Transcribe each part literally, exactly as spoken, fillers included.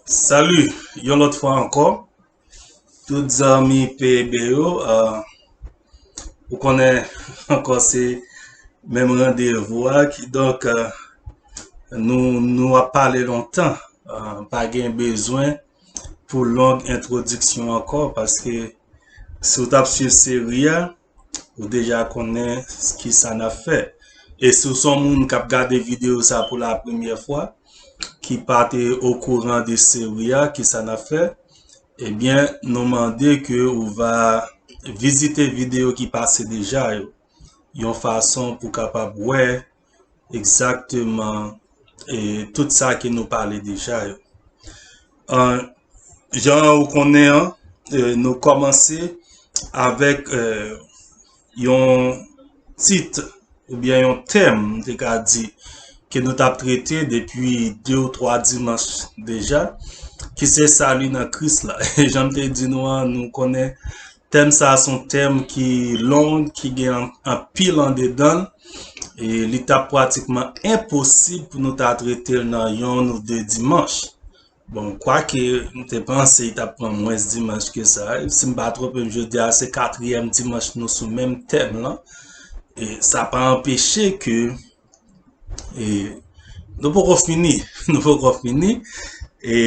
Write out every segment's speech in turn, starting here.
Salut, yon lòt fwa ankò. Tout zanmi P E B yo, euh, ou konnen ankò se menm randevou a, kidonk, euh, nou, nou ap pale lontan. Euh, pa gen bezwen pou long entwodiksyon ankò, paske si w t ap swiv seri a, ou deja konnen ki sa n ap fè. E si w se yon moun k ap gade videyo sa pou la premyè fwa, ki pa te okouran de seri a, ki sa n ap fè, ebyen, nou mande ke ou va vizite videyo ki pase deja yo, yon fason pou kapab wè egzakteman e tout sa ke nou pale deja yo. An, jan ou konnen an, e, nou kòmanse avèk, e, yon tit oubyen yon tèm, m te ka di, ke nou t ap trete depi de ou twa dimanch deja, ki se sali nan Kris la. E jan m te di nou an, nou konnen tèm sa a se yon tèm ki long, ki gen an- anpil andedan l, e li t ap pratikman enposib pou nou ta trete l nan yonn ou de dimanch. Bon, kwake m te panse li t ap pran mwens dimanch ke sa. Si m pa twonpe m, jodi a se katriyèm dimanch nou sou menm tèm lan. E sa pa anpeche ke, e, nou poko fini. Nou poko fini. E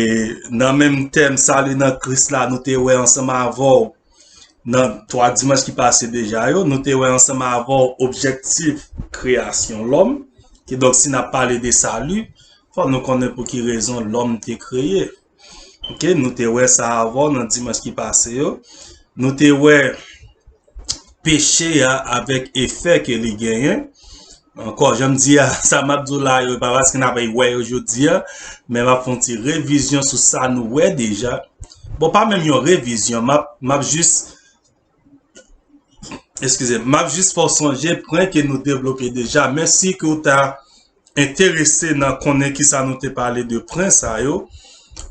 nan menm tèm sali nan Kris la, nou te wè ansanm avè w nan twa dimanch ki pase deja yo, nou te wè ansanm avè w objektif kreyasyon lòm. Kidonk, si n ap pale de sali, fò nou konnen pou ki rezon lòm te kreye. Ok, nou te wè sa avè w nan dimanch ki pase yo. Nou te wè peche a avèk efè ke li genyen. Ankò, jan m di a, sa m ap di w la yo, e pa paske n ap wè yo jodi a, men m ap fè yon ti revizyon sou sa nou wè deja. Bon, pa menm yon revizyon, m ap, m ap jis, eskize, m ap jis fè w sonje pwen ke nou devlope deja. Men si ke w ta enterese nan konnen kisa nou te pale de pwen sa yo,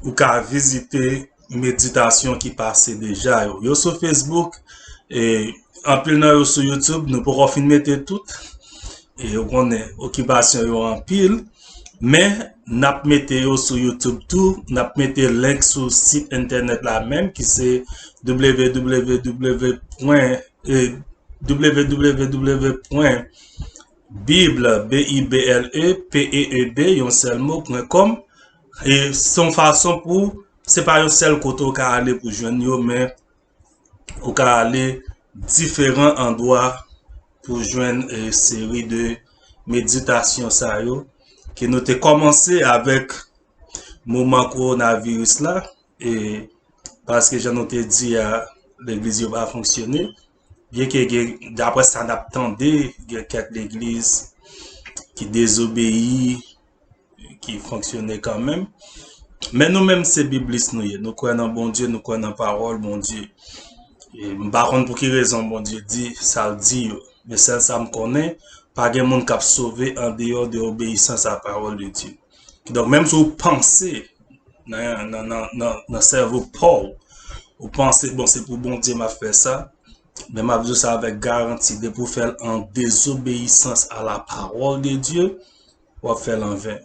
ou ka vizite meditasyon ki pase deja yo. Yo sou Facebook, e anpil nan yo sou YouTube, nou poko fin mete tout. E ou konnen, okipasyon yo anpil, men n ap mete yo sou YouTube tou, n ap mete link sou sit entènèt la menm, ki se w w w pwen, e, w w w pwen bible, B I B L E, P E E B, yon sèl mo, pwen kòm. E se yon fason pou, se pa yon sèl kote w ka ale pou jwenn yo, men ou ka ale diferan andwa pou jwenn, e, seri de meditasyon sa yo, ke nou te kòmanse avèk moman kowonaviris la, e paske jan nou te di a, legliz yo pa fonksyone, byenke gen, daprè sa n ap tande, gen kèk legliz ki dezobeyi, ki fonksyone kanmenm. Men nou menm se biblis nou ye. Nou kwè nan Bondye, nou kwè nan pawòl Bondye. E m pa konn pou ki rezon Bondye di sa l di yo. Men sèl sa m konnen, pa gen moun k ap sove andeyò de obeyisans a pawòl de Dye. Kidonk, menm si w panse nan, nan, nan, nan, nan sèvo pa w, ou panse, bon, se pou Bondye m ap fè sa, men m ap di w sa avèk garanti, depi w fè l an dezobeyisans a la parole de Dieu, w ap fè l anven.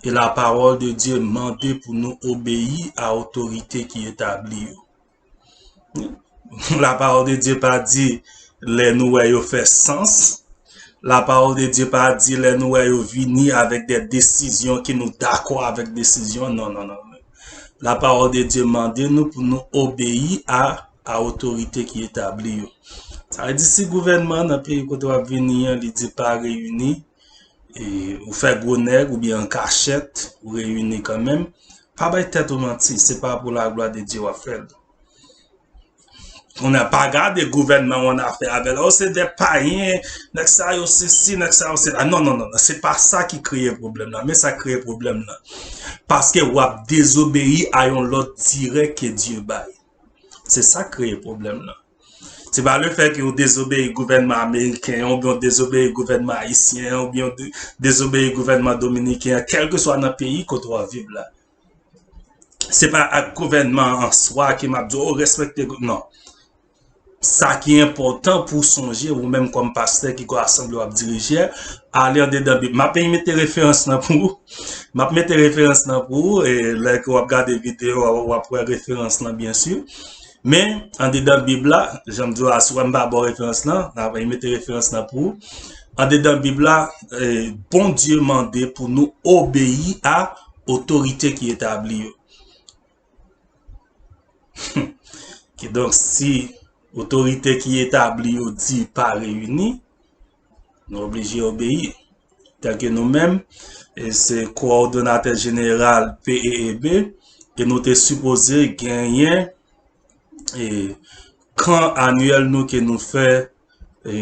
E la parole de Dieu mande pou nou obeyi a otorite ki etabli yo. La parole de Dieu pa di lè nou wè yo fè sans. La parole de Dieu pa di lè nou wè yo vini avèk de desizyon ke nou dakò avèk desizyon. Non, non, non. La parole de Dieu mande nou pou nou obeyi a, a otorite ki etabli yo. Sa vle di si gouvènman nan peyi kote w ap vini an, li di pa reyini, e, ou fè gwo nèg oubyen an kachèt, ou reyini kanmenm, pa bay tèt ou manti, se pa pou la glwa de Dye w ap fè l. Kounye a, pa gade gouvènman w ann afè avè l, o, se de payen, nèg sa yo sesi, nèg sa yo sela. Non, non, non, non, se pa sa ki kreye pwoblèm nan. Men sa k kreye pwoblèm nan. Paske w ap dezobeyi a yon lòd dirèk ke Dye bay. Se sa k kreye pwoblèm nan. Se pa lefèt ke w dezobeyi gouvènman ameriken an, oubyen w dezobeyi gouvènman ayisyen an, oubyen w de-, dezobeyi gouvènman dominiken an, kèlkeswa nan peyi kote w ap viv la. Se pa ak gouvènman an swa ke m ap di, o, respekte gou-, non. Sa ki enpòtan pou w sonje, ou menm kòm pastè ki kwè asanble w ap dirije, ale andedan Bib. M ap mete referans lan pou ou. M ap mete referans lan pou ou, e lè ke w ap gade videyo a, w ap wè referans lan, byen si. Men, andedan Bib la, jan m di w a, si w wè m pa ba w referans lan, m ap mete referans lan pou ou. Andedan Bib la, e, Bondye mande pou nou obeyi a otorite ki etabli yo. Kidonk, si otorite ki etabli yo di pa reyini, nou oblije obeyi. Tèlke nou menm, e se kowòdonatè jeneral P E E B, e nou te sipoze genyen, e, kan anyèl nou ke nou fè, e,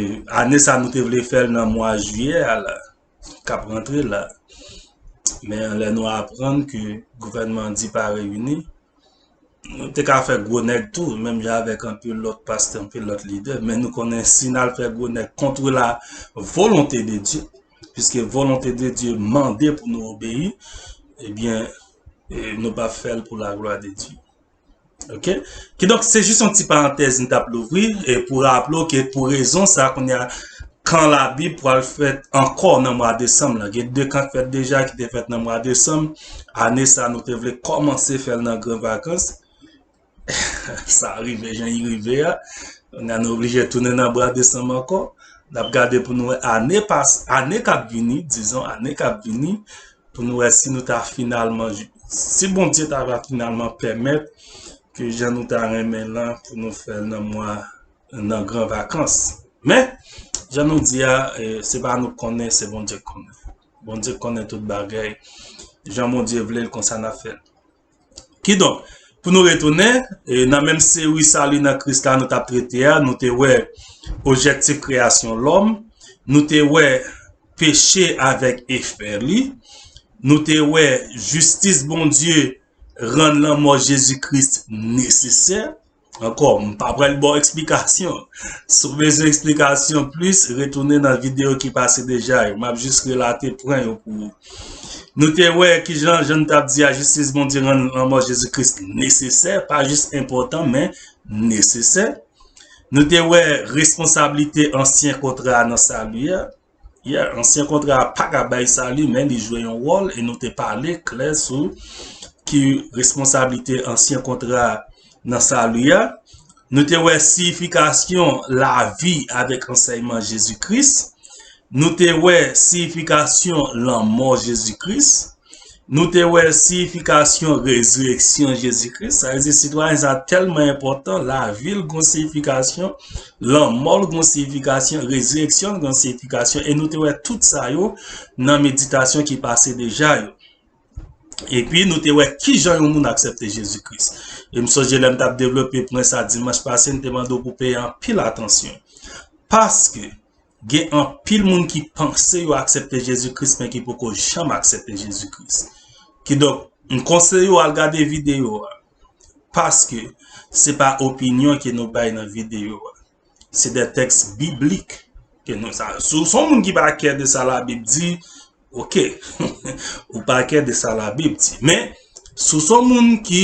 ane sa nou te vle fè l nan mwa jiyè a la, k ap rantre la. Men lè nou aprann ke gouvènman an di pa reyini, nou te ka fè gwo nèg tou, menm jan avèk anpil lòt pastè, anpil lòt lidè, men nou konnen si n al fè gwo nèg contre la volonté de Dieu, puisque volonté de Dieu mande pou nou obeyi, ebyen, e, nou p ap fè l pou la gloire de Dieu. Ok? Kidonk, se jis yon ti parantèz m t ap louvri, e pou raple w ke pou rezon sa, kounye a, kan Labib pral fèt ankò nan mwa desanm lan. Gen de kan k fèt deja ki te fèt nan mwa desanm. Ane sa, nou te vle kòmanse fè l nan gran vakans. Sa rive jan li rive a. Kounye a, nou oblije tounen nan mwa desanm ankò. N ap gade pou nou wè ane pas, ane k ap vini, dizon, ane k ap vini, pou nou wè si nou ta finalman, si Bondye ta va finalman pèmèt ke jan nou ta renmen lan pou nou fè l nan mwa, nan gran vakans. Men, jan nou di a, e, se pa nou k konnen, se Bondye k konnen. Bondye k konnen tout bagay. Jan Bondye vle l, konsa n ap fè l. Kidonk, pou nou retounen, e, nan menm seri Sali nan Kris la nou t ap trete a, nou te wè objektif kreyasyon lòm, nou te wè peche avèk efè li, nou te wè jistis Bondye rann lanmò Jezi Kris nesesè. Ankò, m pa pral ba w eksplikasyon. Si w bezwen eksplikasyon plis, retounen nan videyo ki pase deja yo. M ap jis relate pwen yo pou ou. Nou te wè kijan, jan n t ap di a, jistis Bondye rann lanmò Jezi Kris nesesè, pa jis enpòtan, men nesesè. Nou te wè responsablite ansyen kontra a nan sali a. Yeah, ansyen kontra a pa ka bay sali, men li jwe yon wòl, e nou te pale klè sou ki responsablite ansyen kontra a nan sali a. Nou te wè siyifikasyon lavi avèk ansèyman Jezi Kris. Nou te wè siyifikasyon lanmò Jezi Kris. Nou te wè siyifikasyon rezireksyon Jezi Kris. Sa vle di, sitwayen sa tèlman enpòtan, lavi l gon siyifikasyon, lanmò l gon siyifikasyon, rezireksyon l gon siyifikasyon, e nou te wè tout sa yo nan meditasyon ki pase deja yo. Epi, nou te wè kijan yon moun aksepte Jezi Kris. E m sonje lè m t ap devlope pwen sa dimanch pase, m te mande w pou w peye anpil atansyon. Paske, gen anpil moun ki panse yo aksepte Jezi Kris, men ki poko janm aksepte Jezi Kris. Kidonk, m konseye w al gade videyo a. Paske, se pa opinyon ke nou bay nan videyo a. Se de tèks biblik ke nou sa. Si w se yon moun ki pa kè de sa Labib di, ok. Ou pa kè de sa Labib di. Men, si w se yon moun ki,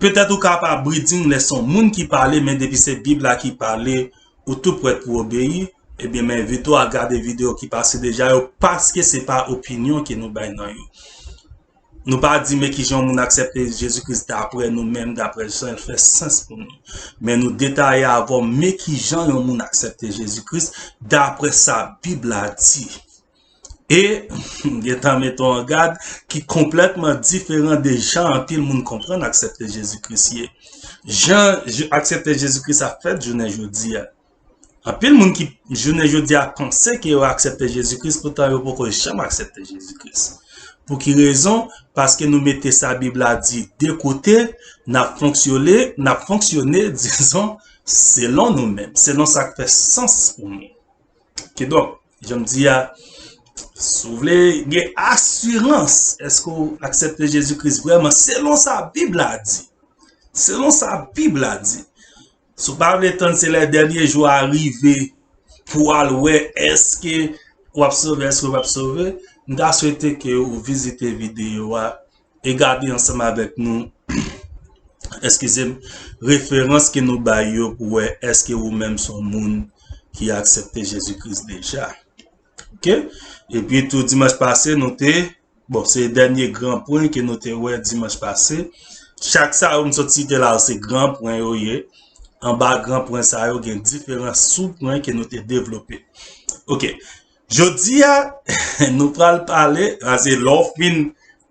petèt ou ka pa bridging lè se yon moun ki pale, men depi se Bib la ki pale, ou tou prèt pou obeyi, ebyen, m envite w al gade videyo ki pase deja yo, paske se pa opinyon ke nou bay nan yo. Nou pa di men kijan yon moun aksepte Jezi Kris daprè nou menm, daprè jan l fè sans pou nou. Men nou detaye avè w men kijan yon moun aksepte Jezi Kris daprè sa Bib la di. E, gentan mete w an gad, ki konplètman diferan de jan anpil moun konprann aksepte Jezi Kris ye. Jan je-, aksepte Jezi Kris ap fèt jounen jodi a. Anpil moun ki jounen jodi a panse ke yo aksepte Jezi Kris, poutan yo poko janm aksepte Jezi Kris. Pou ki rezon? Paske nou mete sa Bib la di de kote, n ap fonksyone, n ap fonksyone, dizon, selon nou menm, selon sa k fè sans pou nou. Kidonk, jan m di a, si w vle gen asirans, èske w aksepte Jezi Kris vrèman selon sa Bib la di? Selon sa Bib la di. Si w pa vle tann se lè dènye jou a rive pou w al wè èske w ap sove, èske w p ap sove, m ta swete ke w vizite videyo a e gade ansanm avèk nou eskize m, referans ke nou bay yo pou wè èske ou menm se yon moun ki aksepte Jezi Kris deja. Ok? Epi tou dimanch pase, nou te, bon, se dènye gran pwen ke nou te wè dimanch pase. Chak sa yo m sot site la yo, se gran pwen yo ye. Anba gran pwen sa yo, gen diferan sou pwen ke nou te devlope. Ok. Jodi a, nou pral pale, paske lè w fin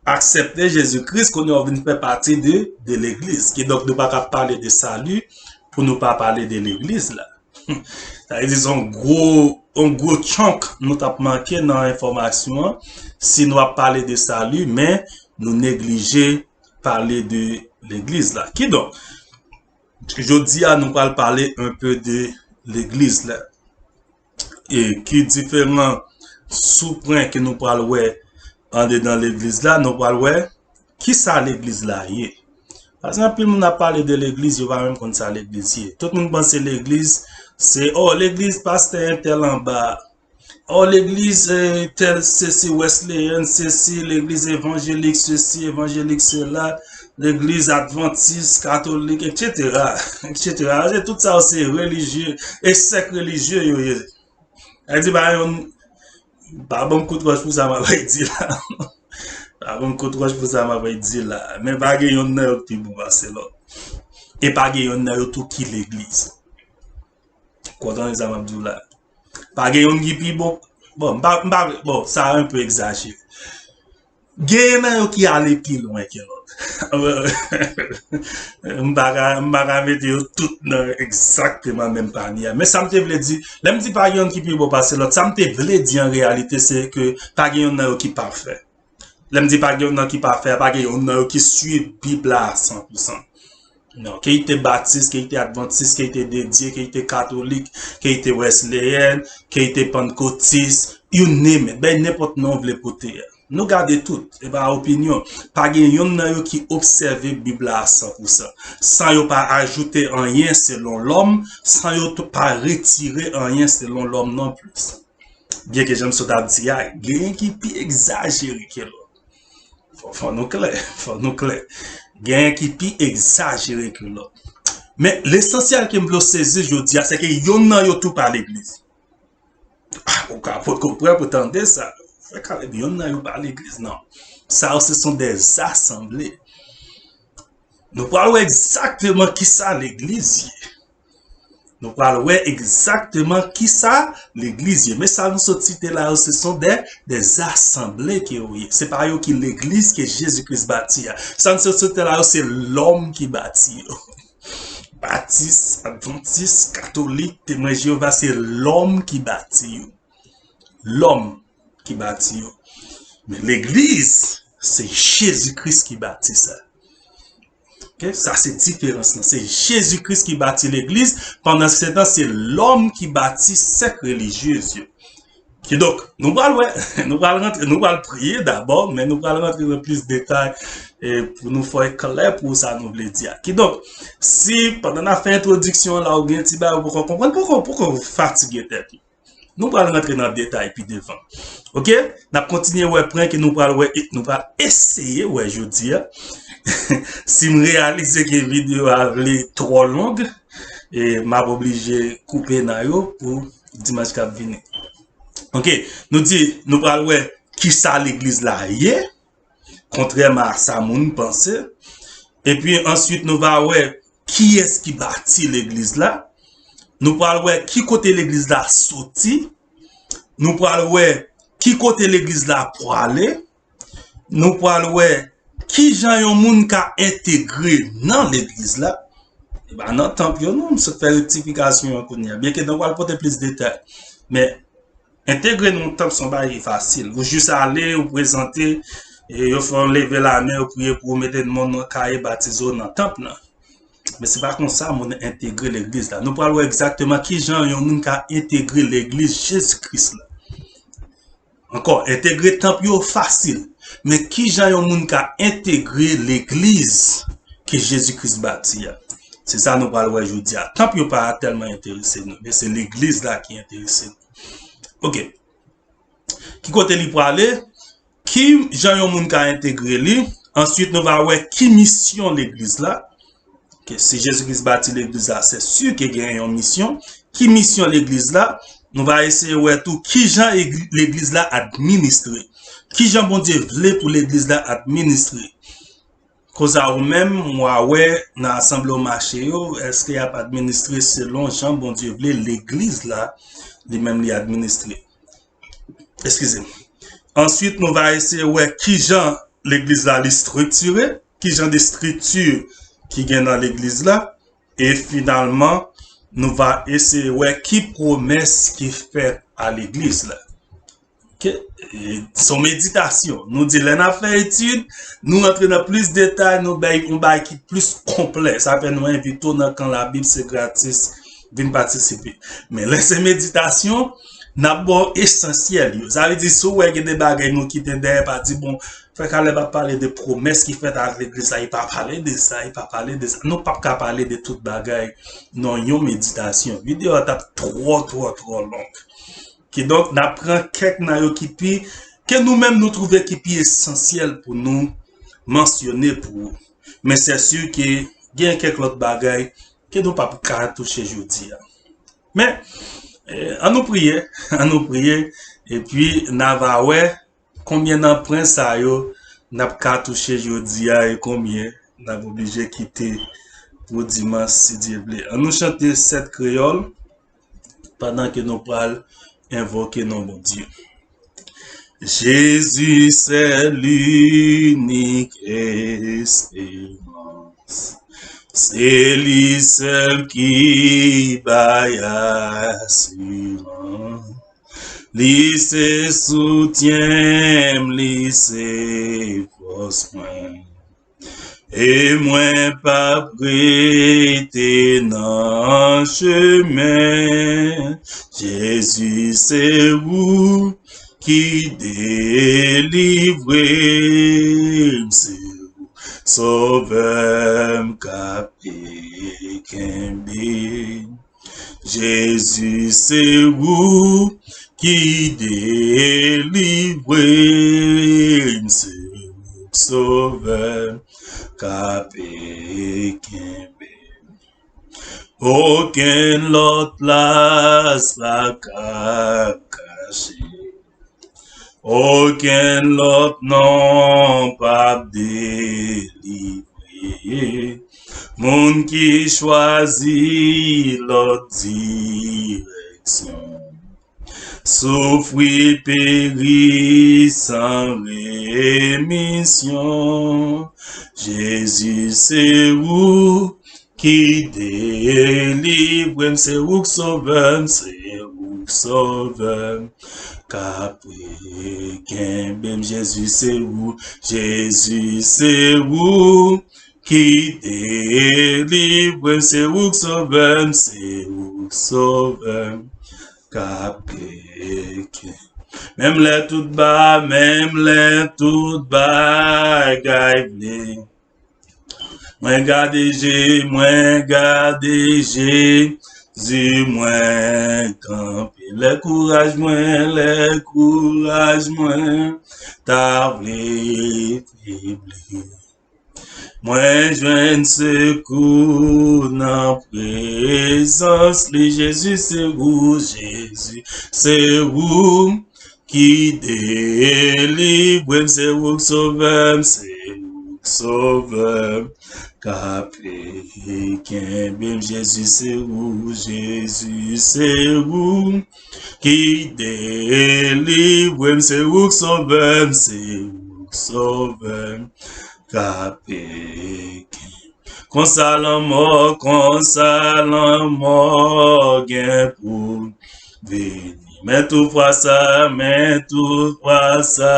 aksepte Jezi Kris, kounye a w vin fè pati de, de legliz. Kidonk, nou pa ka pale de sali pou nou pa pale de legliz la. Sa vle di se yon gwo, yon gwo chunk nou t ap manke nan enfòmasyon an si nou ap pale de sali, men nou neglije pale de legliz la. Kidonk, jodi a nou pral pale un peu de legliz la. E ki diferan sou pwen ke nou pral wè andedan legliz la, nou pral wè kisa legliz la ye. Paske anpil moun ap pale de legliz, yo pa menm konn sa legliz ye. Tout moun panse legliz, se, oh, legliz pastè entèl anba. Oh, legliz, eh, tèl, sesi Wesleyen, sesi, legliz evanjelik, sesi, evanjelik, sela, legliz advantis, katolik, et cetera, et cetera. Se tout sa yo se relijye, e sèk relijye yo ye. Sa vle di, pa yon, pa ban m kout wòch pou sa m ap di la. Pa ban m kout wòch pou sa m ap di la. Men pa gen yonn nan yo ki pi bon pase lòt. E pa gen yonn nan yo tou ki legliz. Konprann sa m ap di w la. Pa gen yonn ki pi bon. Bon, m pa, m pa, bon, sa un peu egzajere. Genyen nan yo ki ale pi lwen ke lòt. M pa ka, m pa ka mete yo tout nan egzakteman menm panye a. Men sa m te vle di, lè m di pa gen yonn ki pi bon pase lòt, sa m te vle di an reyalite, se ke pa gen yonn nan yo ki pafè. Lè m di pa gen yonn nan ki pafè, pa gen yonn nan yo ki swiv Bib la a san pou san. Non, ke li te batis, ke li te advantis, ke li te dedye, ke li te katolik, ke li te wesleyen, ke li te pannkotis, you name it. Bay nenpòt non w vle pote a. Nou gade tout, e pa opinyon. Pa gen yonn nan yo ki obsève Bib la a san pou san. San yo pa ajoute anyen selon lòm, san yo t-, pa retire anyen selon lòm non plis. Byenke jan m sot ap di a, genyen ki pi egzajere ke lòt. Fò, fò nou klè, fò nou klè. Genyen ki pi egzajere ke lòt. Men, lesansyèl ke m vle w sezi jodi a, se ke yonn nan yo tou pa legliz. Ah, ou ka potko prè pou tande sa. Frè Caleb, yonn nan yo pa legliz, non. Sa yo, se sont des assemblées. Nou pral wè egzakteman kisa legliz ye. Nou pral wè egzakteman kisa legliz ye. Men sa nou sot site la yo, se sont des, des assemblées ke yo ye. Se pa yo ki legliz ke Jezi Kris bati a. Sa nou sot site la yo, se lòm ki bati yo. Batis, advantis, katolik, Temwen Jewova, se lòm ki bati yo. Lòm ki bati yo. Men legliz, se Jezi Kris ki bati sa. Ok? Sa se diferans lan. Se Jezi Kris ki bati legliz, pandan se tan, se lòm ki bati sèk relijyez yo. Kidonk, nou pral wè, nou pral rantre, nou pral priye dabò, men nou pral rantre nan plis detay, e, pou nou fè klè pou sa nou vle di a. Kidonk, si pandan n ap fè entwodiksyon an la, ou gen ti bagay ou poko konprann, poko, poko fatige tèt ou. Nou pral rantre nan detay pi devan. Ok? N ap kontinye wè pwen ke nou pral wè, e, nou pral eseye wè jodi a. Si m reyalize ke videyo a vle twò long, e, m ap oblije koupe nan yo pou dimanch k ap vini. Ok, nou di, nou pral wè kisa legliz la ye, kontrèman a sa moun panse. Epi answit, nou va wè kiyès ki bati legliz la. Nou pral wè ki kote legliz la soti. Nou pral wè ki kote legliz la prale. Nou pral wè kijan yon moun ka entegre nan legliz la. E pa nan tanp yo non, m sot fè rektifikasyon an kounye a. Byenke nou pral pote plis detay. Men, entegre nan yon tanp se yon bagay ki fasil. Ou jis ale, ou prezante, e yo fè w leve lamen, yo priye pou ou, mete non w nan kaye, batize w nan tanp lan. Men se pa konsa moun entegre legliz la. Nou pral wè egzakteman kijan yon moun ka entegre legliz Jezi Kris la. Ankò, entegre tanp yo fasil. Men kijan yon moun ka entegre legliz ke Jezi Kris bati a? Se sa nou pral wè jodi a. Tanp yo pa tèlman enterese nou, men se legliz la ki enterese nou. Ok. Ki kote li prale? Ki jan yon moun ka entegre li? Answit, nou va wè ki misyon legliz la. Ke si Jezi Kris bati legliz la, se si ke gen yon misyon. Ki misyon legliz la? Nou va eseye wè tou kijan eg- legliz la administre. Kijan Bondye vle pou legliz la administre. Kounsa ou menm, w a wè nan asanble w mache yo, èske y ap administre selon jan Bondye vle legliz la, li menm li administre. Eskize m. Answit, nou va eseye wè kijan legliz la li estriktire, kijan de estrikti ki gen nan legliz la, e finalman, nou va eseye wè ki pwomès ki fèt a legliz la. Ok? E, se yon meditasyon. Nou di lè n ap fè etid, nou rantre nan plis detay, nou bay yon bagay ki plis konplè. Sa fè nou envite w nan kan Labib, se gratis, vin patisipe. Men lè se meditasyon, n ap ba w esansyèl yo. Sa vle di, si w wè gen de bagay nou kite dèyè, pa di, bon, frè Caleb ap pale de pwomès ki fèt ak legliz la, li pa pale de sa, li pa pale de sa. Nou p ap ka pale de tout bagay nan yon meditasyon. Videyo a t ap twò, twò, twò long. Kidonk, n ap pran kèk nan yo ki pi, ke nou menm nou twouve ki pi esansyèl pou nou mansyone pou ou. Men se si ke gen kèk lòt bagay ke nou p ap ka touche jodi a. Men, eh, ann nou priye, ann nou priye, epi n a va wè konbyen nan pwen sa yo n ap ka touche jodi a e konbyen n ap oblije kite pou dimanch, si Dye vle. Ann nou chante sèt kreyòl pandan ke nou pral envoke non Bondye. Jésus, c'est l'unique espérance. Se li sèl ki bay asirans. Li se soutyen m, li se fòs mwen. E mwen p ap rete nan chemen. Jezi, se ou ki delivre m, se ou Sovè m k ap kenbe. Jezi, se ou ki delivre m, se ou Sovè m k ap kenbe. Okenn lòt plas pa ka kache. Okenn lòt non p ap delivre moun ki chwazi lòt direksyon. Soufri, peri san remisyon. Jezi, se ou ki delivre m, se ou k sove m, se ou k sove m, k ap kenbe m. Jezi, se ou, Jezi, se ou ki delivre m, se ou k sove m, se ou k sove m, k ap kenbe. Menm lè tout ba, menm lè tout bagay vle. Mwen gade je, mwen gade Jezi, mwen kanpe. Lè kouraj mwen, lè kouraj mwen ta vle febli. Mwen jwenn sekou nan prezans li. Jezi, se ou, Jezi, se ou ki delivre m, se ou k sove m, se ou k sove m, k ap kenbe m. Jezi, se ou, Jezi, se ou ki delivre m, se ou k sove m, se ou k sove m, k ap kenbe. Konsa lanmò, konsa lanmò gen pou vini. Men toutfwa sa, men toutfwa sa,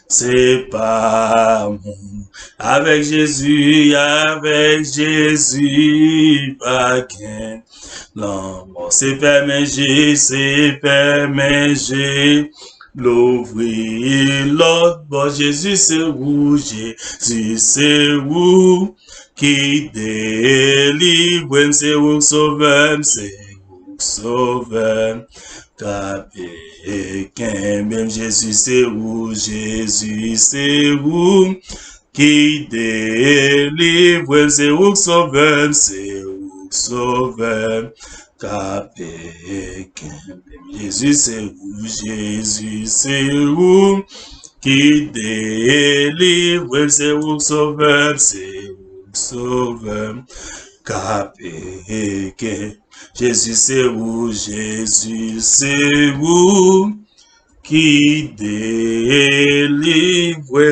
se pa moun. Avèk Jezi, avèk Jezi, pa gen lanmò. Se fèmen je, se fèmen je, louvri lòt bò. Jezi, se ou, Jezi, se ou ki delivre m, se ou k sove m, se ou k sove m, k ap kenbe m. Jezi, se ou, Jezi, se ou ki delivre m, se ou k sove m, se ou k sove m, k ap kenbe m. Jezi, se ou, Jezi, se ou ki delivre m, se ou k sove m, se ou k sove m, k ap kenbe m. Jezi, se ou, Jezi, se ou ki delivre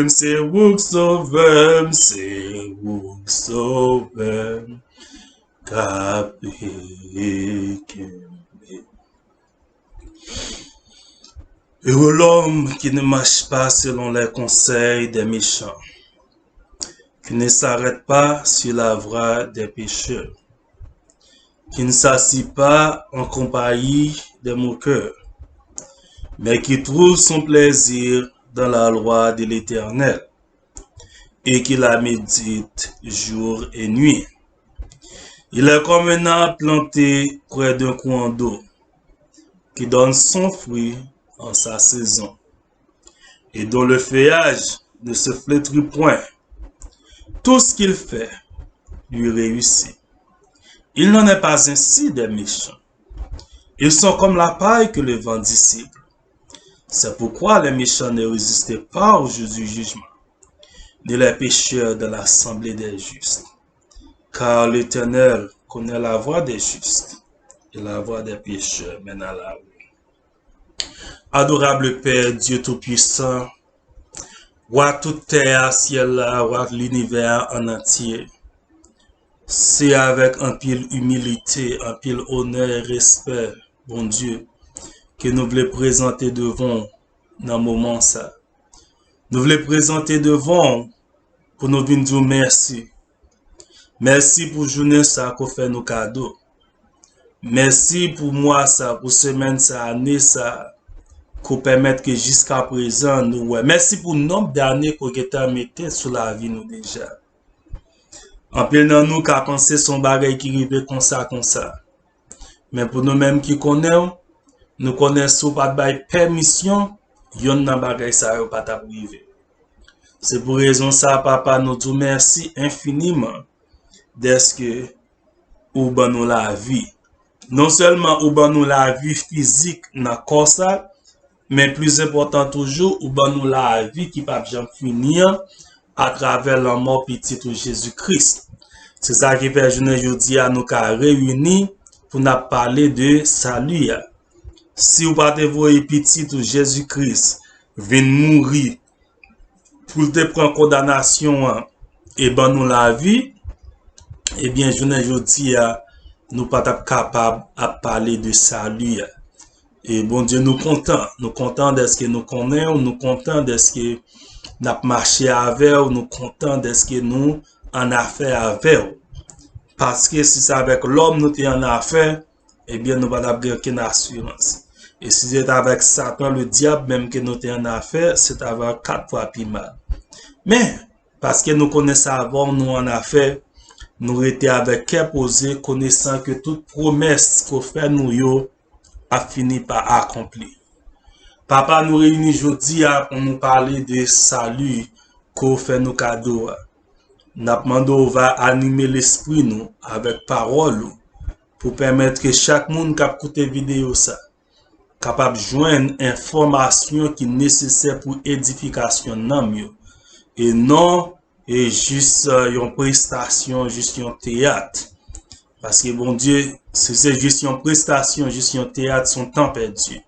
m, se ou k sove m, se ou k sove m, k ap kenbe m. Heureux l'homme qui ne marche pas selon les conseils des méchants, qui ne s'arrête pas sur la voie des pécheurs, qui ne s'assit pas en compagnie des moqueurs, mais qui trouve son plaisir dans la loi de l'Éternel et qui la médite jour et nuit. Il est comme un arbre planté près d'un courant d'eau, qui donne son fruit en sa saison, et dont le feuillage ne se flétrit point. Tout ce qu'il fait lui réussit. Il n'en est pas ainsi des méchants. Ils sont comme la paille que le vent dissipe. C'est pourquoi les méchants ne résistent pas au jour du jugement, ni les pécheurs dans l'assemblée des justes. Car l'Éternel connaît la voie des justes, et la voie des pécheurs mène à la ruine. Adorable Père, Dieu Tout-Puissant, Wa tout tè a, syèl la, Wa linivè a an antye, se avèk anpil imilite, anpil onè e respè, Bondye, ke nou vle prezante devan w nan moman sa. Nou vle prezante devan w pou nou vin di w mèsi. Mèsi pou jounen sa ke w fè nou kado. Mèsi pou mwa sa, pou semèn sa, ane sa, ke w pèmèt ke jiskaprezan nou wè. Mèsi pou nonb dane ke w gentan mete sou lavi nou deja. Anpil nan nou ka panse se yon bagay ki rive konsa konsa. Men pou nou menm ki konnen w, nou konnen si w pa t bay pèmisyon, yonn nan bagay sa yo pa t ap rive. Se pou rezon sa, Papa, nou di w mèsi enfiniman dèske ou ban nou lavi. Non sèlman ou ban nou lavi fizik nan kò sa, men pli enpòtan toujou, ou ban nou lavi ki p ap janm fini an atravè lanmò Pitit ou Jezi Kris. Se sa ki fè jounen jodi a nou ka reyini pou n ap pale de sali a. Si w pa te voye Pitit ou Jezi Kris vin mouri pou l te pran kondanasyon an e ban nou lavi, ebyen, jounen jodi a, nou pa t ap kapab ap pale de sali a. E Bondye, nou kontan. Nou kontan dèske nou konnen w, nou kontan dèske n ap mache avè w, nou kontan dèske nou annafè avè w. Paske si se avèk lòm nou te annafè, ebyen, nou pa t ap gen okenn asirans. E si se t avèk Satan, le dyab, menm ke nou te annafè, se t ava kat fwa pi mal. Men, paske nou konnen se avè w nou annafè, nou rete avèk kè poze, konesan ke tout pwomès ke w fè nou yo ap fini pa akonpli. Papa, nou reyini jodi a pou nou pale de sali ke w fè nou kado a. N ap mande w va anime lespri nou avèk pawòl ou, pou pèmèt ke chak moun k ap koute videyo sa kapab jwenn enfòmasyon ki nesesè pou edifikasyon nanm yo, e non e jis, eh, yon prestasyon, jis yon teyat. Paske Bondye, si se jis yon prestasyon, jis yon teyat, se yon tan pèdi.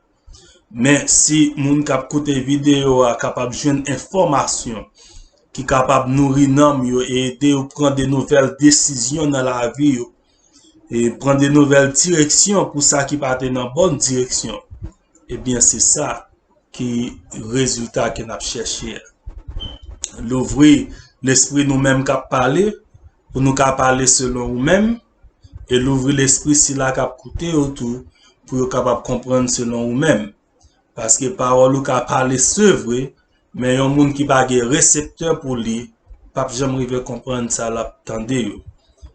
Men si moun k ap koute videyo a kapab jwenn enfòmasyon ki kapab nouri nanm yo e ede yo pran de nouvèl desizyon nan lavi yo, e pran de nouvèl direksyon pou sa ki pa te nan bòn direksyon, ebyen, se sa ki rezilta ke n ap chèche a. Louvri lespri nou menm k ap pale, pou nou ka pale selon ou menm, e louvri lespri sila k ap koute yo tou, pou yo kapab konprann selon ou menm. Paske pawòl ou ka pale, se vre, men yon moun ki pa gen reseptè pou li, p ap janm rive konprann sa l ap tande yo.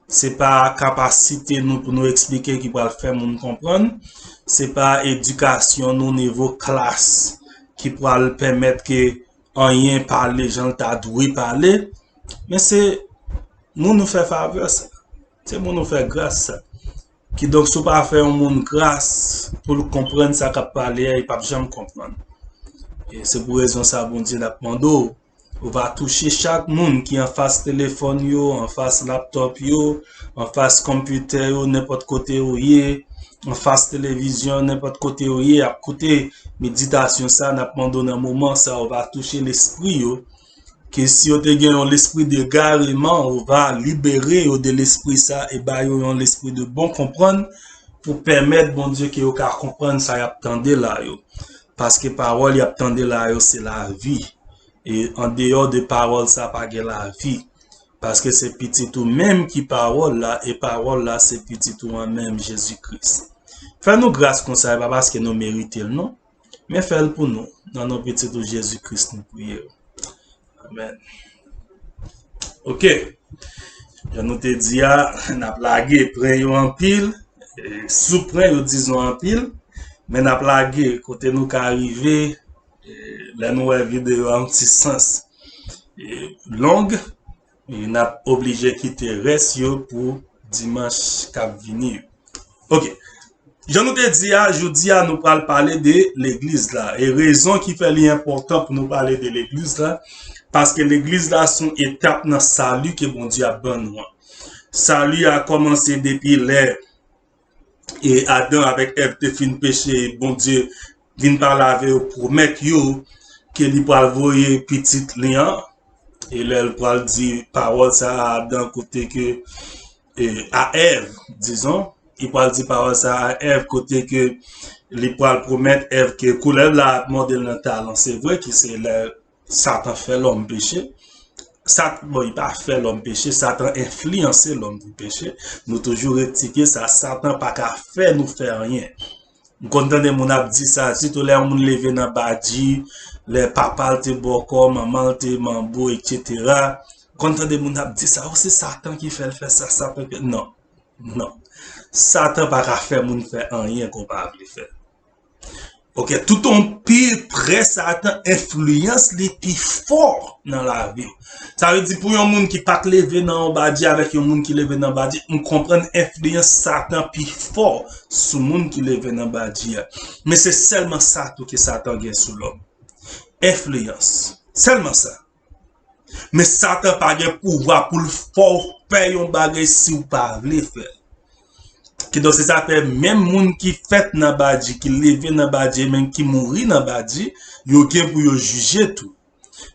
Se pa kapasite nou pou nou eksplike ki pral fè moun konprann, se pa edikasyon nou, nivo klas ki pral pèmèt ke anyen pale jan l ta dwe pale, Men se moun ou fè favè sa. Se moun ou fè gras sa. Kidonk, si w pa fè yon moun gras pou l konprann sa k ap pale a, li p ap janm konprann. E se pou rezon sa, Bondye, n ap mande w, ou va touche chak moun ki anfas telefòn yo, anfas laptòp yo, anfas konpitè yo, nenpòt kote yo ye, anfas televizyon, nenpòt kote yo ye, ap koute meditasyon sa, n ap mande w nan moman sa, ou va touche lespri yo, ke si yo te gen yon lespri de gareman, ou va libere yo de lespri sa e ba yo yon lespri de bon konprann pou pèmèt Bondye ke yo ka konprann sa y ap tande la yo. Paske pawòl y ap tande la yo se lavi. E andeyò de pawòl sa pa gen lavi. Paske se pitit ou menm ki pawòl la, e pawòl la se pitit ou an menm, Jezi Kris. Fè nou gras konsa, e pa paske nou merite l non. Men fè l pou nou. Nan non pitit ou Jezi Kris nou priye w. Amèn. Ok. Jan nou te di a, n ap lage pwen yo anpil. E, sou pwen yo dizon anpil. Men n ap lage kote nou ka rive. E, lè nou wè videyo a yon ti sans e, long, e, n ap oblije kite rès yo pou dimanch k ap vini yo. Ok. Jan nou te di a, jodi a nou pral pale de legliz la. E rezon ki fè li enpòtan pou nou pale de legliz la, paske legliz la se yon etap nan sali ke Bondye ap ban nou an. Sali a kòmanse depi lè e Adan avèk Èv te fin peche, Bondye vin pale avè yo, pwomèt yo ke li pral voye pitit li an. E lè l pral di pawòl sa a Adan kote ke, e, a Èv, dizon, li pral di pawòl sa a Èv kote ke li pral pwomèt Èv ke koulèv la ap mòde l nan talan. Se vre ke se lè Satan fè lòm peche. Sat, bon, li pa fè lòm peche, Satan enfliyanse lòm pou peche. Nou toujou rektipye sa, Satan pa ka fè nou fè anyen. M konn tande moun ap di sa, sitou lè yon moun leve nan badji, lè papa l te bòkò, manman l te manbo, etsetera. M konn tande moun ap di sa, o, se Satan ki fè l fè sa, Satan ki... Non, non. Satan pa ka fè moun fè anyen ke w pa vle fè. Ok, toutan w pi pre Satan, enfliyans li pi fò nan lavi w. Sa vle di pou yon moun ki pa t leve nan yon badji avèk yon moun ki leve nan badji, m konprann enfliyans Satan pi fò sou moun ki leve nan badji a. Men se sèlman sa tou ke Satan gen sou lòm. Enfliyans. Sèlman sa. Men Satan pa gen pouvwa pou l fè w fè yon bagay si w pa vle fè l. Kidonk, se sa fè menm moun ki fèt nan badji, ki leve nan badji, e menm ki mouri nan badji, yo gen pou yo jije tou.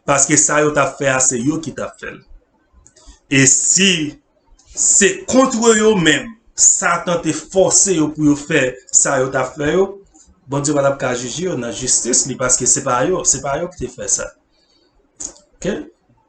Paske sa yo t ap fè a, se yo ki t ap fè l. E si se kont yo menm, Satan te fòse yo pou yo fè sa yo t ap fè yo, Bondye pa t ap ka jije yo nan jistis li, paske se pa yo, se pa yo ki te fè sa. Ok?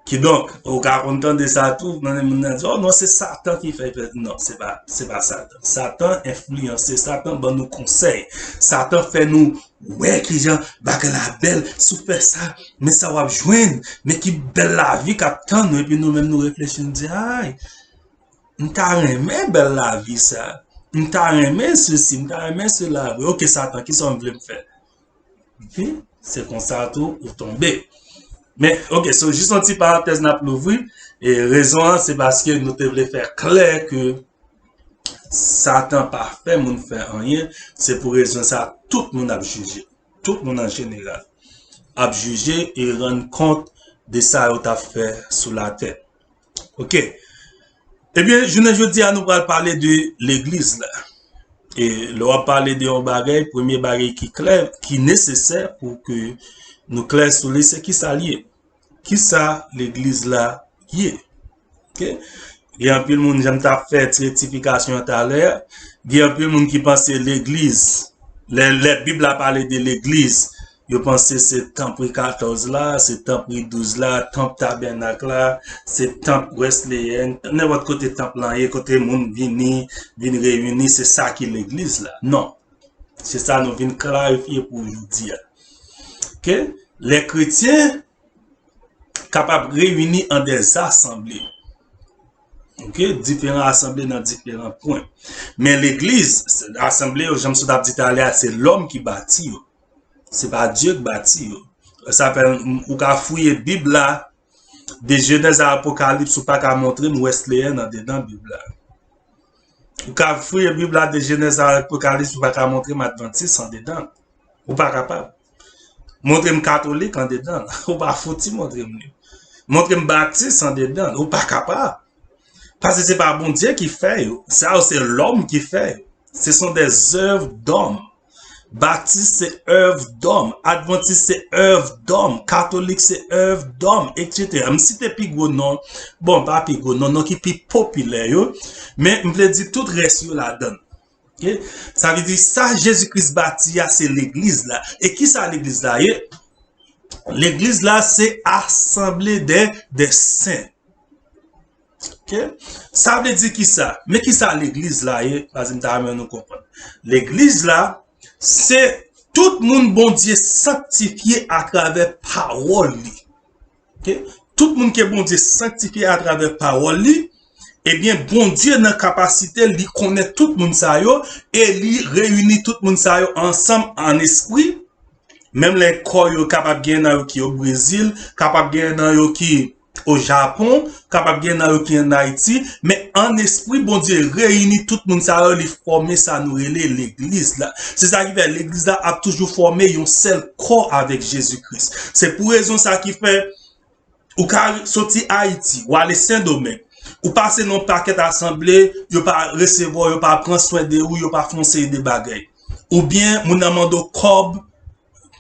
Kidonk, ou ka konn tande sa tou, nan moun nan di, o non, se Satan ki fè, fè. Non, se pa, se pa Satan. Satan enfliyanse, Satan ban nou konsèy. Satan fè nou wè kijan bagay la bèl, si w fè sa, men sa w ap jwenn, men ki bèl lavi k ap tann nou, epi nou menm nou reflechi, nou di, ay, m ta renmen bèl lavi sa, m ta renmen sesi, m ta renmen sela vre. Ok, Satan, kisa w vle m fè? Epi, se konsa tou ou tonbe. Men, ok, so, jis yon ti parantèz n ap louvri. E rezon an, se paske nou te vle fè klè ke Satan pa fè moun fè anyen. Se pou rezon sa, tout moun ap jije. Tout moun an jeneral ap jije e rann kont de sa yo t ap fè sou latè. Ok. Ebyen, jounen jodi a, nou pral pale de legliz la. E lè w ap pale de yon bagay, premye bagay ki klè, ki nesesè pou ke nou klè sou li, se kisa l ye. Kisa legliz la ye? Ok? Gen anpil moun, jan m t ap fè ti rektifikasyon an talè, gen anpil moun ki panse legliz, lè, lè Bib la pale de legliz, yo panse se tanp Ri katòz la, se tanp Ri douz la, tanp Tabènak la, se tanp Wesleyèn, nenpòt kote tanp lan ye, kote moun vini, vin reyini, se sa ki legliz la. Non. Se sa nou vin klarifye pou jodi a. Ok? Lè kretyen kapab reyini an dè asanble. Ok? Diferan asanble nan diferan pwen. Men legliz, asanble yo, jan m sot ap di talè a, se lòm ki bati yo. Se pa Dye k bati yo. Sa fè, ou ka fouye Bib la, De Jenèz a Apokalips, ou pa ka montre m Wesleyen andedan Bib la. Ou ka fouye Bib la de Jenèz a Apokalips, ou pa ka montre m Advantis andedan. Ou pa kapab. Montre m Katolik andedan. Ou pa fouti montre m li. Montre m Batis andedan. Ou pa kapab. Paske se pa Bondye ki fè yo. Sa yo se lòm ki fè yo. Ce sont des œuvres d'hommes. Batis se èv dòm, advantis se èv dòm, katolik se èv dòm, etsetera. M site pi gwo non, bon, pa pi gwo non, non ki pi popilè yo, men m vle di tout rès yo ladan. Ok? Sa vle di sa Jezi Kris bati a se legliz la. E ki sa legliz la ye? Legliz la se asanble de, de sen. Ok? Sa vle di ki sa? Men ki sa legliz la ye? Paske m ta renmen nou konprann. Legliz la, se tout moun Bondye sanktifye atravè pawòl li. Ok? Tout moun ke Bondye sanktifye atravè pawòl li, ebyen, Bondye nan kapasite li konnen tout moun sa yo e li reyini tout moun sa yo ansanm an espri. Menm lè kò yo kapab gen nan yo ki o Brezil, kapab gen nan yo ki o Japon, kapab gen nan yo ki ann Ayiti, men an espri Bondye reyini tout moun sa yo, li fòme sa nou rele legliz la. Se sa ki fè legliz la ap toujou fòme yon sèl kò avèk Jezi Kris. Se pou rezon sa ki fè ou ka soti Ayiti, ou ale Sendomeng, ou pase nan pakèt asanble, yo pa resevwa w, yo pa pran swen de ou, yo pa fè yon seri de bagay. Oubyen moun nan mande w kòb,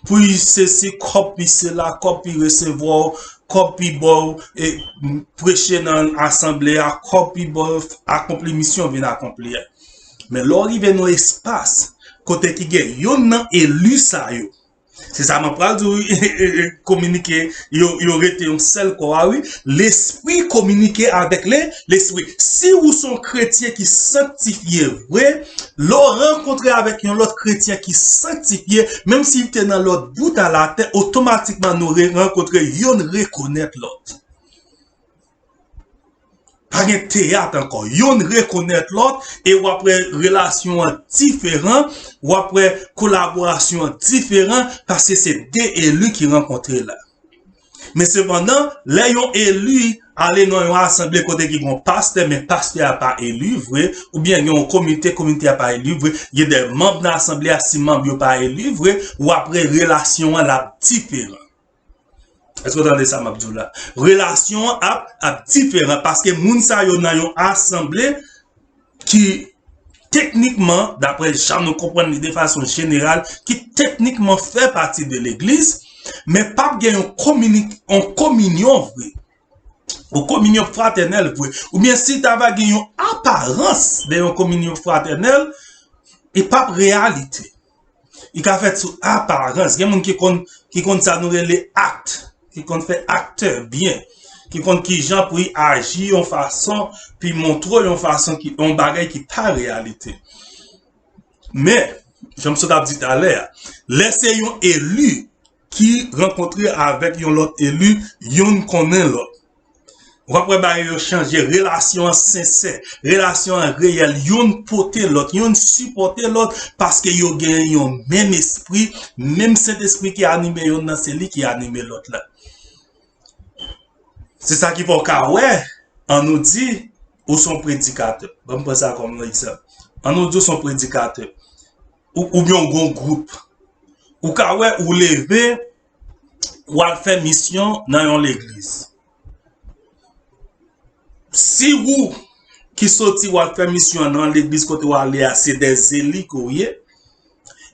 pou y sesi, kòb pou y sela, kòb pou y resevwa w, kòb pou y ba w, e, preche nan asanble a, kòb pou y ba w akonpli misyon vin akonpli a. Men lè w rive nan espas kote ki gen youn nan eli sa yo, se sa mwen pral di w, kominike, yo, yo rete yon sèl kò a, wi. Lespri kominike avèk le, lespri. Si ou se yon kretyen ki sanktifye vre, lè w rankontre avèk yon lòt kretyen ki sanktifye, menm si l te nan lòt bout a latè, otomatikman nou re-, rankontre, youn rekonèt lòt. Pa gen teyat ankò. Youn rekonèt lòt e w ap wè relasyon an diferan, w ap wè kolaborasyon an diferan, paske se de eli ki rankontre la. Men sepandan, lè yon eli ale nan yon asanble kote ki gen yon pastè, men pastè a pa eli vre, oubyen gen yon komite, komite a pa eli vre, gen de manm nan asanble a, si manm yo pa eli vre, w ap wè relasyon an l ap diferan. Èske w tande sa m ap di w la? Relasyon an ap, ap diferan paske moun sa yo nan yon asanble ki teknikman, daprè jan nou konprann li de fason jeneral, ki teknikman fè pati de legliz, men p ap gen yon komini-, yon kominyon vre, yon kominyon fratènèl vre, oubyen si ta va gen yon aparans de yon kominyon fratènèl, li p ap reyalite. Li ka fèt sou aparans. Gen moun ki konn, ki konn sa nou rele akt, ki konn fè aktè byen, ki konn kijan pou y aji yon fason, pou y montre w yon fason ki, yon bagay ki pa reyalite. Men, jan m sot ap di talè a, lè se yon eli ki rankontre avèk yon lòt eli, youn konnen lòt. W ap wè bagay yo chanje, relasyon an sensè, relasyon an reyèl, youn pote lòt, youn sipòte lòt, paske yo gen yon menm espri, menm Sentespri ki anime youn nan, se li ki anime lòt la. Se sa ki fè w ka wè, an nou di, ou se yon predikatè. Ban m pran sa kòm egzanp. An nou di w se yon predikatè. Ou, oubyen w gen yon gwoup. Ou ka wè, ou leve, w al fè misyon nan yon legliz. Si ou ki soti w al fè misyon an nan legliz kote w ale a, se de eli ke w ye,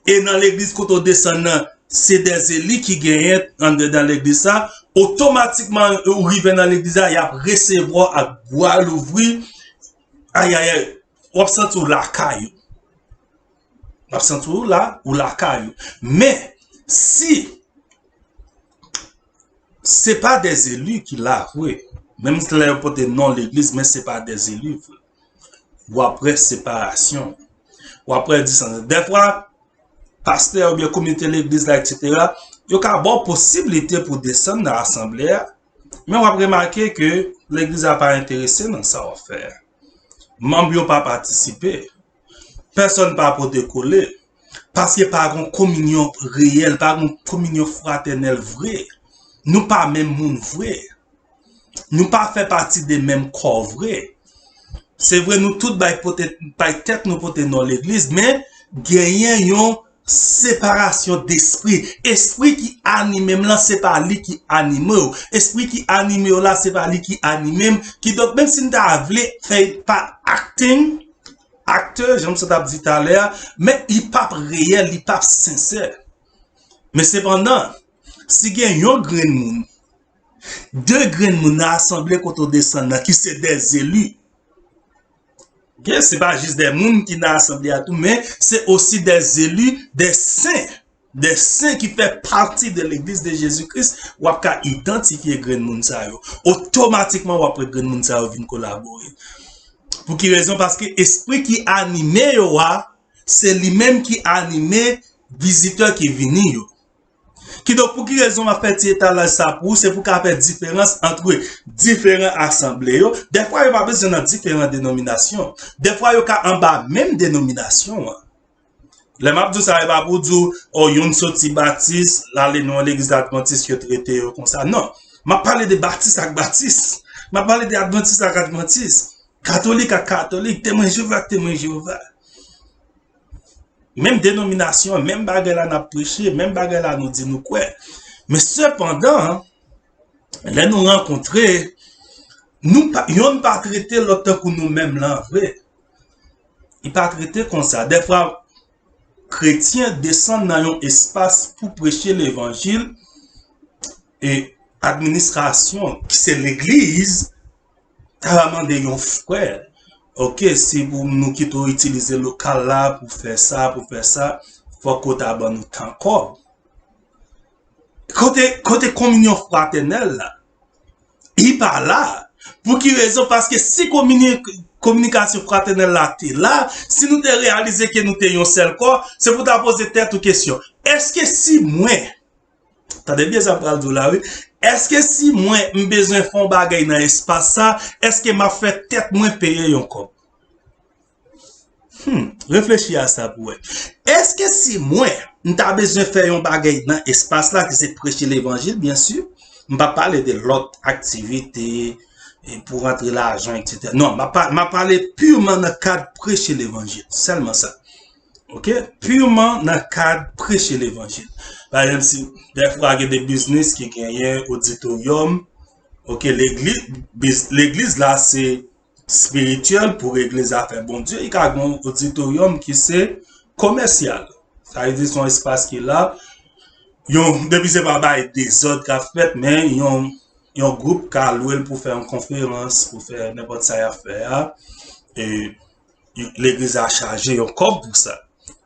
e nan legliz kote w desann nan, se de eli ki genyen anndedan legliz sa, otomatikman ou rive nan legliz la, y ap resevwa w ak bra louvri, ayayay, w ap santi w lakay ou. W ap santi w la, ou lakay ou. Men, si se pa de eli ki la vre, menm lè yo pote non legliz, men se pa de eli vre. W ap wè separasyon. W ap wè distans. Dèfwa, pastè oubyen komite legliz la, etsetera, yo ka ba w posiblite pou desann nan asanble a, men w ap remake ke legliz la pa enterese nan sa w ap fè a. Manm yo pa patisipe. Pèsòn pa pote kole. Paske pa gen kominyon reyèl, pa gen kominyon fratènèl vre. Nou pa menm moun vre. Nou pa fè pati de menm kò vre. Se vre, nou tout bay pote, bay tèt nou pote non legliz, men genyen yon separasyon despri. Espri ki anime m lan, se pa li ki anime w. Espri ki anime w la, se pa li ki anime m. Kidonk, menm si n ta vle fè pa acting, aktè, jan m sot ap di talè a, men li p ap reyèl, li p ap sensè. Men sepandan, si gen yon grenn moun, de grenn moun nan asanble kote w desann nan, ki se dè zeli. Ok, se pa jis dè moun ki nan asanble a tou, men se osi dè zeli, dè sen, dè sen ki fè pati de legliz de Jezi Kris, w ap ka idantifye grenn moun sa yo. Otomatikman, w ap wè grenn moun sa yo vin kolabore. Pou ki rezon? Paske espri ki anime yo a, se li menm ki anime vizitè ki vini yo. Kidonk, pou ki rezon m ap fè ti etalaj sa pou ou? Se pou ka fè diferans ant diferan asanble yo. Dèfwa, yo pa bezwen nan diferan denominasyon. Dèfwa, yo ka anba menm denominasyon an. Lè m ap di w sa, e pa pou di w, o, youn soti batis, l ale nan yon legliz advantis, yo trete yo konsa. Non. M ap pale de batis ak batis. M ap pale de advantis ak advantis. Katolik ak katolik, temwen Jewova ak temwen Jewova. Menm denominasyon, menm bagay la n ap preche, menm bagay la nou di nou kwè. Men sepandan, lè nou rankontre, nou pa, yonn pa trete lòt tankou nou menm lan vre. Li pa trete konsa. Dèfwa, kretyen desann nan yon espas pou preche levanjil, e administrasyon, ki se legliz, ta va mande yon frè, ok, si pou nou kite w itilize lokal la pou fè sa, pou fè sa, fòk ou ta ban nou tan kòb. Kote, kote kominyon fratènèl la? Li pa la. Pou ki rezon? Paske si komini-, kominikasyon fratènèl la te la, si nou te reyalize ke nou te yon sèl kò, se pou ta poze tèt ou kesyon. Èske si mwen, tande byen sa m pral di w la, wi. Èske si mwen, m bezwen fè yon bagay nan espas sa, èske m ap fè tèt mwen peye yon kòb? Hmm, reflechi a sa pou wè. Èske si mwen, m ta bezwen fè yon bagay nan espas la, ki se preche levanjil, byen si, m pa pale de lòt aktivite, e pou rantre lajan, etsetera. Non, m ap pa-, m ap pale piman nan kad preche levanjil, sèlman sa. Ok? Piman nan kad preche levanjil. Pa egzanp, si dèfwa gen de biznis ki genyen oditoryòm, ok, legliz, biz-, legliz la se espirityèl, pou regle zafè Bondye, li ka gen yon oditoryòm ki se komèsyal. Sa vle di se yon espas ki la, yon, depi se pa bay dezòd k ap fèt, men yon, yon gwoup ka lwe l pou fè yon konferans, pou fè nenpòt sa y ap fè a. E legliz la chaje yon kòb pou sa.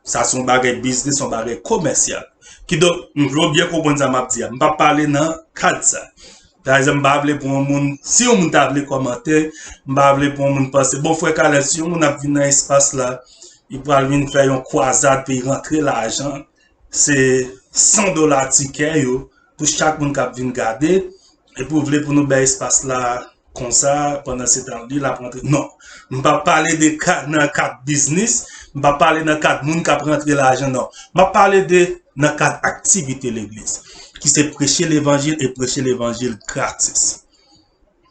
Sa se yon bagay biznis, yon bagay komèsyal. Kidonk, m vle w byen konprann sa m ap di a. M p ap pale nan kad sa. Pa egzanp, m pa vle pou yon moun, si yon moun ta vle kòmante, m pa vle pou yon moun panse, bon, frè Caleb, si yon moun ap vin nan espas la, li pral vin fè yon kwazad pou li rantre lajan, se san dola tikè yo, pou chak moun k ap vin gade, epi w vle pou nou bay espas la konsa, pandan se tan li, l ap rantre. Non. M p ap pale de ka, nan kad biznis, m p ap pale nan kad moun k ap rantre lajan, non. M ap pale de nan kad aktivite legliz, ki se preche levanjil e preche levanjil gratis.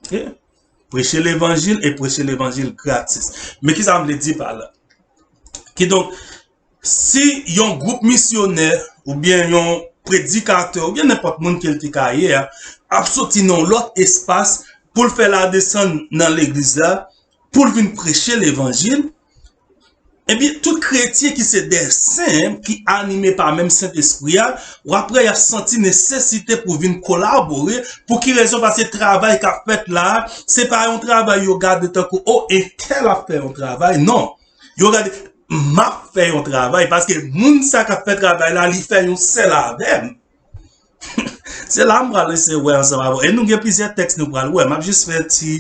Ok? Preche levanjil e preche levanjil gratis. Men ki sa m vle di pa la? Kidonk, si yon gwoup misyonè oubyen yon predikatè oubyen nenpòt moun ke l te ka ye a ap soti nan yon lòt espas pou l fè ladesann nan legliz la, pou l vin preche levanjil, ebyen, tout kretyen ki se dè sen, ki anime pa menm Sentespri a, w ap wè y ap santi nesesite pou vin kolabore. Pou ki rezon? Paske travay k ap fèt la a, se pa yon travay yo gade tankou, o, entèl ap fè yon travay. Non. Yo gade, m ap fè yon travay, paske moun sa k ap fè travay la, li fè yon sèl avè m. Se la m pral eseye wè ansanm avè w. E nou gen plizyè tèks nou pral wè. M ap jis fè ti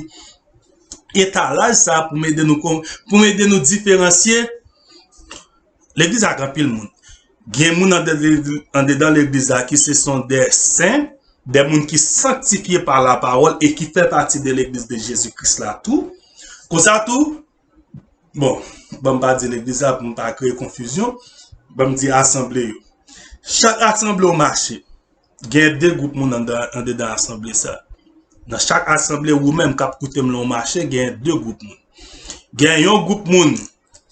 etalaj sa pou m ede nou kon-, pou m ede nou diferansye legliz ak anpil moun. Gen moun andedan, andedan legliz la ki se son dè sen, dè moun ki sanktifye pa lapawòl e ki fè pati de legliz de Jezi Kris la tou. Konsa tou, bon, ban m pa di legliz la pou m pa kreye konfizyon, ban m di asanble yo. Chak asanble w mache, gen de gwoup moun anndan, andedan asanble sa. Nan chak asanble, ou menm k ap koute m lè w mache, gen de gwoup moun. Gen yon gwoup moun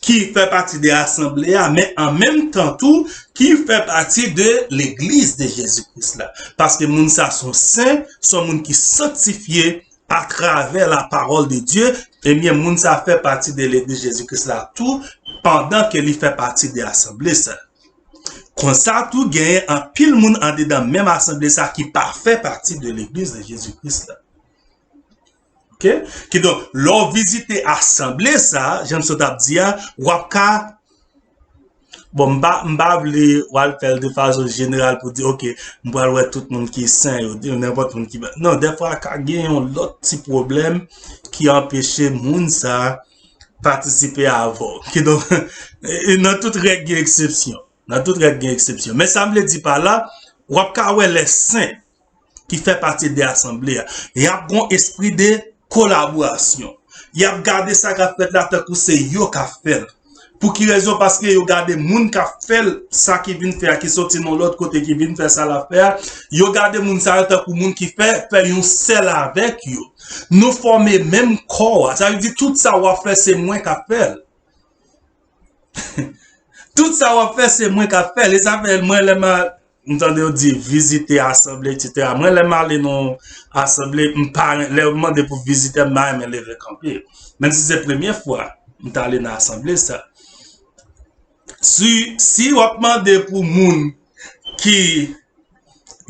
ki fè pati de asanble a, men an menm tan tou, ki fè pati de legliz de Jezi Kris la. Paske moun sa se yon sen, se yon moun ki sanktifye atravè la parole de Dieu, ebyen, moun sa fè pati de legliz Jezi Kris la tou, pandan ke li fè pati de asanble sa. Konsa tou, genyen anpil moun andedan menm asanble sa ki pa fè pati de legliz de Jezi Kris la. Ok? Kidonk, lè w vizite asanble sa, jan m sot ap di a, w ap ka Bon, m pa, m pa vle w al fè l de fason jeneral pou di, ok, m pral wè tout moun ki sen yo, di nenpòt moun ki ba-, non, dèfwa ka gen yon lòt ti pwoblèm ki anpeche moun sa patisipe avè w. Kidonk, e, e nan tout règ gen eksepsyon. Nan tout règ gen eksepsyon. Men sa m vle di pa la, w ap ka wè lè sen ki fè pati de asanble a, y ap gon espri de kolaborasyon. Y ap gade sa k ap fèt la tankou se yo k ap fè l. Pou ki rezon? Paske yo gade moun k ap fè l, sa ki vin fè a, ki soti nan lòt kote, ki vin fè sa l ap fè a, yo gade moun sa yo tankou moun ki fè, fè yon sèl avèk yo. Nou fòme menm kò a. Sa vle di tout sa w ap fè, se mwen k ap fè l. Tout sa w ap fè, se mwen k ap fè l. E sa fè mwen, lè m a, m tande yo di vizite asanble, etsetera. Mwen, lè m ale nan asanble, m pa, lè yo mande pou vizitè, m pa renmen leve kanpe. Menm si se premye fwa m t ale nan asanble sa. Si, si w ap mande pou moun ki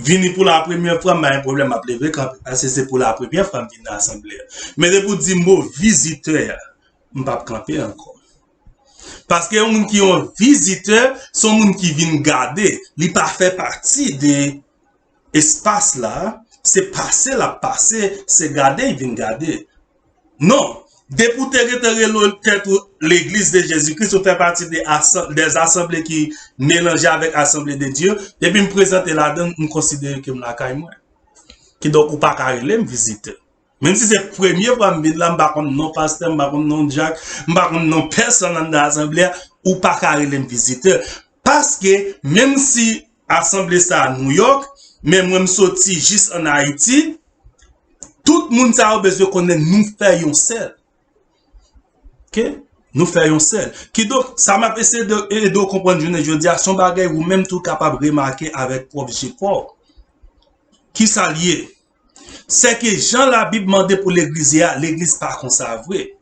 vini pou la premyè fwa, m pa gen pwoblèm, m ap leve kanpe. Paske se pou la premyè fwa m vin nan asanble a. Men depi w di mo vizitè a, m p ap kanpe ankò. Paske yon moun ki yon vizitè, se yon moun ki vin gade. Li pa fè pati de espas la. Se pase l ap pase, se gade l vin gade. Non. Depi w te rete rele tèt ou Legliz de Jezi Kris, ou fè pati de asan-, des asanble ki melanje avèk Asanble de Dye. Depi m prezante ladan l, m konsidere ke m lakay mwen. Kidonk, ou pa ka rele m vizitè. Menm si se premye fwa m vin la, m pa konn non pastè, m pa konn non dyak, m pa konn non pèsonn anndan asanble a, ou pa ka rele m vizitè. Paske, menm si asanble sa a Nouyòk, men mwen m soti jis ann Ayiti, tout moun sa yo bezwen konnen nou fè yon sèl. Ok? Nou fè yon sèl. Kidonk, sa m ap eseye de ede w konprann jounen jodi a, se yon bagay ou menm tou kapab remake avèk pwòp je pa w. Kisa l ye? Sèke jan Labib mande pou legliz ye a, legliz pa konsa vre.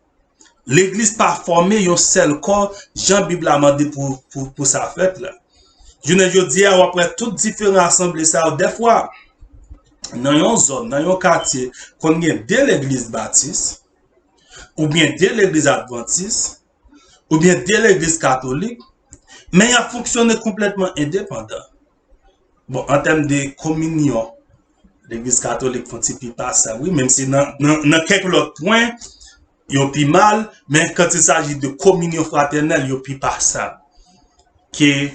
Legliz pa fòme yon sèl kò, jan Bib la mande pou, pou, pou sa fèt la. Jounen jodi a, w ap wè tout diferan asanble sa yo. Dèfwa, nan yon zòn, nan yon katye, konn gen de legliz batis, oubyen de legliz advantis, oubyen de legliz katolik, men y ap fonksyone konplètman endepandan. Bon, an tèm de kominyon, legliz katolik fè yon ti pi pa sa, wi, menm si nan, nan, nan kèk lòt pwen, yo pi mal, men quand il s'agit de communion fraternelle, yo pi pa sa ke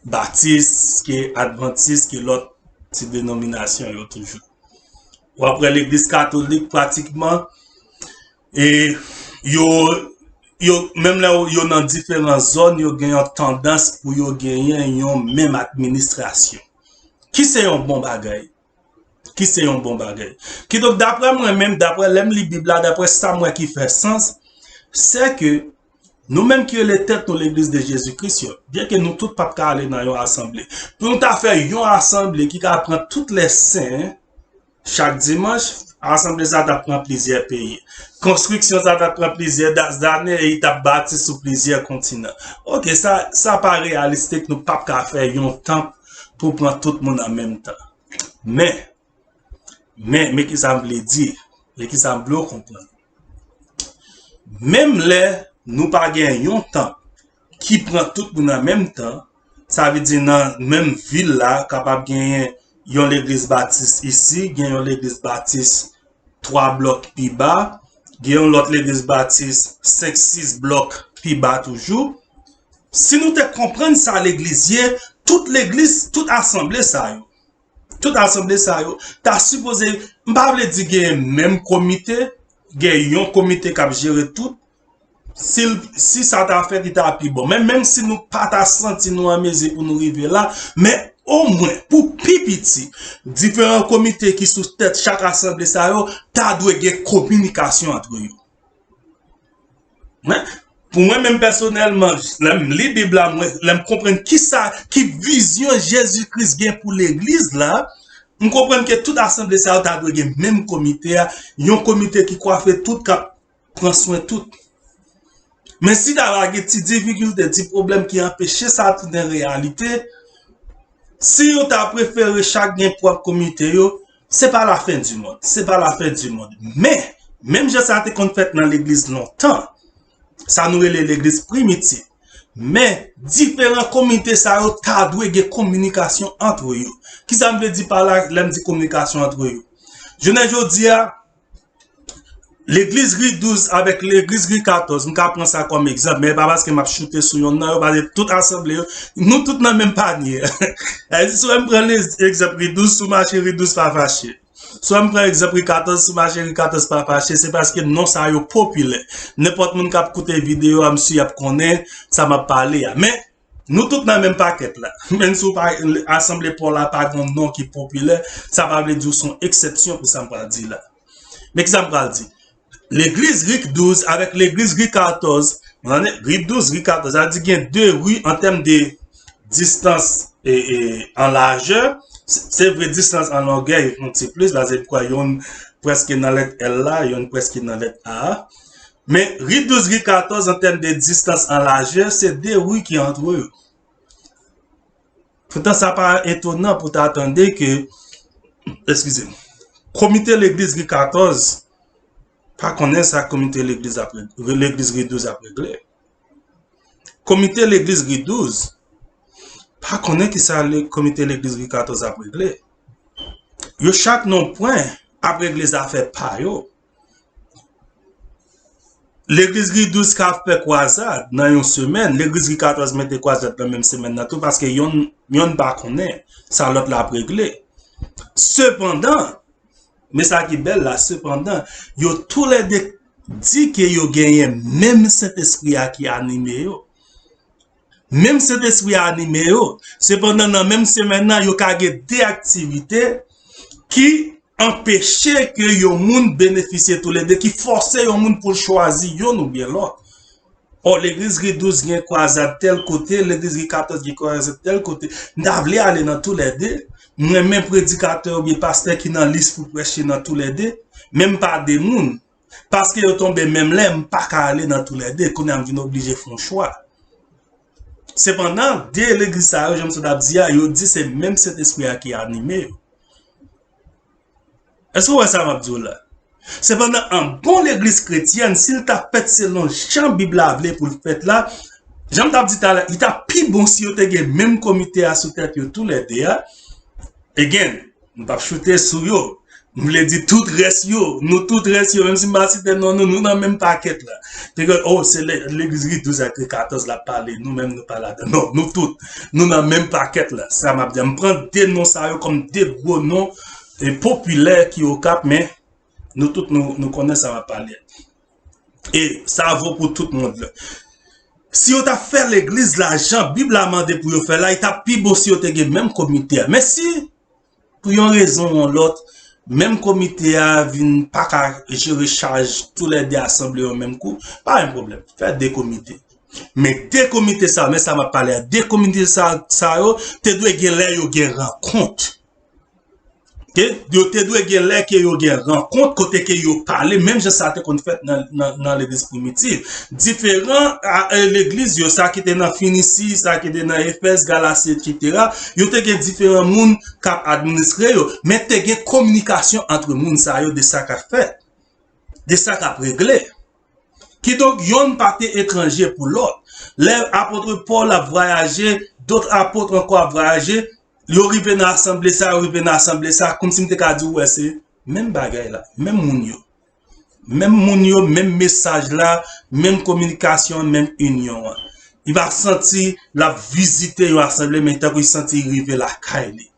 batis, ke advantis, ke lòt ti denominasyon yo toujou. W ap wè legliz katolik pratikman, e yo, yo, menm lè yo nan diferan zòn, yo gen yon tandans pou yo genyen yon menm administrasyon. Ki se yon bon bagay. Ki se yon bon bagay. Kidonk, daprè mwen menm, daprè lè m li Bib la, daprè sa m wè ki fè sans, se ke nou menm ki rele tèt nou Legliz de Jezi Kris yo, byenke nou tout p ap ka ale nan yon asanble, pou nou ta fè yon asanble ki ka pran tout lè sen, chak dimanch, asanble sa t ap pran plizyè peyi. Konstriksyon sa t ap pran plizyè da-, zane e li t ap bati sou plizyè kontinan. Ok, sa, sa pa reyalistik, nou p ap ka fè yon tanp pou pran tout moun an menm tan. Men, men, men kisa m vle di, men kisa m vle w konprann. Menm lè nou pa gen yon tanp ki pran tout moun an menm tan, sa vle di nan menm vil la, kapab genyen yon legliz batis isi, gen yon legliz batis twa blòk pi ba, gen yon lòt legliz batis senk, sis blòk pi ba toujou. Si nou te konprann sa legliz ye, tout legliz, tout asanble sa yo, tout asanble sa yo, ta sipoze, m pa vle di gen menm komite, gen yon komite k ap jere tout, Si, si sa ta fèt, li ta pi bon. Men menm si nou pa ta santi nou an mezi pou nou rive la, men omwen, pou pi piti, diferan komite ki sou tèt chak asanble sa yo, ta dwe gen kominikasyon ant yo. Men, pou mwen menm pèsonèlman, lè m li Bib la, mwen, lè m konprann ki sa, ki vizyon Jezi Kris gen pou legliz la, m konprann ke tout asanble sa yo ta dwe gen menm komite a, yon komite ki kwafe tout, k ap pran swen tout. Men si ta va gen ti difikilte, ti pwoblèm ki anpeche sa tounen reyalite, si yo ta prefere chak gen pwòp komite yo, se pa lafen di mond. Se pa lafen di mond. Men, menm jan sa te konn fèt nan legliz lontan, sa nou rele legliz primitiv. Men, diferan komite sa yo ta dwe gen kominikasyon ant yo. Kisa m vle di pa la lè m di kominikasyon ant yo? Jounen jodi a, legliz Ri douz avèk legliz Ri katòz, m ka pran sa kòm egzanp, men e pa paske m ap choute sou yonn nan yo, paske tout asanble yo, nou tout nan menm panye. Sa vle di, si w wè m pran egzanp Ri douz, si w mache Ri douz, pa fache. Si w wè m pran egzanp Ri katòz, si w mache Ri katòz, pa fache, se paske non sa yo popilè. Nenpòt moun k ap koute videyo a, m si y ap konnen sa m ap pale a. Men, nou tout nan menm pakèt la. Menm si w pa, asanble pa w la pa gen yon non ki popilè, sa pa vle di w se yon eksepsyon pou sa m pral di la. Men kisa m pral di? Legliz Ri douz avèk legliz Ri katòz, Ri douz, Ri katòz, sa di gen de ri an tèm de distans e, e, an lajè. Se vre, distans an longè, yon ti plis, la se kwa yon prèske nan lèt L la, yon prèske nan lèt A a. Men Ri douz, Ri katòz, an tèm de distans an lajè, se de ri ki antre yo. Poutan, sa pa etonan pou ta tande ke, eskize m, komite legliz Ri katòz pa konnen sa komite legliz ap regle, legliz Ri douz ap regle. Komite legliz Ri douz pa konnen ki sa le, komite legliz Ri katòz ap regle. Yo chak nan yon pwen ap regle zafè pa yo. Legliz Ri douz ka fè kwazad nan yon semèn, legliz Ri katòz mete kwazad nan menm semèn nan tou, paske yonn, yonn pa konnen sa lòt la ap regle. Sepandan, men sa ki bèl la, sepandan, yo toulède di ke yo genyen menm Sentespri a ki anime yo. Menm Sentespri a anime yo. Sepandan, nan menm semèn nan, yo ka gen de aktivite ki anpeche ke yon moun benefisye toulède, ki fòse yon moun pou l chwazi yonn oubyen lòt. Ò, legliz Ri douz gen kwazad tèl kote, legliz Ri katòz gen kwazad tèl kote. M ta vle ale nan toulède. M renmen predikatè oubyen pastè ki nan lis pou preche nan toulède, men m pa de moun. Paske yo tonbe menm lè, m pa ka ale nan toulède. Kounye a, m vin oblije fè yon chwa. Sepandan, de legliz sa yo, jan m sot ap di a, yo di se menm Sentespri a ki anime yo. Èske w wè sa m ap di w la? Sepandan, an bon legliz kretyèn, si l ta fèt selon jan Bib la vle pou l fèt la, jan m t ap di talè, li t ap pi bon si yo te gen menm komite a sou tèt yo toulède a. Again, m p ap choute sou yo. M vle di tout rès yo, nou tout rès yo, menm si m pa site non nou, nou nan menm pakèt la. Pigè, oh, se le-, legliz Ri douz ak Ri katòz l ap pale, nou menm nou pa ladan. Non, nou tout, nou nan menm pakèt la. Sa m ap di, m pran de non sa yo kòm de gwo non e popilè ki Okap, men nou tout nou, nou konnen sa m ap pale. E sa vo pou tout mond la. Si yo ta fè legliz la jan Bib la mande pou yo fè la, li t ap pi bon si yo te gen menm komite a. Men si, pou yon rezon ou yon lòt, menm komite a vin pa ka jere chaj toulède asanble yo menm kou, pa gen pwoblèm. Fè de komite. Men de komite sa, men sa m ap pale a, de komite sa, sa yo, te dwe gen lè yo gen rankont. Ke yo te dwe gen lè ke yo gen rankont kote ke yo pale, menm jan sa te konn fèt nan, nan, nan legliz primitiv. Diferan a, e, legliz yo, sa ki te nan Finisi, sa ki te nan Efèz, Galasi, etsetera, yo te gen diferan moun k ap administre yo, men te gen kominikasyon ant moun sa yo de sa k ap fèt, de sa k ap regle. Kidonk, yonn pa te etranje pou lòt. Lè apot Pòl ap vwayaje, dòt apot ankò ap vwayaje, yo rive nan asanble sa, yo rive nan asanble sa, kòmsi m te ka di w, wè, se menm bagay la, menm moun yo. Menm moun yo, menm mesaj la, menm kominikasyon an, menm inyon an. Li pa santi l ap vizite yon asanble, men tankou li santi li rive lakay li.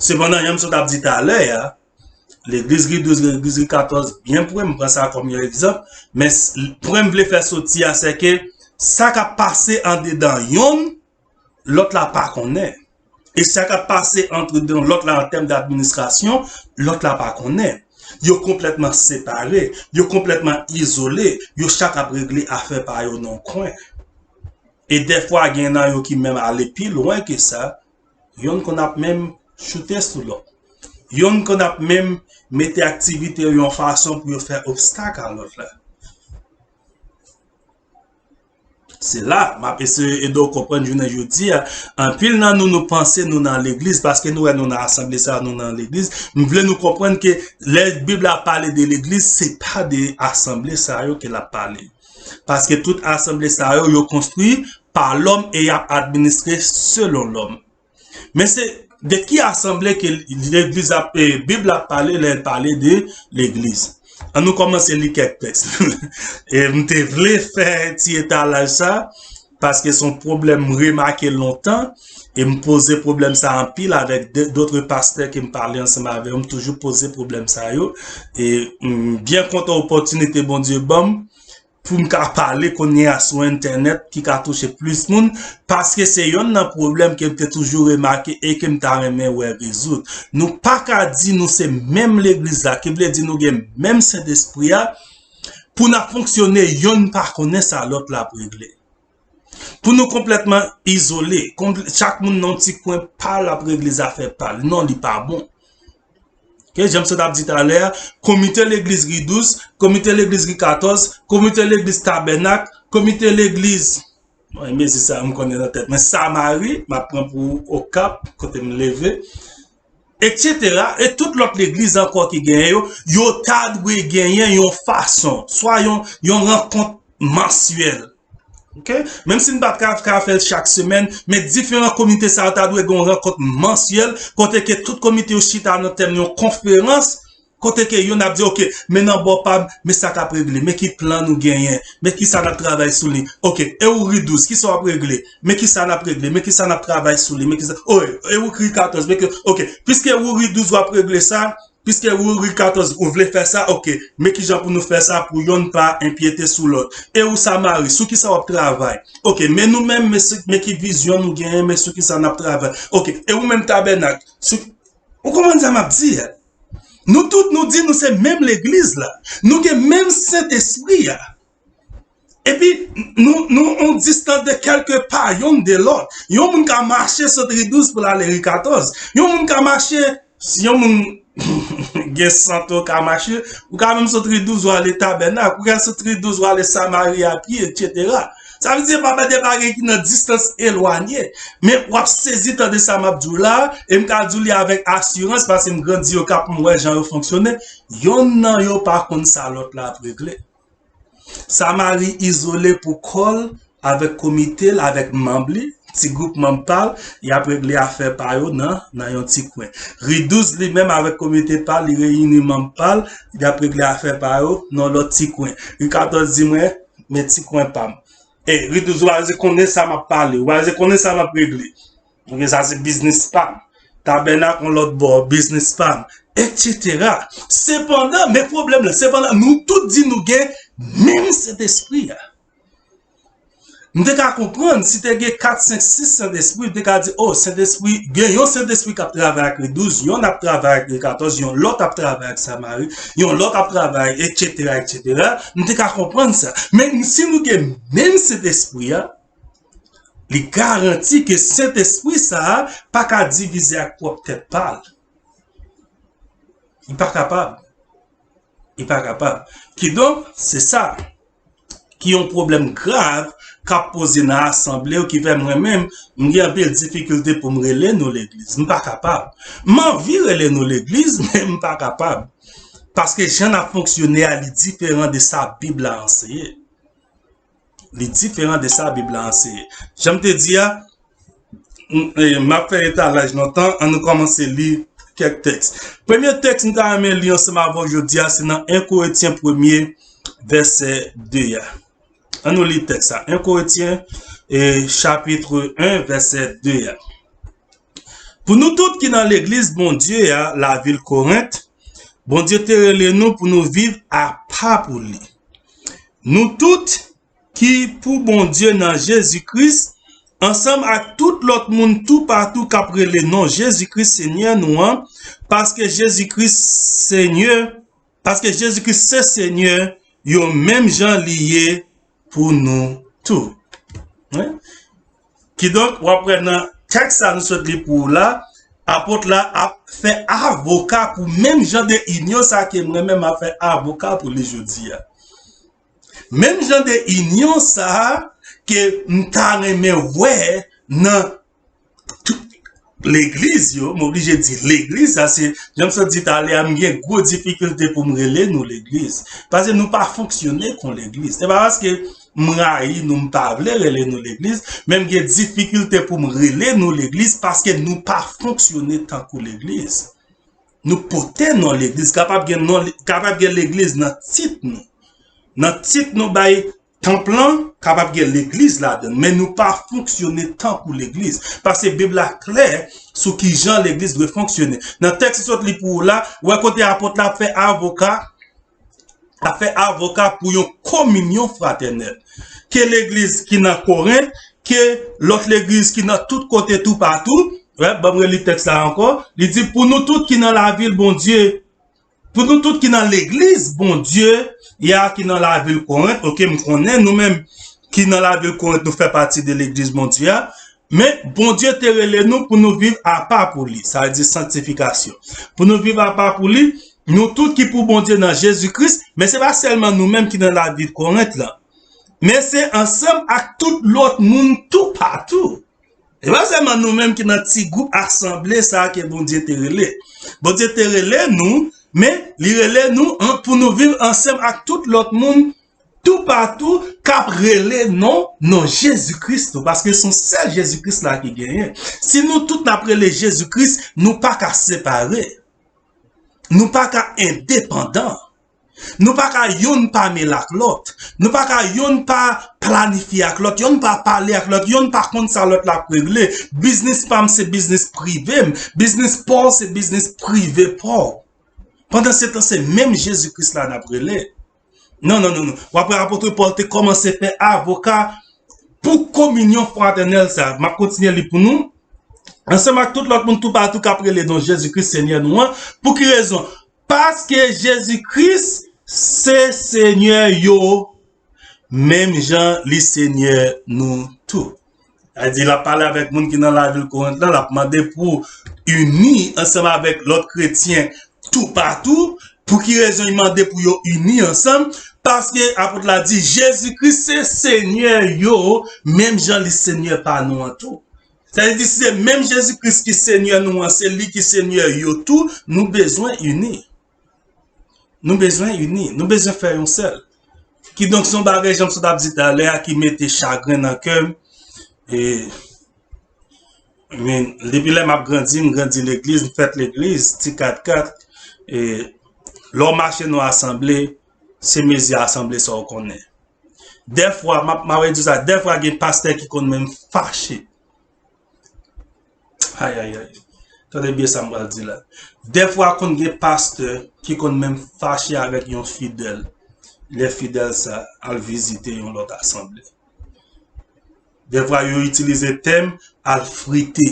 Sepandan, jan m sot ap di talè a, Legliz Ri douz, legliz Ri katòz, byen pre, m pran sa kòm yon egzanp, men s- pwen m vle fè soti a, se ke sa k ap pase andedan yonn, lòt la pa konnen. E sa k ap pase andedan lòt la an tèm d'administrasyon, lòt la pa konnen. Yo konplètman separe, yo konplètman izole, yo chak ap regle afè pa yo nan yon kwen. E dèfwa, gen nan yo ki menm ale pi lwen ke sa, yonn konn ap menm choute sou lòt. Yonn konn ap menm mete aktivite yo yon fason pou yo fè obstak a lòt la. Se la, m ap eseye ede w konprann jounen jodi a. Anpil nan nou, nou panse nou nan legliz, paske nou wè nou nan asanble sa, nou nan legliz. M vle nou konprann ke lè Bib la pale de legliz, se pa de asanble sa yo ke l ap pale. Paske tout asanble sa yo, yo konstwi pa lòm e y ap administre selon lòm. Men se de ki asanble ke legliz ap, e, Bib la ap pale lè l pale de legliz? An nou kòmanse li kèk tèks. E m te vle fè ti etalaj sa, paske se yon pwoblèm m remake lontan, e m poze pwoblèm sa anpil avèk de- dòt pastè ke m pale ansanm avè yo, m toujou poze pwoblèm sa yo, e m byen kontan opòtinite Bondye ban m pou m ka pale kounye a sou entènèt ki ka touche plis moun, paske se yonn nan pwoblèm ke m te toujou remake e ke m ta renmen wè rezoud. Nou pa ka di nou se menm legliz la, ki vle di nou gen menm Sentespri a, pou n ap fonksyone, yonn pa konnen sa lòt la ap regle. Pou nou konplètman izole, konpl- chak moun nan yon ti kwen pa l ap regle zafè pa l. Non, li pa bon. Ok, jan m sot ap di talè a, komite legliz Ri douz, komite legliz Ri katòz, komite legliz Tabènak, komite legliz, bon, e mezi sa m konnen nan tèt mwen, Samari, m ap pran pou Okap, kote m leve, etsetera. E tout lòt legliz ankò ki genyen yo, yo ta dwe genyen yon fason, swa yon, yon rankont mansyèl. Ok? Menm si n pa t ka, ka fè l chak semèn, men diferan komite sa yo ta dwe gen yon rankont mansyèl, kote ke tout komite yo chita nan tèm yon konferans, kote ke youn ap di, ok, men nan bò pa m, men sa k ap regle, men ki plan nou genyen, men ki sa n ap travay sou li. Ok, e ou Ri douz, ki sa w ap regle? Men ki sa n ap regle, men ki sa n ap travay sou li, men ki sa, oh, e ou Ri katòz, men ki, ok, piske ou Ri douz w ap regle sa, piske ou Ri katòz, ou vle fè sa, ok, men ki jan pou nou fè sa pou yonn pa enpyete sou lòt. E ou Samari, sou ki sa w ap travay? Ok, men nou menm, men, se- men ki vizyon nou genyen, men sou ki sa n ap travay. Ok, e ou menm Tabènak, sou, ou konprann sa m ap di a? Nou tout, nou di nou se menm legliz la. Nou gen menm Sentespri a. Epi, nou, nou on distans de kèlke pa yonn de lòt. Yon moun ka mache sot Ri douz pou l ale Ri katòz. Yon moun ka mache, si yon moun gen santo ka mache, ou ka menm sot Ri douz ou ale Tabènak, ou ka sot Ri douz ou ale Samari a pye, etsetera. Sa vle di, se pa de bagay ki nan distans elwanye, men w ap sezi tande sa m ap di w la, e m ka di w li avèk asirans, paske m grandi Okap, m wè jan yo fonksyone. Yonn nan yo pa konn sa lòt la ap regle. Samari izole pou kò l, avèk komite l, avèk manm li, ti gwoup manm pa l, y ap regle afè pa yo nan, nan yon ti kwen. Ri douz li menm avèk komite pa l, li reyini manm pa l, y ap regle afè pa yo nan lòt ti kwen. Ri katòz di mwen, men ti kwen pa m. E, Ri douz, w a konnen sa m ap pale, w a konnen sa m ap regle. Donk, sa se biznis pa m. Tabènak yon lòt bò, biznis pa m, etsetera. Sepandan, men pwoblèm la, sepandan, nou tout di nou gen menm Sentespri a. M te ka konprann si te gen kat, senk, sis Sentespri, m te ka di, oh, Sentespri, gen yon Sentespri k ap travay ak Ri douz, yon ap travay ak Ri katòz, yon lòt ap travay ak Samari, yon lòt ap travay, etsetera, etsetera. M te ka konprann sa. Men si nou gen menm Sentespri a, li garanti ke Sentespri sa a pa ka divize ak pwòp tèt pa l. Li pa kapab. Li pa kapab. Kidonk, se sa ki yon pwoblèm grav k ap poze nan asanble yo, ki fè mwen menm, m gen anpil difikilte pou m rele nou legliz. M pa kapab. M anvi rele nou legliz, men m pa kapab. Paske jan n ap fonksyone a, li diferan de sa Bib la anseye. Li diferan de sa Bib la anseye. Jan m te di a, m, e, m ap fè etalaj lontan, ann nou kòmanse li kèk tèks. Premye tèks m ta renmen li ansanm avè w jodi a, se nan en Korentyen premye, vèsè de a. Ann nou li tèks sa. En Korentyen, e, chapit en, vèsè de a. Pou nou tout ki nan legliz Bondye a, lavil Korent, Bondye te rele nou pou nou viv apa pou li. Nou tout ki pou Bondye nan Jezi Kris, ansanm ak tout lòt moun toupatou k ap rele non Jezi Kris Senyè nou an, paske Jezi Kris Senyè, paske Jezi Kris se Senyè, yo menm jan li ye pou nou tou. Wi. Kidonk, w ap wè nan tèks sa nou sot li pou ou la, apot la ap fè avoka pou menm jan de inyon sa ke mwen menm ap fè avoka pou li jodi a. Menm jan de inyon sa ke m ta renmen wè nan tout legliz yo, m oblije di legliz, sa se, jan m sot di talè a, m gen gwo difikilte pou m rele nou legliz. Paske nou pa fonksyone kon legliz. Se pa paske m rayi nou, m pa vle rele nou legliz, men m gen difikilte pou m rele nou legliz paske nou pa fonksyone tankou legliz. Nou pote non legliz, kapab gen non, kapab gen legliz nan tit nou. Nan tit nou bay tanp lan, kapab gen legliz ladan l, men nou pa fonksyone tankou legliz. Paske Bib la klè sou ki jan legliz dwe fonksyone. Nan tèks ki sot li pou ou la, ou wè kote apot la ap fè avoka, ap fè avoka pou yon kominyon fratènèl. Ke legliz ki nan Korent, ke lòt legliz ki nan tout kote toupatou, wè, ban m reli tèks la ankò, li di, pou nou tout ki nan lavil Bondye, pou nou tout ki nan legliz Bondye a ki nan lavil Korent, oke, m konnen nou menm ki nan lavil Korent, nou fè pati de legliz Bondye a, men Bondye te rele nou pou nou viv apa pou li, sa vle di sanktifikasyon. Pou nou viv apa pou li, nou tout ki pou Bondye nan Jezi Kris, men se pa sèlman nou menm ki nan lavil Korent lan, men se ansanm ak tout lòt moun toupatou. E pa sèlman nou menm ki nan ti gwoup asanble sa a ke Bondye te rele. Bondye te rele nou, men li rele nou an, pou nou viv ansanm ak tout lòt moun toupatou k ap rele non, non Jezi Kris tou, paske se yon sèl Jezi Kris la ki genyen. Si nou tout n ap rele Jezi Kris, nou pa ka separe. Nou pa ka endepandan. Nou pa ka yonn pa mele ak lòt. Nou pa ka yonn pa planifye ak lòt, yonn pa pale ak lòt, yonn pa konn sa lòt la ap regle. Biznis pa m se biznis prive m. Biznis pa w se biznis prive pa w. Pandansetan, se menm Jezi Kris la n ap rele. Non, non, non, non. W ap wè apot Pòl te kòmanse fè avoka pou kominyon fratènèl sa. M ap kontinye li pou nou. Ansanm ak tout lòt moun toupatou k ap rele non Jezi Kris Senyè nou an. Pou ki rezon? Paske Jezi Kris se Senyè yo, menm jan li Senyè nou tou. Sa vle di, l ap pale avèk moun ki nan lavil Korent lan, l ap mande pou ini ansanm avèk lòt kretyen toupatou. Pou ki rezon li mande pou yo ini ansanm? Paske apot la di, Jezi Kris se Senyè yo, menm jan li Senyè pa nou an tou. Sa vle di, si se menm Jezi Kris ki Senyè nou an, se li ki Senyè yo tou, nou bezwen ini. Nou bezwen ini, nou bezwen fè yon sèl. Kidonk, se yon bagay, jan m sot ap di talè a, ki mete chagren nan kè m. E, men, depi lè m ap grandi, m grandi legliz, m fèt legliz, ti kat kat. E, lè w mache nan asanble, se mezi asanble sa w konnen. Dèfwa, m ap, m ap di sa, dèfwa gen pastè ki konn menm fache. Ay, ay, ay. Tande byen sa m pral di la. Dèfwa konn gen pastè ki konn menm fache avèk yon fidèl. Lè fidèl sa al vizite yon lòt asanble. Dèfwa yo itilize tèm al frite.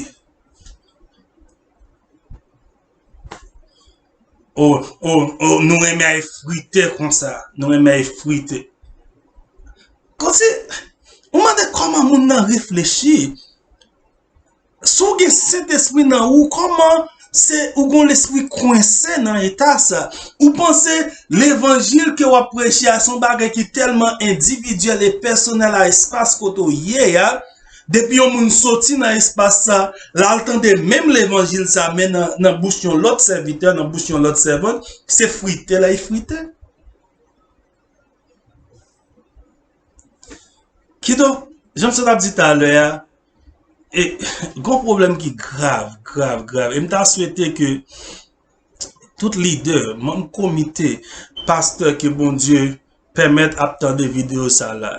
O, o, o, nou renmen al frite konsa. Nou renmen al frite. Kòmsi, ou mande kòman moun nan reflechi. Si w gen Sentespri nan ou, kòman se ou gon lespri kwense nan eta sa? Ou panse levanjil ke w ap preche a se yon bagay ki tèlman endividyèl e pèsonèl a espas kote w ye a, depi yon moun soti nan espas sa, l al tande menm levanjil sa, men nan, nan bouch yon lòt sèvitè, nan bouch yon lòt sèvant, se frite l ap frite? Kidonk, jan m sot ap di talè a, e, gon pwoblèm ki grav, grav, grav. E m ta swete ke tout lidè, manm komite, pastè ke Bondye pèmèt ap tande videyo sa la.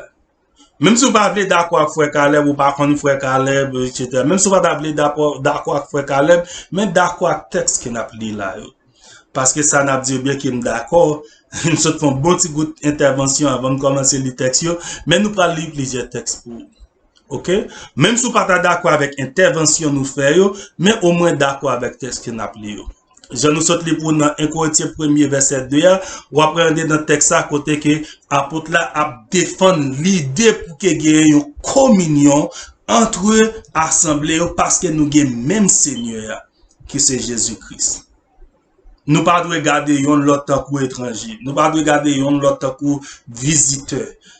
Menm si w pa vle dakò ak frè Kalèb, ou pa konn frè Kalèb, etsetera. Menm si w pa ta vle dakò, dakò ak frè Kalèb, men dakò ak tèks ke n ap li la yo. paske sa n ap di yo byen ke m dakò. M sot fè yon bon ti gout entèvansyon avan m kòmanse li tèks yo, men nou pral li plizyè tèks pou ou. Oke? Menm si w pa ta dakò avèk entèvansyon nou fè yo, men omwen dakò avèk tèks ke n ap li yo. Jan nou sot li pou nan en Korentyen premye vèsè de a, w ap wè andedan tèks sa kote ke apot la ap defann lide pou ke genyen yon kominyon ant asanble yo paske nou gen menm Senyè a, ki se Jezi Kris. Nou pa dwe gade yonn lòt tankou etranje. Nou pa dwe gade yonn lòt tankou vizitè.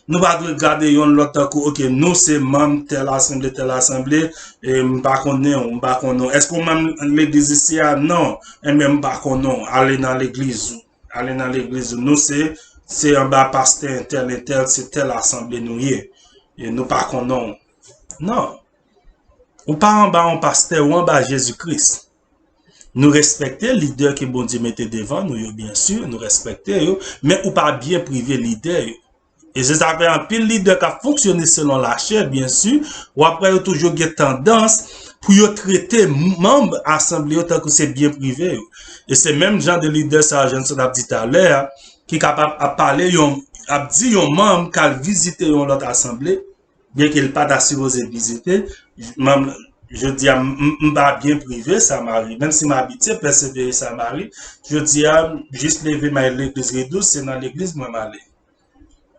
Nou pa dwe gade yonn lòt tankou, oke, nou se manm tèl asanble, tèl asanble, e m pa konnen w, m pa konnen w. Èske w manm legliz isi a? Non. Enben, m pa konnen w. Ale nan legliz ou. Ale nan legliz ou. Nou se, se anba pastè entèl, entèl, se tèl asanble nou ye. E nou pa konnen w. Non. Ou pa anba yon pastè, ou anba Jezi Kris. Nou respekte lidè ke Bondye mete devan nou yo, byen si, nou respekte yo, men ou pa byen prive lidè yo. E se sa fè anpil lidè k ap fonksyone selon lachè, byen si, w ap wè yo toujou gen tandans pou yo trete manm asanble yo tankou se byen prive yo. E se menm jan de lidè sa a, jan n sot ap di talè a, ki kapab ap pale yon, ap di yon manm k al vizite yon lòt asanble, byen ke l pa ta sipoze vizite, manm, jodi a, m, m, m pa byen prive sa m ale, menm si m abitye pèsevere sa m ale, jodi a, m jis leve m al legliz Ridouz, se nan legliz mwen m ale.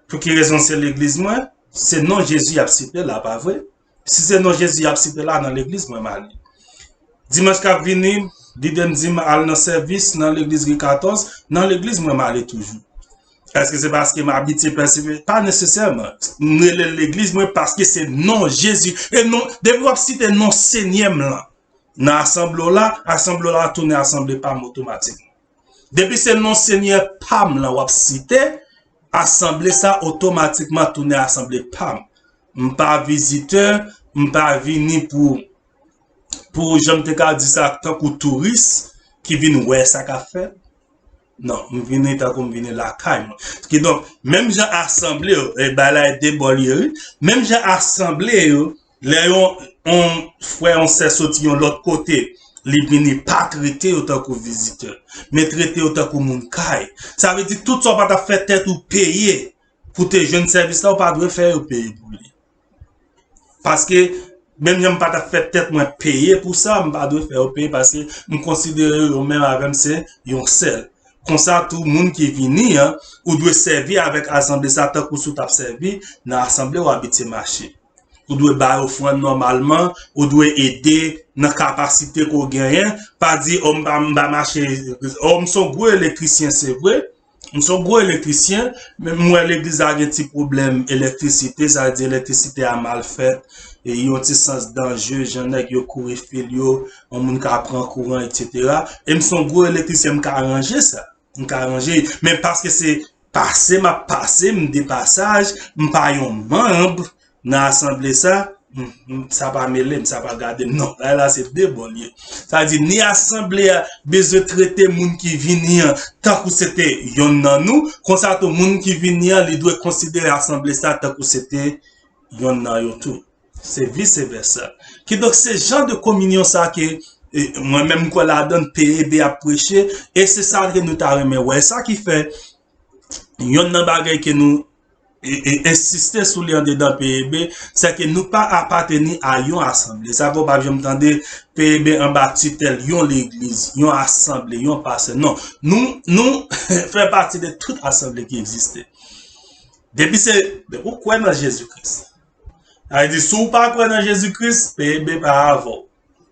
Pou ki rezon se legliz mwen? Se non Jezi y ap site la, pa vre? Si se non Jezi y ap site la, nan legliz mwen m ale. Dimanch k ap vini, lidè m di m al nan sèvis nan legliz Ri katòz, nan legliz mwen m ale toujou. Èske se paske m abitye pèsevere? Pa nesesèman. M rele l legliz mwen paske se non Jezi. E non, depi w ap site non Senyè m lan nan asanble w la, asanble w la tounen asanble pa m otomatikman. Depi se non Senyè pa m lan w ap site, asanble sa otomatikman tounen asanble pa m. M pa vizitè, m pa vini pou, pou, jan m te ka di sa, tankou touris ki vin wè sa k ap fèt. Non, m vini tankou m vini lakay mwen. Kidonk, menm jan asanble yo, e, bagay la e de bò l ye, wi. Menm jan asanble yo, lè yon, yon frè, yon sè soti yon lòt kote, li vini pa trete yo tankou vizitè, men trete yo tankou moun kay. Sa vle di tout sa w pa t ap fè tèt ou peye pou te jwenn sèvis la, ou pa dwe fè yo peye pou li. Paske, menm jan m pa t ap fè tèt mwen peye pou sa, m pa dwe fè yo peye paske m konsidere yo menm avè m se yon sèl. Konsa tou, moun ki vini an, ou dwe sèvi avèk asanble sa tankou si w t ap sèvi nan asanble w abitye mache. Ou dwe bay ofrann nòmalman, ou dwe ede nan kapasite ke w genyen. Pa di, o, m pa, m pa mache, o, m se yon gwo elektrisyen, se vre. M se yon gwo elektrisyen, men m wè legliz la gen ti pwoblèm elektrisite, sa vle di elektrisite a mal fèt, e yon ti sans danje, jan nèg yo kouri fil yo, yon moun ka pran kouran, etsetera. E m se yon gwo elektrisyen, m ka ranje sa. M ka ranje, men paske se pase m ap pase, m de pasaj, m pa yon manm nan asanble sa, m, m, sa pa mele m, sa pa gade m, non. Bagay la se de bò l ye. Sa vle di, ni asanble a bezwen trete moun ki vini an tankou se te yonn nan nou, konsa tou moun ki vini an, li dwe konsidere asanble sa tankou se te yonn nan yo tou. Se vice versa. Kidonk, se jan de kominyon sa ke, e, mwen menm m kwè ladan l, P E B ap preche, e se sa ke nou ta renmen wè. Sa ki fè, yonn nan bagay ke nou, e, e, ensiste sou li andedan P E B, se ke nou pa apateni a yon asanble. Sa fè w p ap janm tande P E B anba titèl yon legliz, yon asanble, yon pastè. Non, nou, nou fè pati de tout asanble ki egziste. Depi se, depi w kwè nan Jezi Kris. Sa vle di, si w pa kwè nan Jezi Kris, P E B pa avè w.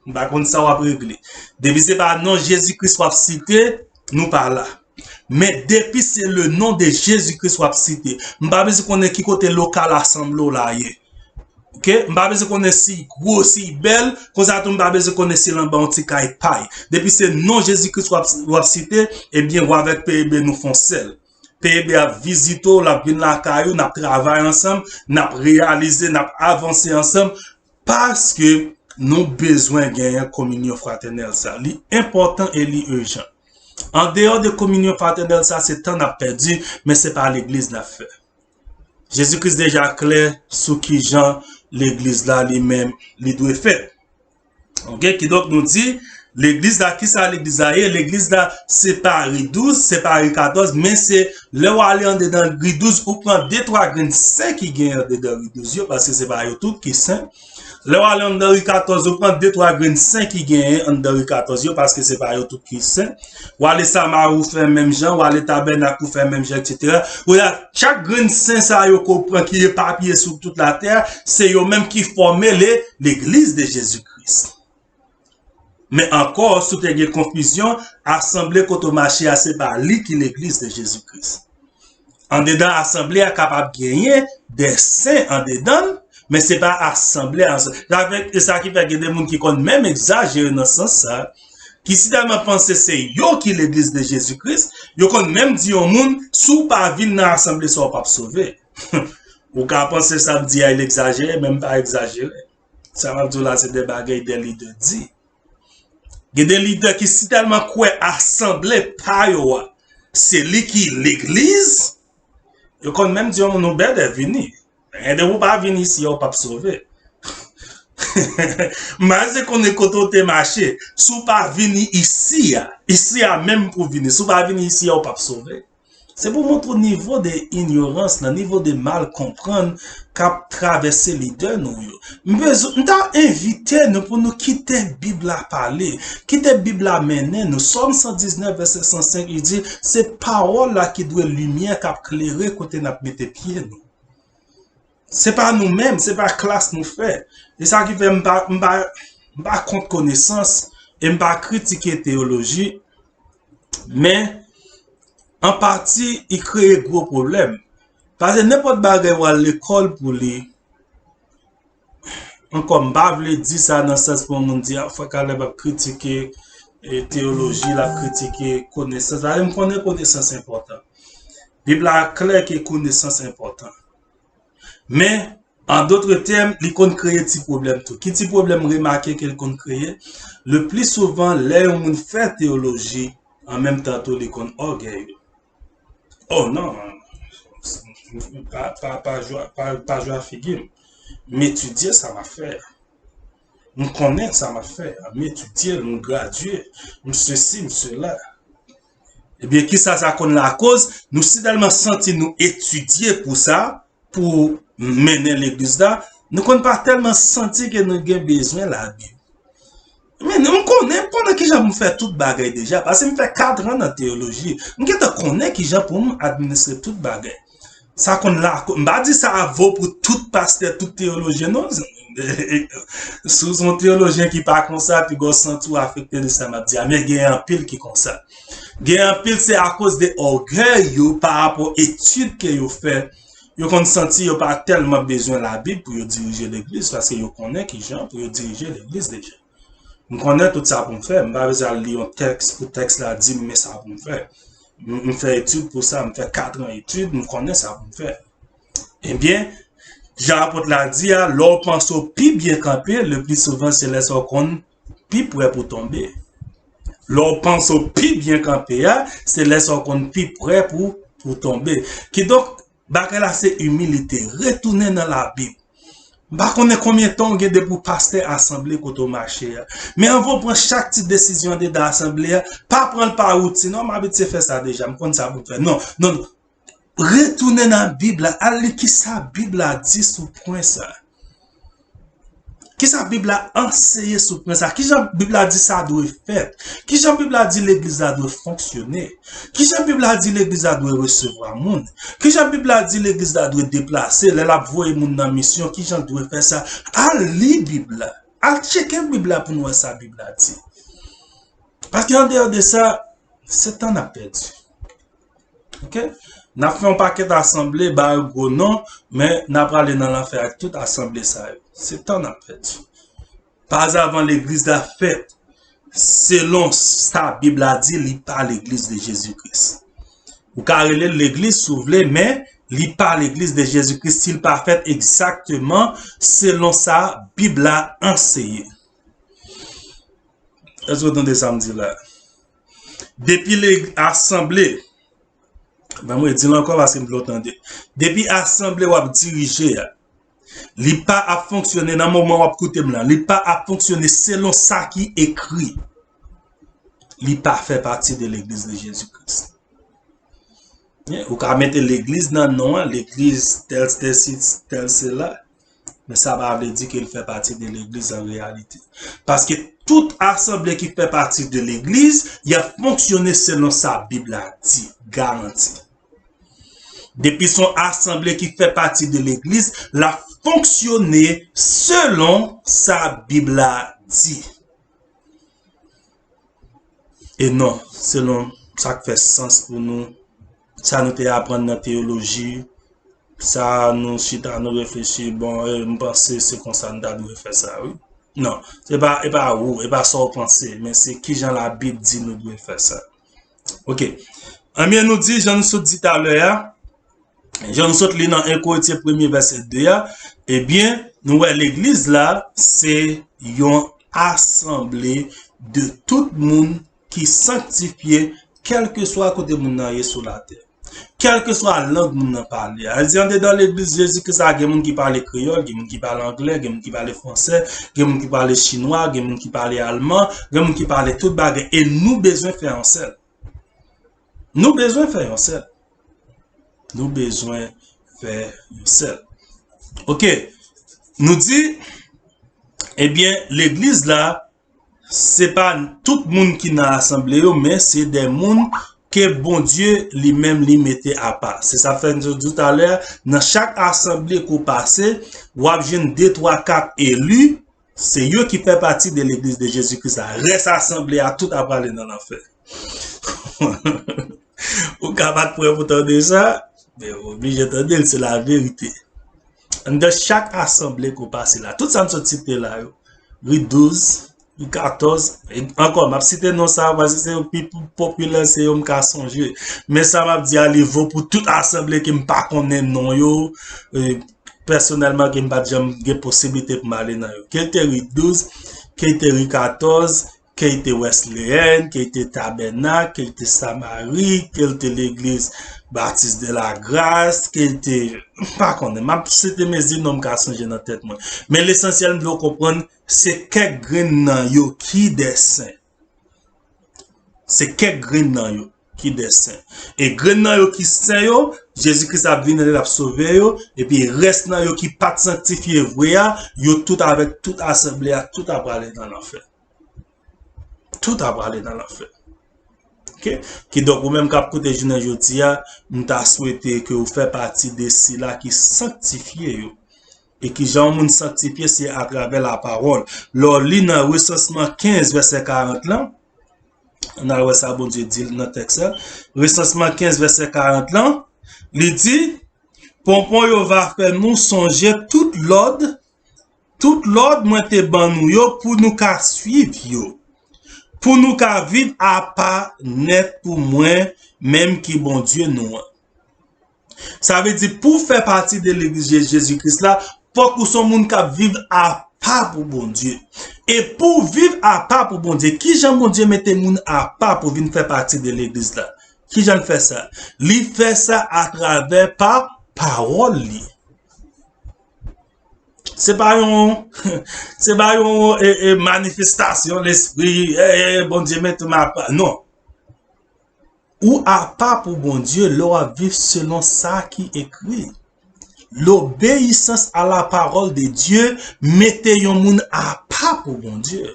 M pa konn sa w ap regle. Depi se pa non Jezi Kris w ap site, nou pa la. Men depi se le nom de Jésus-Christ w ap site, m pa bezwen konnen ki kote lokal asanble w la ye. Oke? M pa bezwen konnen si gwo, si bèl, konsa tou m pa bezwen konnen si l anba yon ti kay pay. Depi se non Jezi Kris w ap, w ap site, ebyen, w avèk P E B nou fè yon sèl. P E B ap vizite w, l ap vin lakay ou, n ap travay ansanm, n ap reyalize, n ap avanse ansanm, paske nou bezwen genyen kominyon fratènèl sa. Li enpòtan e li ijan. Andeyò de kominyon fratènèl sa, se tan n ap pèdi, men se pa legliz n ap fè. Jezi Kris deja klè sou kijan legliz la li menm li dwe fèt. Oke, kidonk nou di, Legliz la, kisa legliz la ye? Legliz la, se pa ri douz, se pa ri katòz, men se lè w ale andedan ri douz, ou pran de twa grenn sen ki genyen andedan ri douz yo, paske se pa yo tout ki sen. Lè w ale anndan ri katòz, ou pran de twa grenn sen ki genyen anndan ri katòz yo, paske se pa yo tout ki sen. W ale Samari, ou fè menm jan, w ale Tabènak, ou fè menm jan, etsetera. Ou la, chak grenn sen sa yo ke w pran ki epapiye sou tout latè, se yo menm ki fòme le, Legliz de Jezi Kris. Men ankò, si w te gen konfizyon, asanble kote w mache a, se pa li ki Legliz de Jezi Kris. Andedan asanble a kapab genyen de sen andedan l, men se pa asanble a. Sa fè, e sa ki fè gen de moun ki konn menm egzajere nan sans sa, ki sitèlman panse se yo ki Legliz de Jezi Kris, yo konn menm di yon moun, "Si w pa vin nan asanble sa, w p ap sove." Ou ka panse sa m di a, l egzajere, men m pa egzajere. Sa m ap di w la, se de bagay de lidè di. Gen de lidè ki sitèlman kwè asanble pa yo a, se li ki legliz, yo konn menm di yon moun, "Ou bèdè vini. Men depi w pa vini isi a, w p ap sove." M pa se konnen kote w te mache. Si w pa vini isi a, isi a menm pou vini. Si w pa vini isi a, w p ap sove. Se pou montre w nivo de inyorans lan, nivo de mal konprann k ap travèse lidè nou yo. M bezwen, m ta envite nou pou nou kite Bib la pale, kite Bib la mennen nou. Sòm san diznèf, vèsè san senk, li di, se pawòl la ki dwe limyè k ap klere kote n ap mete pye nou. Se pa nou menm, se pa klas nou fè. E sa ki fè m pa, m pa, m pa kont konesans e m pa kritike teyoloji, men an pati, li kreye gwo pwoblèm. Paske nenpòt bagay w al lekòl pou li, ankò, m pa vle di sa nan sans pou yon moun di, "A, frè Caleb ap kritike, e, teyoloji, l ap kritike konesans." Paske m konnen konesans enpòtan. Bib la klè ke konesans enpòtan. Men, an dòt tèm, li konn kreye ti pwoblèm tou. Ki ti pwoblèm m remake ke l konn kreye? Le pli souvan, lè yon moun fè teyoloji, an menm tan tou, li konn ògèye. Oh non, pa, pa, pa jwe, pa, pa jwe a figi m. M etidye sa m ap fè a. M konnen sa m ap fè a. M etidye l, m gradye, m sesi, m sela. Ebyen, kisa sa konn lakoz? Nou sitèlman santi nou etidye pou sa, pou mennen legliz la, nou konn pa tèlman santi ke nou gen bezwen Labib. Men m konnen, m konnen kijan pou m fè tout bagay deja, paske m fè katran nan teyoloji. M gentan konnen kijan pou m administre tout bagay. Sa konn la, m pa di sa vo pou tout pastè, tout teyolojyen, non. Si w se yon teyolojyen ki pa konsa, piga w santi w afekte de sa m ap di a, men gen anpil ki konsa. Gen anpil, se akoz de ògèy yo pa rapò etid ke yo fè, yo konn santi yo pa tèlman bezwen Labib pou yo dirije legliz, paske yo konnen kijan pou yo dirije legliz deja. M konnen tout sa pou m fè, m pa bezwen al li yon tèks pou tèks la di m men sa pou m fè. M, m fè etid pou sa, m fè katran etid, m konnen sa pou m fè. Ebyen, jan apot la di a, lè w panse w pi byen kanpe, le pli souvan se lè sa w konn pi prè pou tonbe. Lè w panse w pi byen kanpe a, se lè sa w konn pi prè pou, pou tonbe. Kidonk, bagay la se imilite. Retounen nan Labib. M pa konnen konbyen tan w gen depi w pastè asanble kote w mache a. Men anvan w pran chak ti desizyon andedan asanble a, pa pran l pa woutin. Non, m abitye fè sa deja, m konn sa pou m fè. Non, non, non. Retounen nan Bib la, al li kisa Bib la di sou pwen sa. Kisa Bib la anseye sou pwen sa? Kijan Bib la di sa dwe fèt? Kijan Bib la di legliz la dwe fonksyone? Kijan Bib la di legliz la dwe resevwa moun? Kijan Bib la di legliz la dwe deplase lè l ap voye moun nan misyon? Kijan l dwe fè sa? Al li Bib la. Al tcheke Bib la pou n wè sa Bib la di. Paske andeyò de sa, se tan n ap pèdi. Ok? N ap fè yon pakèt asanble, ba yo gwo non, men n ap prale nan lanfè ak tout asanble sa yo. Se tan n ap pèdi. Pazavan legliz la fèt selon sa Bib la di, li pa legliz de Jezi Kris. Ou ka rele l legliz si w vle, men li pa legliz de Jezi Kris si l pa fèt egzakteman selon sa Bib la anseye. Èske w tande sa m di la? Depi le asanble, ban mwen di l ankò paske m vle w tande. Depi asanble w ap dirije a, li pa ap fonksyone nan moman w ap koute m lan, li pa ap fonksyone selon sa ki ekri. li pa fè pati de legliz de Jezi Kris. Ou ka mete legliz nan non an, legliz tèl, tèl si, tèl sela, men sa pa vle di ke l fè pati de legliz an reyalite. Paske tout asanble ki fè pati de legliz, y ap fonksyone selon sa Bib la di, garanti. Depi se yon asanble ki fè pati de legliz, l ap fonksyone selon sa Bib la di. E non, selon sa k fè sans pou nou, sa nou te aprann nan teyoloji, sa nou chita, nou reflechi, bon, e, m panse se konsa n ta dwe fè sa, wi. Non, se pa, e pa ou, e pa sa w panse, men se kijan Labib di nou dwe fè sa. Ok. Ebyen, nou di, jan nou sot di talè a, jan nou sot li nan en Korentyen premye vèsè de a, ebyen, nou wè legliz la, se yon asanble de tout moun ki sanktifye, kèlkeswa kote moun nan ye sou latè. Kèlkeswa lang moun nan pale. Sa vle di, andedan legliz Jezi Kris la, gen moun ki pale kreyòl, gen moun ki pale anglè, gen moun ki pale fransè, gen moun ki pale chinwa, gen moun ki pale alman, gen moun ki pale tout bagay. E nou bezwen fè yon sèl. Nou bezwen fè yon sèl. Nou bezwen fè yon sèl. Ok. Nou di, ebyen, legliz la, se pa tout moun ki nan asanble yo, men se de moun ke Bondye li menm li mete apa. Se sa fè nou di talè, nan chak asanble ke w pase, w ap jwenn de, twa, kat eli, se yo ki fè pati de legliz de Jezi Kris la. Rès asanble a, tout ap prale nan lanfè. Ou ka pa t prè pou tande sa, men ou oblije tande l, se laverite. Anndan chak asanble ke w pase la, tout sa m sot site la yo, ri douz, ri katòz, e ankò, m ap site non sa yo, paske se yo pi popilè, se yo m ka sonje. Men sa m ap di a, li vo pou tout asanble ke m pa konnen non yo, e, pèsonèlman, ke m pa t janm gen posiblite pou m ale nan yo. Ke l te ri douz, ke l te ri katòz, ke l te Wesleyèn, ke l te Tabènak, ke l te Samari, ke l te Legliz Batis de la Gras, ke l te, m pa konnen, m ap site mezi non m ka sonje nan tèt mwen. Men lesansyèl, m vle w konprann, se kèk grenn nan yo ki de sen. Se kèk grenn nan yo ki de sen. E grenn nan yo ki sen yo, Jezi Kris ap vini, l ap sove yo, epi rès nan yo ki pa t sanktifye vre a, yo tout avèk tout asanble a, tout ap prale nan lanfè. Tout ap prale nan lanfè. Ok? Kidonk, ou menm k ap koute jounen jodi a, m ta swete ke w fè pati de sila ki sanktifye yo. E kijan yon moun sanktifye? Se atravè lapawòl. Lè w li nan Resansman kenz, vèsè karant lan, ann al wè sa Bondye di nan tèks la. Resansman kenz, vèsè karant lan, li di, Ponpon yo va fè nou sonje tout lòd, tout lòd mwen te ban nou yo pou nou ka suiv yo, pou nou ka viv apa nèt pou mwen menm ki Bondye nou an. Sa vle di, pou w fè pati de legliz Je-, Jezi Kris la, fòk ou se yon moun k ap viv apa pou Bondye. E pou w viv apa pou Bondye, kijan Bondye mete moun apa pou vin fè pati de legliz la? Kijan l fè sa? Li fè sa atravè pa pawòl li. Se pa yon, se pa yon, e, e, manifestasyon lespri, e, e, Bondye mete m apa. Non. Ou apa pou Bondye lè w ap viv selon sa ki ekri. L'obéissance à la parole de Dieu mete yon moun apa pou Bondye.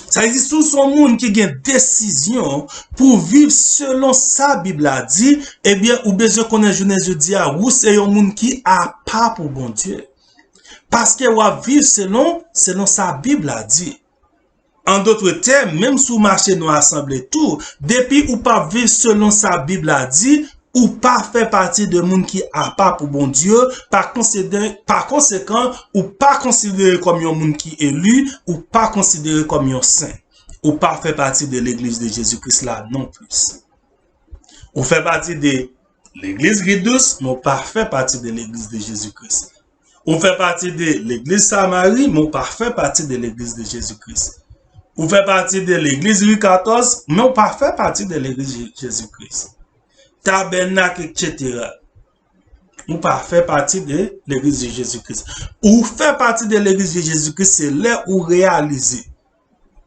Sa vle di, si w se yon moun ki gen desizyon pou viv selon sa Bib la di, ebyen, ou bezwen konnen jounen jodi a, ou se yon moun ki apa pou Bondye. Paske w ap viv selon, selon sa Bib la di. An dòt tèm, menm si w mache nan asanble tou, depi ou p ap viv selon sa Bib la di, ou pa fè pati de moun ki apa pou Bondye, pa konsede-, pa konsekan, ou pa konsidere kòm yon moun ki eli, ou pa konsidere kòm yon sen. Ou pa fè pati de legliz de Jezi Kris la non plis. Ou fè pati de legliz Ridous, men ou pa fè pati de legliz de Jezi Kris. Ou fè pati de legliz Samari, men ou pa fè pati de legliz de Jezi Kris. Ou fè pati de legliz Ri katòz, men ou pa fè pati de legliz Je-, Jezi Kris. Tabènak, et cetera. Ou pa fè pati de legliz de Jezi Kris. Ou fè pati de legliz de Jezi Kris, se lè ou reyalize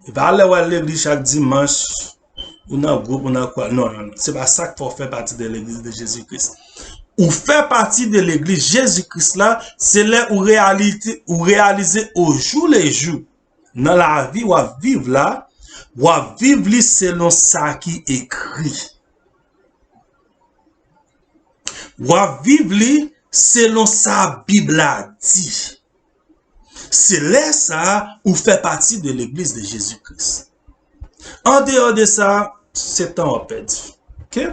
E pa lè w al legliz chak dimanch, ou nan gwoup, ou nan kwa. Non, non, non. Se pa sa k fè w fè pati de legliz de Jezi Kris. Ou fè pati de legliz Jezi Kris la, se lè ou reyalite, ou reyalize o jou le jou, nan lavi w ap viv la, w ap viv li selon sa ki ekri. W ap viv li selon sa Bib la di. Se lè sa a ou fè pati de legliz de Jezi Kris. Andeyò de sa, se tan w ap pèdi. Oke?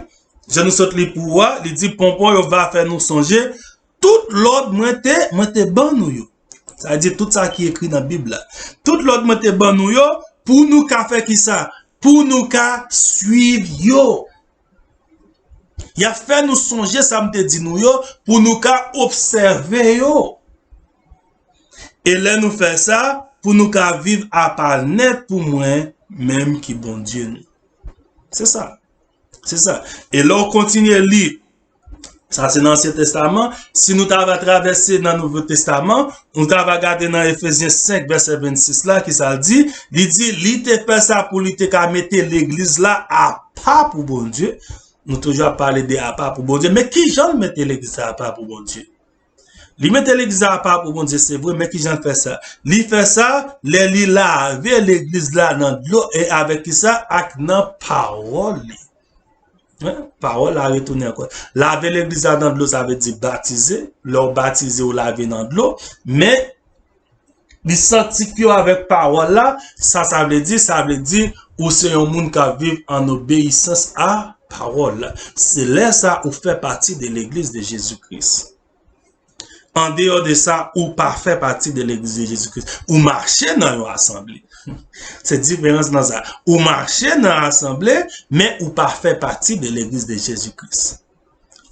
Jan nou sot li pou ou a, li di, ponpon yo va fè nou sonje tout lòd mwen te, mwen te ban nou yo. Sa vle di tout sa ki ekri nan Bib la. Tout lòd mwen te ban nou yo, pou nou ka fè ki sa? Pou nou ka swiv yo. Y ap fè nou sonje sa m te di nou yo, pou nou ka obsève yo. E lè nou fè sa, pou nou ka viv apa nèt pou mwen menm ki Bondye nou. Se sa. Se sa. E lè w kontinye li, sa se nan Ansyen Testaman, si nou ta va travèse nan Nouvo Testaman, nou ta va gade nan Efezyen senk, vèsè vennsis la, ki sa l di? Li di, li te fè sa pou li te ka mete legliz la apa pou Bondye. Nou toujou ap pale de apa pou Bondye, men ki jan l mete legliz la apa pou Bondye? Li mete legliz la apa pou Bondye, se vre, men ki jan l fè sa? Li fè sa lè li lave legliz la nan dlo e avèk ki sa? Ak nan pawòl li. Wi, pawòl la retounen ankò. Lave legliz la nan dlo, sa vle di batize. Lè w batize, ou lave nan dlo. Men, li sanktifye w avèk pawòl la. Sa, sa vle di, sa vle di, ou se yon moun k ap viv an obeyisans a pawòl la. Se lè sa ou fè pati de legliz de Jezi Kris. Andeyò de sa, ou pa fè pati de legliz de Jezi Kris. Ou mache nan yon asanble. Se diferans nan sa. Ou mache nan asanble, men ou pa fè pati de legliz de Jezi Kris.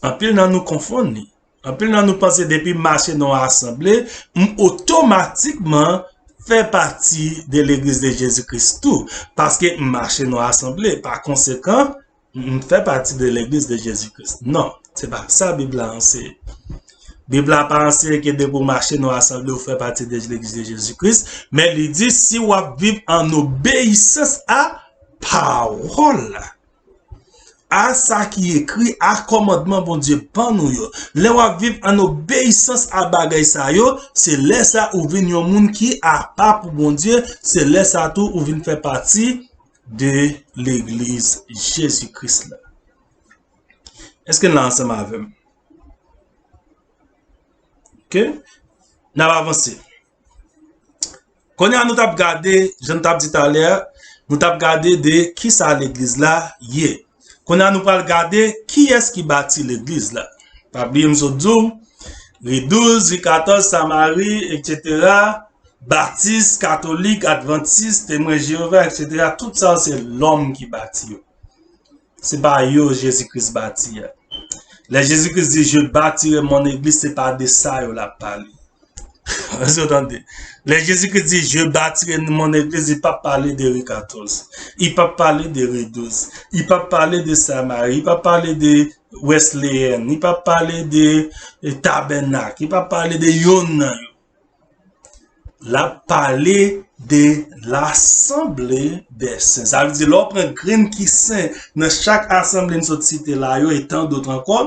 Anpil nan nou konfonn li. Anpil nan nou panse depi m mache nan yon asanble, m otomatikman fè pati de legliz de Jezi Kris tou. Paske m mache nan yon asanble. Pa konsekan, m fè pati de legliz de Jezi Kris. Non, se pa sa Bib la anseye. Bib la pa anseye ke depi w mache nan yon asanble, ou fè pati de legliz de Jezi Kris, men li di si w ap viv an obeyisans a pawòl la, a sa ki ekri, a kòmandman Bondye ban nou yo. Lè w ap viv an obeyisans a bagay sa yo, se lè sa ou vin yon moun ki apa pou Bondye, se lè sa tou ou vin fè pati de legliz Jezi Kris la. Èske n la ansanm avè m? Oke? N ap avanse. Kounye a nou t ap gade, jan n t ap di talè a, nou t ap gade de kisa legliz la ye. Kounye a nou pral gade kiyès ki bati legliz la. Pa bliye m sot di w, ri douz, ri katòz, Samari, etsetera, batis, katolik, advantis, temwen Jewova, etsetera, tout sa yo se lòm ki bati yo. Se pa yo Jezi Kris bati a. Lè Jezi Kris di, je bâtirai mon église, se pa de sa yo l ap pale. Èske w tande? Lè Jezi Kris di, je bâtirai mon église, li p ap pale de ri katòz. Li p ap pale de ri douz. Li p ap pale de Samari. Li p ap pale de Wesleyèn. Li p ap pale de eh, Tabènak. Li p ap pale de yonn nan yo. L ap pale de lasanble dè sen. Sa vle di, lè w pran grenn ki sen nan chak asanble n sot site la yo, e tan dòt ankò,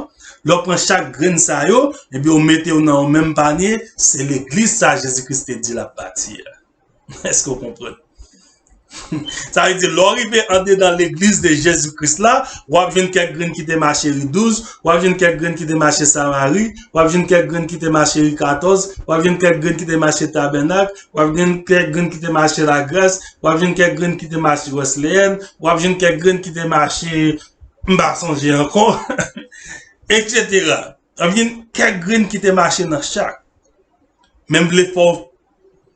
lè w pran chak grenn sa yo, epi w mete yo nan yon menm panye, se legliz sa Jezi Kris te di l ap bati a. Èske w konprann? Sa vle di, lè w rive andedan legliz de Jezi Kris la, w ap jwenn kèk grenn ki te mache ri douz, w ap jwenn kèk grenn ki te mache Samari, w ap jwenn kèk grenn ki te mache ri katòz, w ap jwenn kèk grenn ki te mache Tabènak, w ap jwenn kèk grenn ki te mache Lagras, w ap jwenn kèk grenn ki te mache Wesleyèn, w ap jwenn kèk grenn ki te mache, m pa sonje ankò, etsetera. W ap jwenn kèk grenn ki te mache nan chak. Men m vle fè w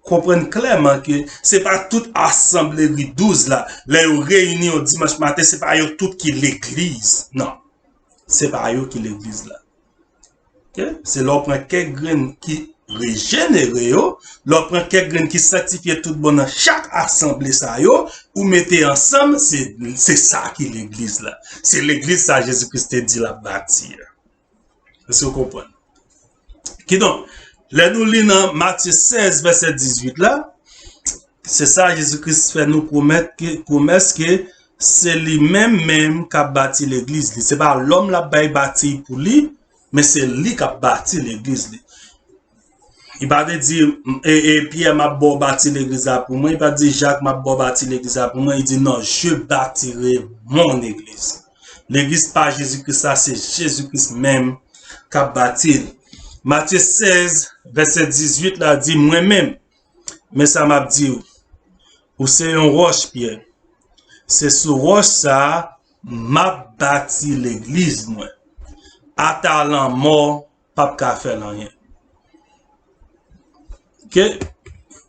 konprann klèman ke se pa tout asanble ri douz la, lè yo reyini yon dimanch maten, se pa yo tout ki legliz. Non. Se pa yo ki legliz la. Oke? Se lè w pran kèk grenn ki rejenere yo, lè w pran kèk grenn ki sanktifye tout bon nan chak asanble sa yo, ou mete ansanm, se, se sa ki legliz la. Se legliz sa Jezi Kris te di l ap bati a. Èske w konprann? Kidonk, lè nou li nan Matye sèz, vèsè dizuit la, Se sa Jezi Kris fè nou pwomèt ke, pwomès ke se li menm menm k ap bati legliz li. Se pa lòm l ap bay bati pou li, men se li k ap bati legliz li. Li pa te di, e, e, Pyè, m ap ba w bati legliz la pou mwen. Li pa di, Jak, m ap ba w bati legliz la pou mwen. Li di, non, je bâtirai mon église. Legliz pa Jezi Kris la, se Jezi Kris menm k ap bati l. Matye sèz, vèsè dizuit la di, mwen menm, men sa m ap di w, ou se yon wòch, Pyè. Se sou wòch sa a, m ap bati legliz mwen. Ata lanmò p ap ka fè l anyen. Ok?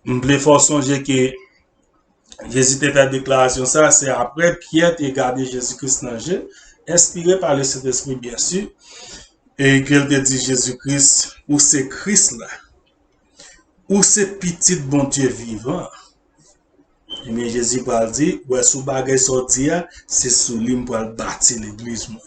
M vle fè w sonje ke Jezi te fè deklarasyon sa, se apre Pyè te gade Jezi Kris nan je, enspire pa Lesentespri, byen si, e ke l te di Jezi Kris, ou se Kris la, ou se Pitit Bondye vivan. Ebyen, Jezi pral di, wè sou bagay sa w di a, se sou li m pral bati legliz mwen.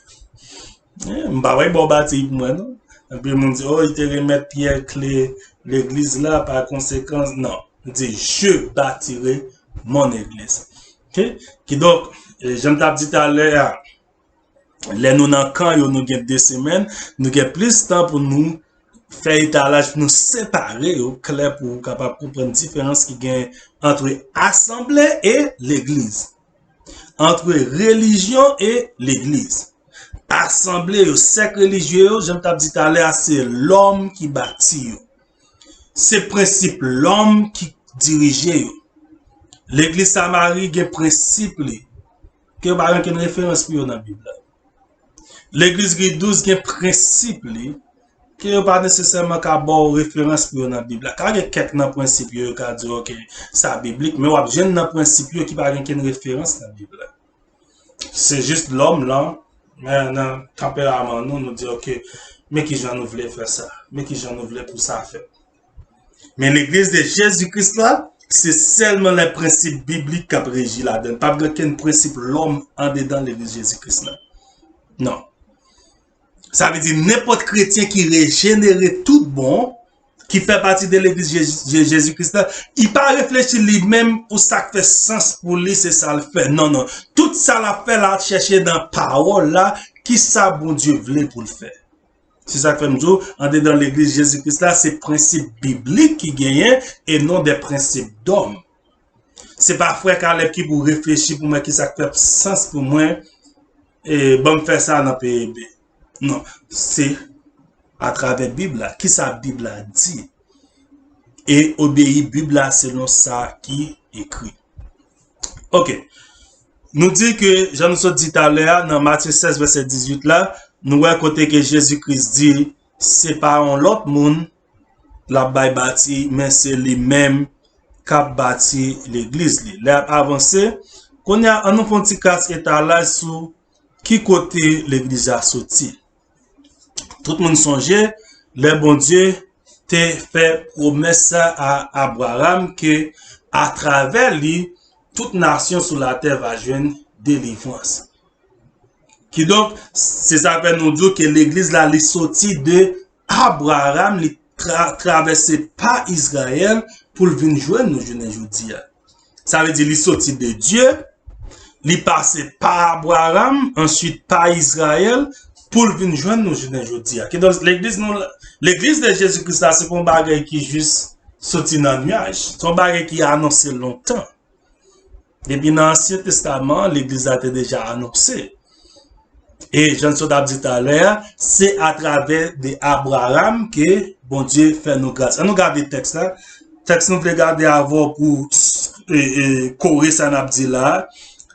Eh, m pa wè bò bati pou mwen, non. Anpil moun di, oh, li te remèt Pyè kle legliz la, pa konsekan, non. Li di, je bâtirai mon église. Ok? Kidonk, eh, jan m t ap di talè a, lè nou nan kan yo, nou gen de semèn, nou gen plis tan pou nou fè etalaj, pou nou separe yo klè, pou w kapab konprann diferans ki gen ant asanble e legliz. Ant relijyon e legliz. Asanble yo, sèk relijye yo, jan m t ap di talè a, se lòm ki bati yo. Se prensip lòm ki dirije yo. Legliz Samari gen prensip li, ke yo pa gen okenn referans pou yo nan Bib la. Legliz Gridous gen prensip li, ke yo pa nesesèman ka ba w referans pou yo nan Bib la. Ka gen kèk nan prensip yo, yo ka di, ok, sa biblik, men w ap jwenn nan prensip yo ki pa gen okenn referans nan Bib la. Se jis lòm lan, men nan tanperaman nou, nou di, ok, men kijan nou vle fè sa, men kijan nou vle pou sa fèt. Men legliz de Jezi Kris la, se sèlman lè prensip biblik k ap reji ladan l. P ap gen okenn prensip lòm andedan legliz Jezi Kris la. Non. Sa vle di, nenpòt kretyen ki rejenere tout bon, ki fè pati de legliz Je-, Je-, Jezi Kris la, li pa reflechi li menm pou sa k fè sans pou li, se sa l fè. Non, non. Tout sa l ap fè la, l ap chèche nan pawòl la, ki sa Bondye vle pou l fè. Se sa k fè m di w, andedan legliz Jezi Kris la, se prensip biblik ki genyen e non de prensip dòm. Se pa frè Kalèb ki pou reflechi pou mwen ki sa k fè sans pou mwen, e ban m fè sa nan P E B. Non, se atravè Bib la. Ki sa Bib la di? E obeyi Bib la selon sa ki ekri. Ok. Nou di ke, jan nou sot di talè a, nan Matye sèz, vèsè dizuit la, nou wè kote ke Jezi Kris di, se pa yon lòt moun l ap bay bati, men se li menm k ap bati legliz li. Lè ap avanse, kounye a, ann nou fè yon ti kras etalaj sou ki kote legliz la soti. Tout moun sonje, lè Bondye te fè pwomès sa a Abraram ke atravè li, tout nasyon sou latè va jwenn delivrans. Kidonk, se sa k fè nou di w ke legliz la, li soti de Abraram, li tra-, travèse pa Izrayèl pou l vin jwenn nou jounen jodi a. Sa vle di li soti de Dye, li pase pa Abraram, answit pa Izrayèl, pou l vin jwenn nou jounen jodi a. Kidonk, legliz nou, legliz de Jezi Kris la, se pa yon bagay ki jis soti nan nyaj. Se yon bagay ki anonse lontan. Depi nan Ansyen Testaman an, legliz la te deja anonse. E jan n sot ap di talè a, se atravè de Abraram ke Bondye fè nou gras. Ann nou gade tèks la. Tèks nou vle gade avè w pou, e, e, kore sa n ap di la a.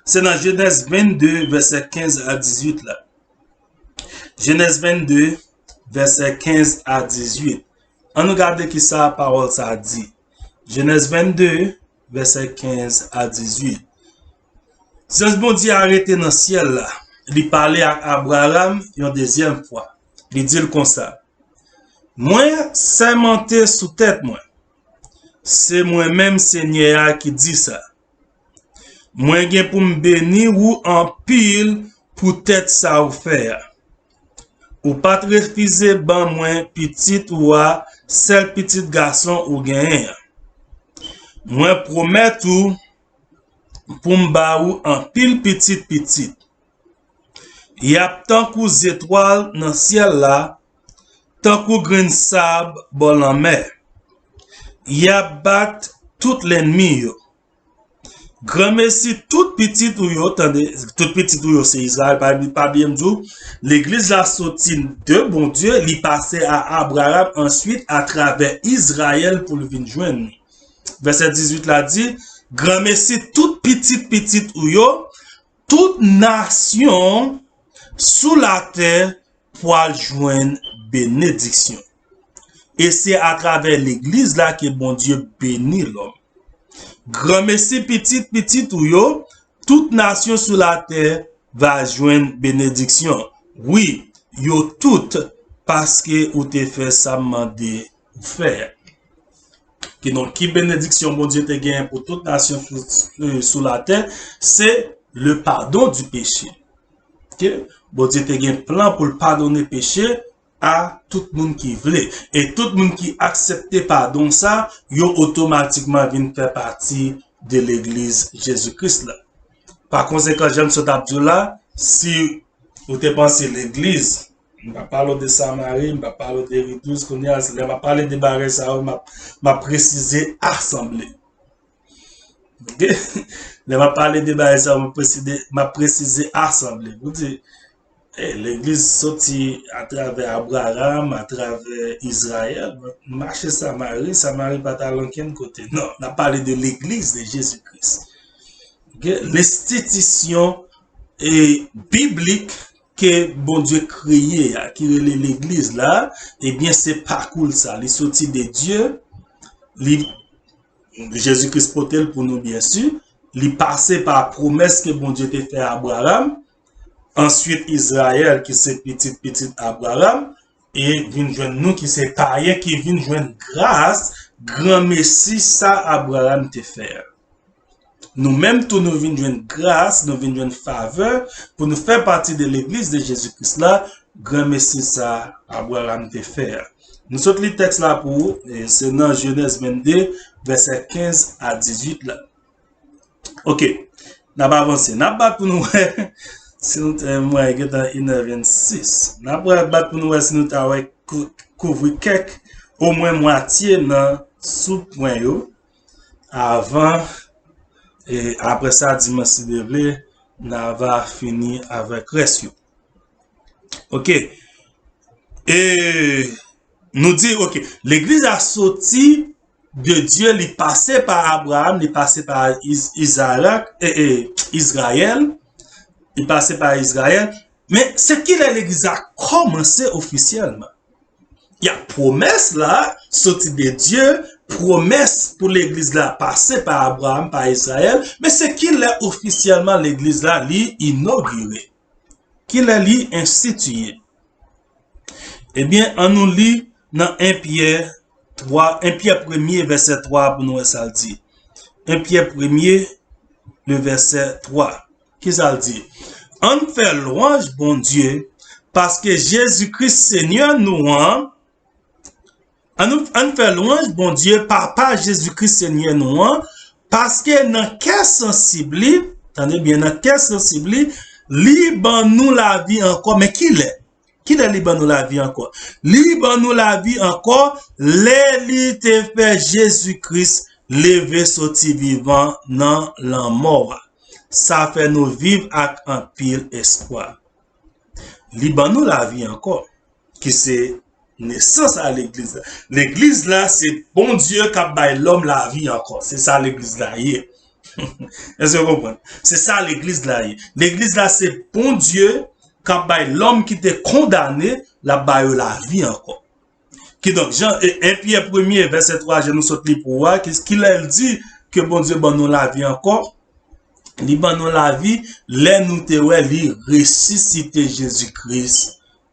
Se nan Jenèz vennde, vèsè kenz a dizuit la. Jenèz vennde, vèsè kenz a dizuit. Ann nou gade ki sa pawòl sa a di. Jenèz vennde, vèsè kenz a dizuit. Zanj Bondye a rete nan syèl la. Li pale ak Abraram yon dezyèm fwa. Li di l konsa, mwen sèmante sou tèt mwen. Se mwen menm Senyè a ki di sa. Mwen gen pou m beni ou anpil poutèt sa ou fè a. Ou pa t refize ban mwen pitit ou a, sèl pitit gason ou genyen an. Mwen pwomèt ou pou m ba ou anpil pitit pitit. Y ap tankou zetwal nan syèl la, tankou grenn sab bò lanmè. Y ap bat tout lènmi yo. Granmesi tout pitit ou yo, tande, tout pitit ou yo se Izrayèl, pa, pa bliye m di w, legliz la soti de Bondye, li pase a Abraram, answit atravè Izrayèl pou l vin jwenn nou. Vèsè dizuit la di, granmesi tout pitit pitit ou yo, tout nasyon sou latè pral jwenn benediksyon. E se atravè legliz la ke Bondye beni lòm. Granmesi pitit pitit ou yo, tout nasyon sou latè va jwenn benediksyon. Wi, yo tout, paske ou te fè sa m mande ou fè a. Kidonk, ki benediksyon Bondye te genyen pou tout nasyon sou, sou latè? Se le pardon du péché. Ok? Bondye te gen plan pou l padone peche a tout moun ki vle. E tout moun ki aksepte padon sa, yo otomatikman vin fè pati de legliz Jezi Kris la. Pa konsekan, jan m sot ap di w la, si ou te panse legliz, m pa pale w de Samari, m pa pale w de Ridous, kounye a, lè m ap pale de bagay sa yo, m ap, m ap presize asanble. Ok? Lè m ap pale de bagay sa yo, m ap presize, m ap presize asanble. Pou di, eh, legliz soti atravè Abraram, atravè Izrayèl, mache Samari, Samari pa t al ankenn kote. Non, n ap pale de legliz de Jezi Kris. Ok? Lenstitisyon, eh, biblik ke Bondye kreye a, ki rele legliz la, ebyen, se pakou l sa. Li soti de Dye, li, Jezi Kris pote l pou nou, byen si, li pase pa pwomès ke Bondye te fè Abraram, answit Izrayèl, ki se pitit pitit Abraram, e vin jwenn nou ki se payen ki vin jwenn gras, granmesi sa Abraram te fè a. Nou menm tou nou vin jwenn gras, nou vin jwenn favè pou nou fè pati de legliz de Jezi Kris la, granmesi sa Abraram te fè a. Nou sot li tèks la pou ou, e se nan Jenèz vennde, vèsè kenz a dizuit la. Ok, n ap avanse. N ap bat pou nou wè si nou te, mwen, gentan inè vennsis. N ap wè, bat pou nou wè si nou ta wè kou-, kouvri kèk, omwen mwatye nan soupwen yo. Avan, e apre sa, dimanch si Dye vle, n a va fini avèk rès yo. Ok. E nou di, ok, legliz la soti de Dye, li pase pa Abraram, li pase pa Iz-, Izarak, e, e, Izrayèl, li pase pa Izrayèl. Men se kilè legliz la kòmanse ofisyèlman? Ya, pwomès la soti de Dye, pwomès pou legliz la pase pa Abraram, pa Izrayèl, men se kilè ofisyèlman legliz la li inogire? Kilè li enstitiye? Ebyen, ann nou li nan en Pyè twa, en Pyè premye, vèsè twa, pou nou wè sa l di. En Pyè premye, le vèsè twa. Kisa l di? Ann fè lwanj Bondye, paske Jezi Kris, Senyè nou an, ann, ann fè lwanj Bondye, Papa Jezi Kris, Senyè nou an, paske nan kè sansib li, tande byen, nan kè sansib li, li ban nou lavi ankò. Men kilè? Kilè li ban nou lavi ankò? Li ban nou lavi ankò lè li te fè Jezi Kris leve soti vivan nan lanmò a. Sa fè nou viv ak anpil espwa. Li ban nou lavi ankò, ki se nesans a legliz la. Legliz la, se Bondye k ap bay lòm lavi ankò. Se sa legliz la ye. Èske w konprann? Se sa legliz la ye. Legliz la, se Bondye k ap bay lòm ki te kondane, l ap ba yo lavi ankò. Kidonk, Jan, e, en Pyè premye, vèsè twa, jan nou sot li pou ou a, ki, kilè l di ke Bondye ban nou lavi ankò? Li ban nou lavi lè nou te wè li resisite Jezi Kris,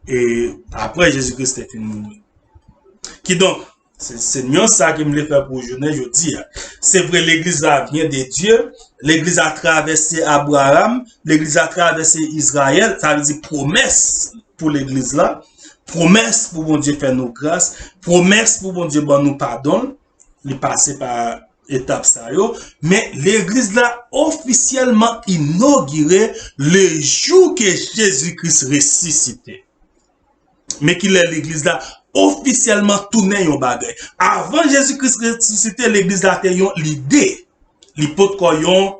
e apre Jezi Kris te fin mouri. Kidonk, se, se nuans sa ke m vle fè pou jounen jodi a. Se vre, legliz la vyen de Dye, legliz la travèse Abraram, legliz la travèse Izrayèl, sa vle di pwomès pou legliz la, pwomès pou Bondye fè nou gras, pwomès pou Bondye ban nou padon, li pase pa etap sa yo, men legliz la ofisyèlman inogire le jou ke Jezi Kris resisite. Men kilè legliz la ofisyèlman tounen yon bagay. Avan Jezi Kris resisite, legliz la te yon lide. Li potko yon,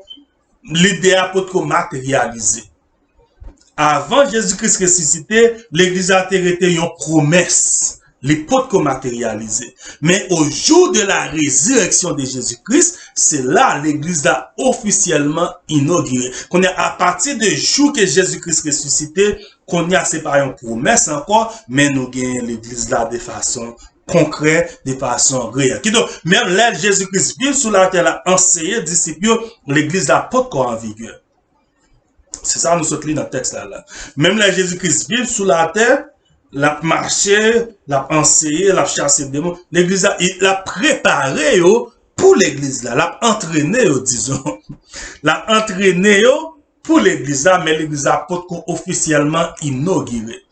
lide a potko materyalize. Avan Jezi Kris resisite, legliz la te rete yon pwomès. Li potko materyalize. Men au jour de la résurrection de Jésus-Christ, se la legliz la ofisyèlman inogire. Kounye a, apati de jou ke Jezi Kris resisite, kounye a se pa yon pwomès ankò, men nou genyen legliz la de fason konkrè, de fason reyèl. Kidonk, menm lè Jezi Kris viv sou latè la, anseye disip yo, legliz la potko an vigè. Se sa nou sot li nan tèks la la. Menm lè Jezi Kris viv sou latè, l ap mache, l ap anseye, l ap chase demon. Legliz la, l ap prepare yo pou legliz la. L ap antrene yo, dizon. L ap antrene yo pou legliz la, men legliz la potko ofisyèlman inogire.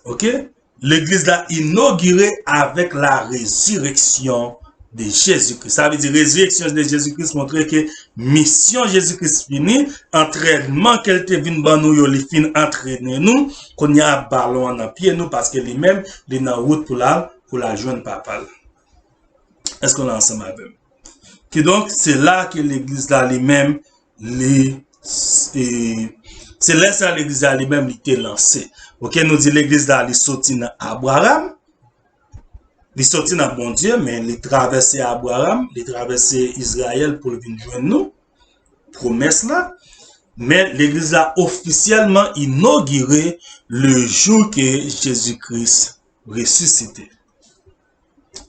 Oke? Legliz la inogire avèk la résurrection de Jésus-Christ. Sa vle di, rezireksyon de Jezi Kris montre ke misyon Jezi Kris fini, antrènman ke l te vin ban nou yo, li fin antrene nou. Kounye a, balon an nan pye nou, paske li menm, li nan wout pou l al, pou l al jwenn Papa l. Èske w la ansanm avè m? Kidonk, se la ke legliz la li menm, li, e, se lè sa legliz la li menm li te lanse. Oke, nou di legliz la li soti nan Abraram, li soti nan Bondye, men li travèse Abraram, li travèse Izrayèl pou l vin jwenn nou, pwomès la. Men legliz la ofisyèlman inogire le jou ke Jezi Kris resisite.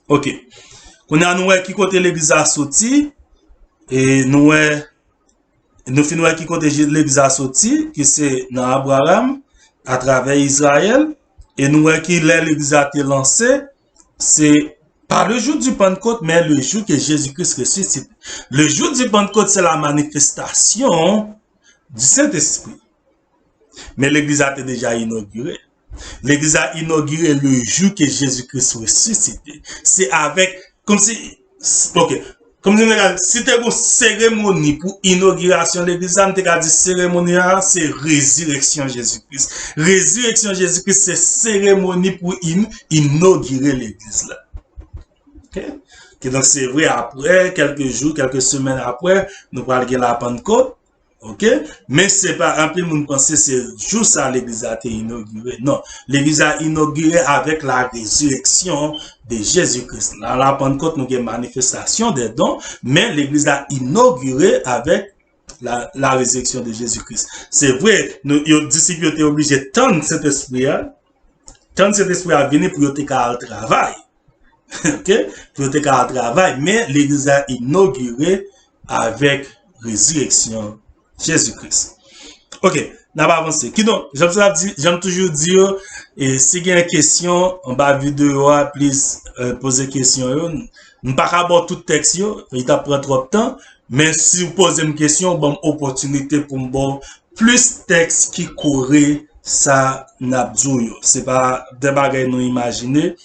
Oke. Kounye a nou wè ki kote legliz la soti, e nou wè, nou fin wè ki kote Je-, legliz la soti, ki se nan Abraram, atravè Izrayèl, e nou wè ki lè legliz la te lanse, se pa le jou di Pannkot, men le jou ke Jezi Kris resisite. Le jou di Pannkot, se la manifestasyon di Sentespri. Men legliz la te deja inogire. Legliz la inogire le jou ke Jezi Kris resisite. Se avèk, kòmsi, oke, kòmsi m te ka, si te gon seremoni pou inogirasyon legliz la, m te ka di seremoni a, se rezireksyon Jezi Kris. Rezireksyon Jezi Kris, se seremoni pou in-, inogire legliz la. Oke? Kidonk, se vre, apre, kèlke jou, kèlke semèn apre, nou pral gen la Pannkot. Oke? Men se pa, anpil moun panse se jou sa legliz la te inogire. Non. Legliz la inogire avèk la résurrection de Jésus-Christ. Nan la Pannkot, nou gen manifestasyon de don, men legliz la inogire avèk la, la résurrection de Jésus-Christ. Se vre, nou, yo, disip yo te oblije tann Sentespri a, tann Sentespri a vini pou yo te ka al travay. Oke? Pou yo te ka al travay, men legliz la inogire avèk rezireksyon Jezi Kris. Oke, n ap avanse. Kidonk, jan m ap di, jan m toujou di yo, e si gen kesyon anba videyo a, please, e, poze kesyon yo. M pa ka ba w tout tèks yo, li t ap pran twòp tan, men si w poze m kesyon, w ban m opòtinite pou m ba w plis tèks ki kore sa n ap di w yo. Se pa de bagay nou imajine,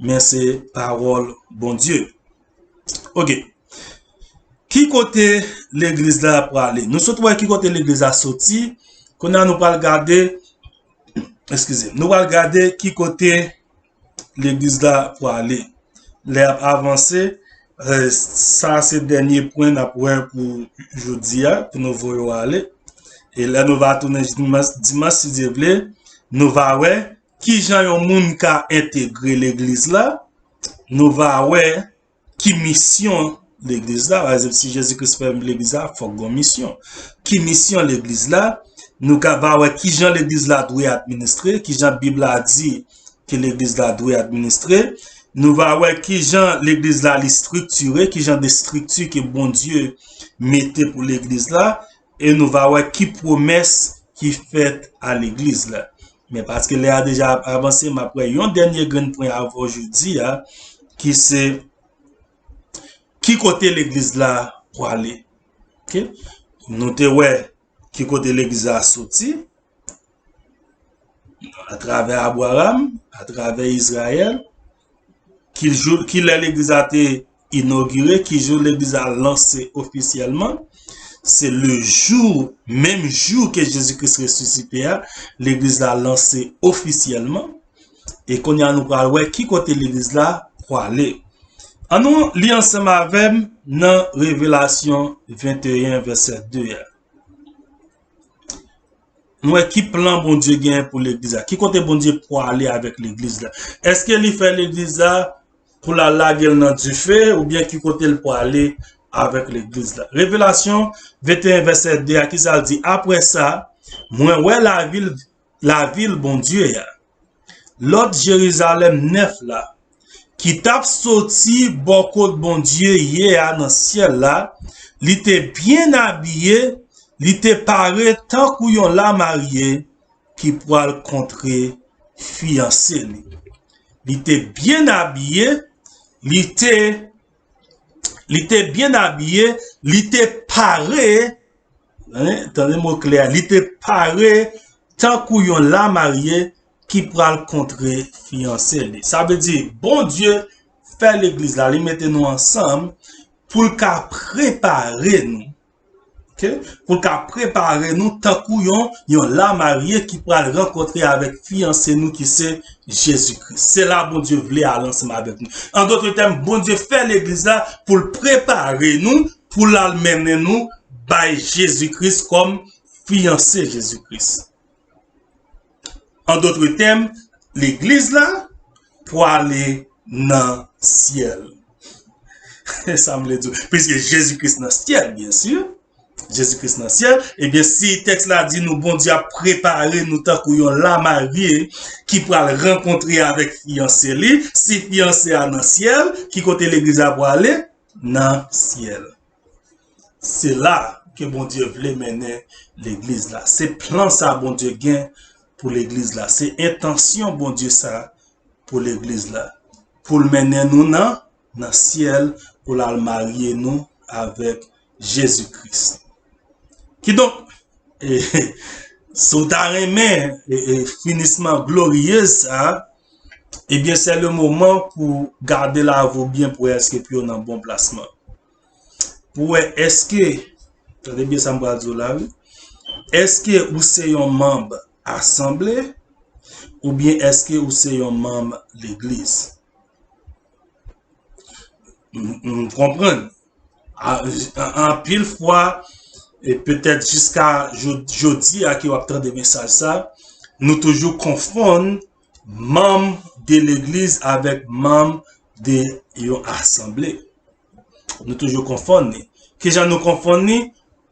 men se pawòl Bondye. Oke. Ki kote legliz la prale? Nou sot wè ki kote legliz la soti. Kounye a nou pral gade, eskize, nou pral gade ki kote legliz la prale. Lè ap avanse, e, sa se dènye pwen n ap wè pou jodi a, pou nou voye w ale. E lè nou va tounen dimanch, dimanch, si Dye vle, nou va wè kijan yon moun ka entegre legliz la, nou va wè ki misyon legliz la. Pa egzanp, si Jezi Kris fè legliz la, fòk gon misyon. Ki misyon legliz la? Nou ka va wè kijan legliz la dwe administre, kijan Bib la di ke legliz la dwe administre. Nou va wè kijan legliz la li estriktire, kijan de estrikti ke Bondye mete pou legliz la. E nou va wè ki pwomès ki fèt a legliz la. Men paske lè a deja ap avanse, m ap wè yon dènye grenn pwen avè w jodi a, ki se ki kote legliz la prale. Oke? Nou te wè ki kote legliz la soti, atravè Abraram, atravè Izrayèl, ki jou, ki lè legliz la te inogire, ki jou legliz la lanse ofisyèlman. Se le jou, menm jou ke Jezi Kris resisite a, legliz la lanse ofisyèlman. E kounye a nou pral wè ki kote legliz la pwale. Ann nou li ansanm avè m nan Revelasyon venteyen, vèsè de a. Nou wè ki plan Bondye genyen pou legliz la. Ki kote Bondye pwale avèk legliz la? Èske li fè legliz la pou l al lage l nan dife, oubyen ki kote l pwale avèk legliz la? Revelasyon venteyen, vèsè de a, ki sa l di? Apre sa, mwen wè lavil, lavil Bondye a, lòt Jerizalèm nèf la, ki t ap soti bò kot Bondye ye a nan syèl la, li te byen abiye, li te pare tankou yon lamarye ki pral kontre fiyanse li. Li te byen abiye, li te, li te byen abiye, li te pare, hein, tande mo kle a, li te pare tankou yon lamarye ki pral kontre fiyanse li. Sa vle di, Bondye fè legliz la, li mete nou ansanm pou l ka prepare nou. Ok? Pou l ka prepare nou tankou yon, yon lamarye ki pral rankontre avèk fiyanse nou ki se Jezi Kris. Se la Bondye vle ale ansanm avèk nou. An dòt tèm, Bondye fè legliz la pou l prepare nou, pou l al mennen nou bay Jezi Kris kòm fiyanse Jezi Kris. An dòt tèm, legliz la pwale nan syèl. Sa m vle di w. Piske Jezi Kris nan syèl, byen si. Jezi Kris nan syèl. Ebyen, si tèks la di nou Bondye ap prepare nou tankou yon lamarye ki pral rankontre avèk fiyanse li, si fiyanse a nan syèl, ki kote legliz la pwale? Nan syèl. Se la ke Bondye vle mennen legliz la. Se plan sa Bondye gen pou legliz la. Se entansyon Bondye sa pou legliz la. Pou l mennen nou nan, nan syèl, pou l al marye nou avèk Jezi Kris. Kidonk, e, si w ta renmen, e, e, finisman gloriyez sa, ebyen, se le moman pou gade lavi w byen pou wè èske pye w nan bon plasman. Pou wè èske, tande byen sa m pral di w la, wi. Èske ou se yon manm asanble, oubyen èske ou se yon manm legliz? M, m konprann. A, an, anpil fwa, e petèt jiska jo-, jodi a ke w ap tande mesaj sa, nou toujou konfonn manm de legliz avèk manm de yon asanble. Nou toujou konfonn li. Kijan nou konfonn li?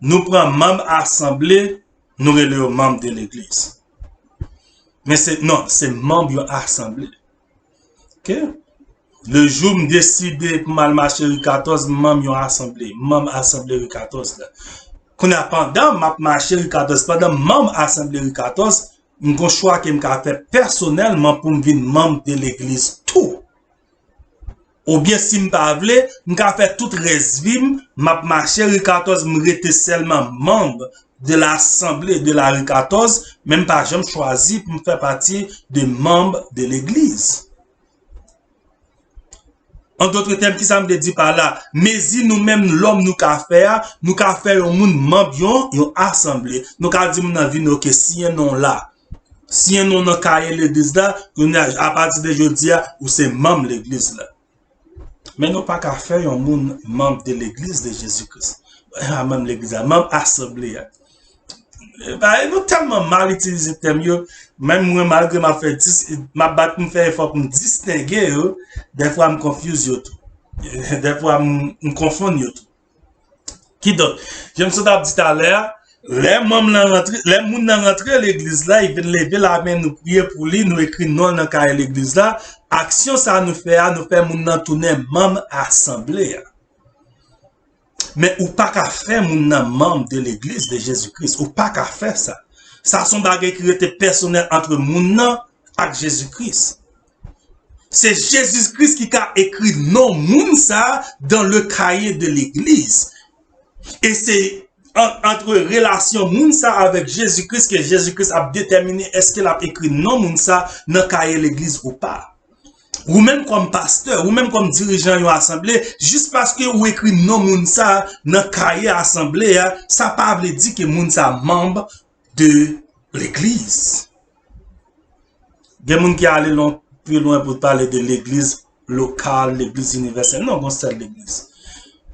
Nou pran manm asanble, nou rele yo manm de legliz. Men se, non, se manm yon asanble. Ok? Le jou m deside pou m al mache ri katòz, m manm yon asanble, m manm asanble ri katòz la. Kounye a, pandan m ap mache ri katòz, pandan m manm asanble ri katòz, m gon chwa ke m ka fè pèsonèlman pou m vin manm de legliz tou. Oubyen si m pa vle, m ka fè tout rès vi m, m ap mache ri katòz, m rete sèlman manm de la asanble de la ri katòz, men m pa janm chwazi pou m fè pati de manm de legliz. An dòt tèm, kisa m vle di pa la? Mezi nou menm lòm nou ka fè a, nou ka fè yon moun manm yon, yon asanble. Nou ka di moun nan vini, ok, siyen non la. Siyen non nan kaye legliz la, kounye a, apati de jodi a, ou se manm legliz la. Men nou pa ka fè yon moun manm de legliz de Jezi Kris. A, manm legliz la, manm asanble a. E, ba, nou tèlman mal itilize tèm yo, menm mwen, malgre m ap fè dis-, m ap bat pou m fè efò pou m distenge yo, dèfwa m confuse yo tou. Dèfwa m, m konfonn yo tou. Kidonk, jan m sot ap di talè a, lè manm lan rantre, lè moun nan rantre legliz la, li vin leve lamen, nou priye pou li, nou ekri non l nan kaye legliz la, aksyon sa nou fè a, nou fè moun nan tounen manm asanble a. Men ou pa ka fè moun nan manm de legliz de Jezi Kris. Ou pa ka fè sa. Sa se yon bagay ki rete pèsonèl ant moun nan ak Jezi Kris. Se Jezi Kris ki ka ekri non moun sa dan le kaye de legliz. E se an, ant relasyon moun sa avèk Jezi Kris ke Jezi Kris ap detèmine èske l ap ekri non moun sa nan kaye legliz ou pa. Ou menm kòm pastè, ou menm kòm dirijan yon asanble, jis paske ou ekri non moun sa nan kaye asanble a, sa pa vle di ke moun sa manm de legliz. Gen moun ki ale lon, pi lwen pou pale de legliz lokal, legliz inivèsèl. Non, gon sèl legliz.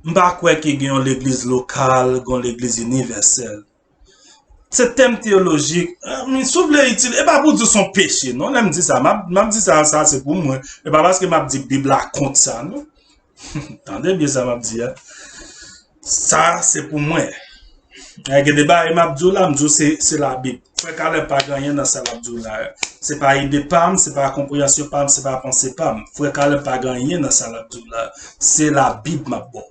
M pa kwè ke gen yon legliz lokal, gon legliz inivèsèl. Se tèm teyolojik, eh, si w vle itil, e pa pou di w se yon peche, non. Lè m di sa, m ap, m ap di sa, sa se pou mwen. E pa paske m ap di Bib la kont sa, non. Tande byen sa m ap di a. Sa se pou mwen. Eh, gen de bagay m ap di w la, m di w se, se Labib. Frè Caleb pa gen anyen nan sa l ap di w la. Se pa ide pa m, se pa konpreyansyon pa m, se pa panse pa m. Frè Caleb pa gen anyen nan sa l ap di w la. Se Labib m ap ba w.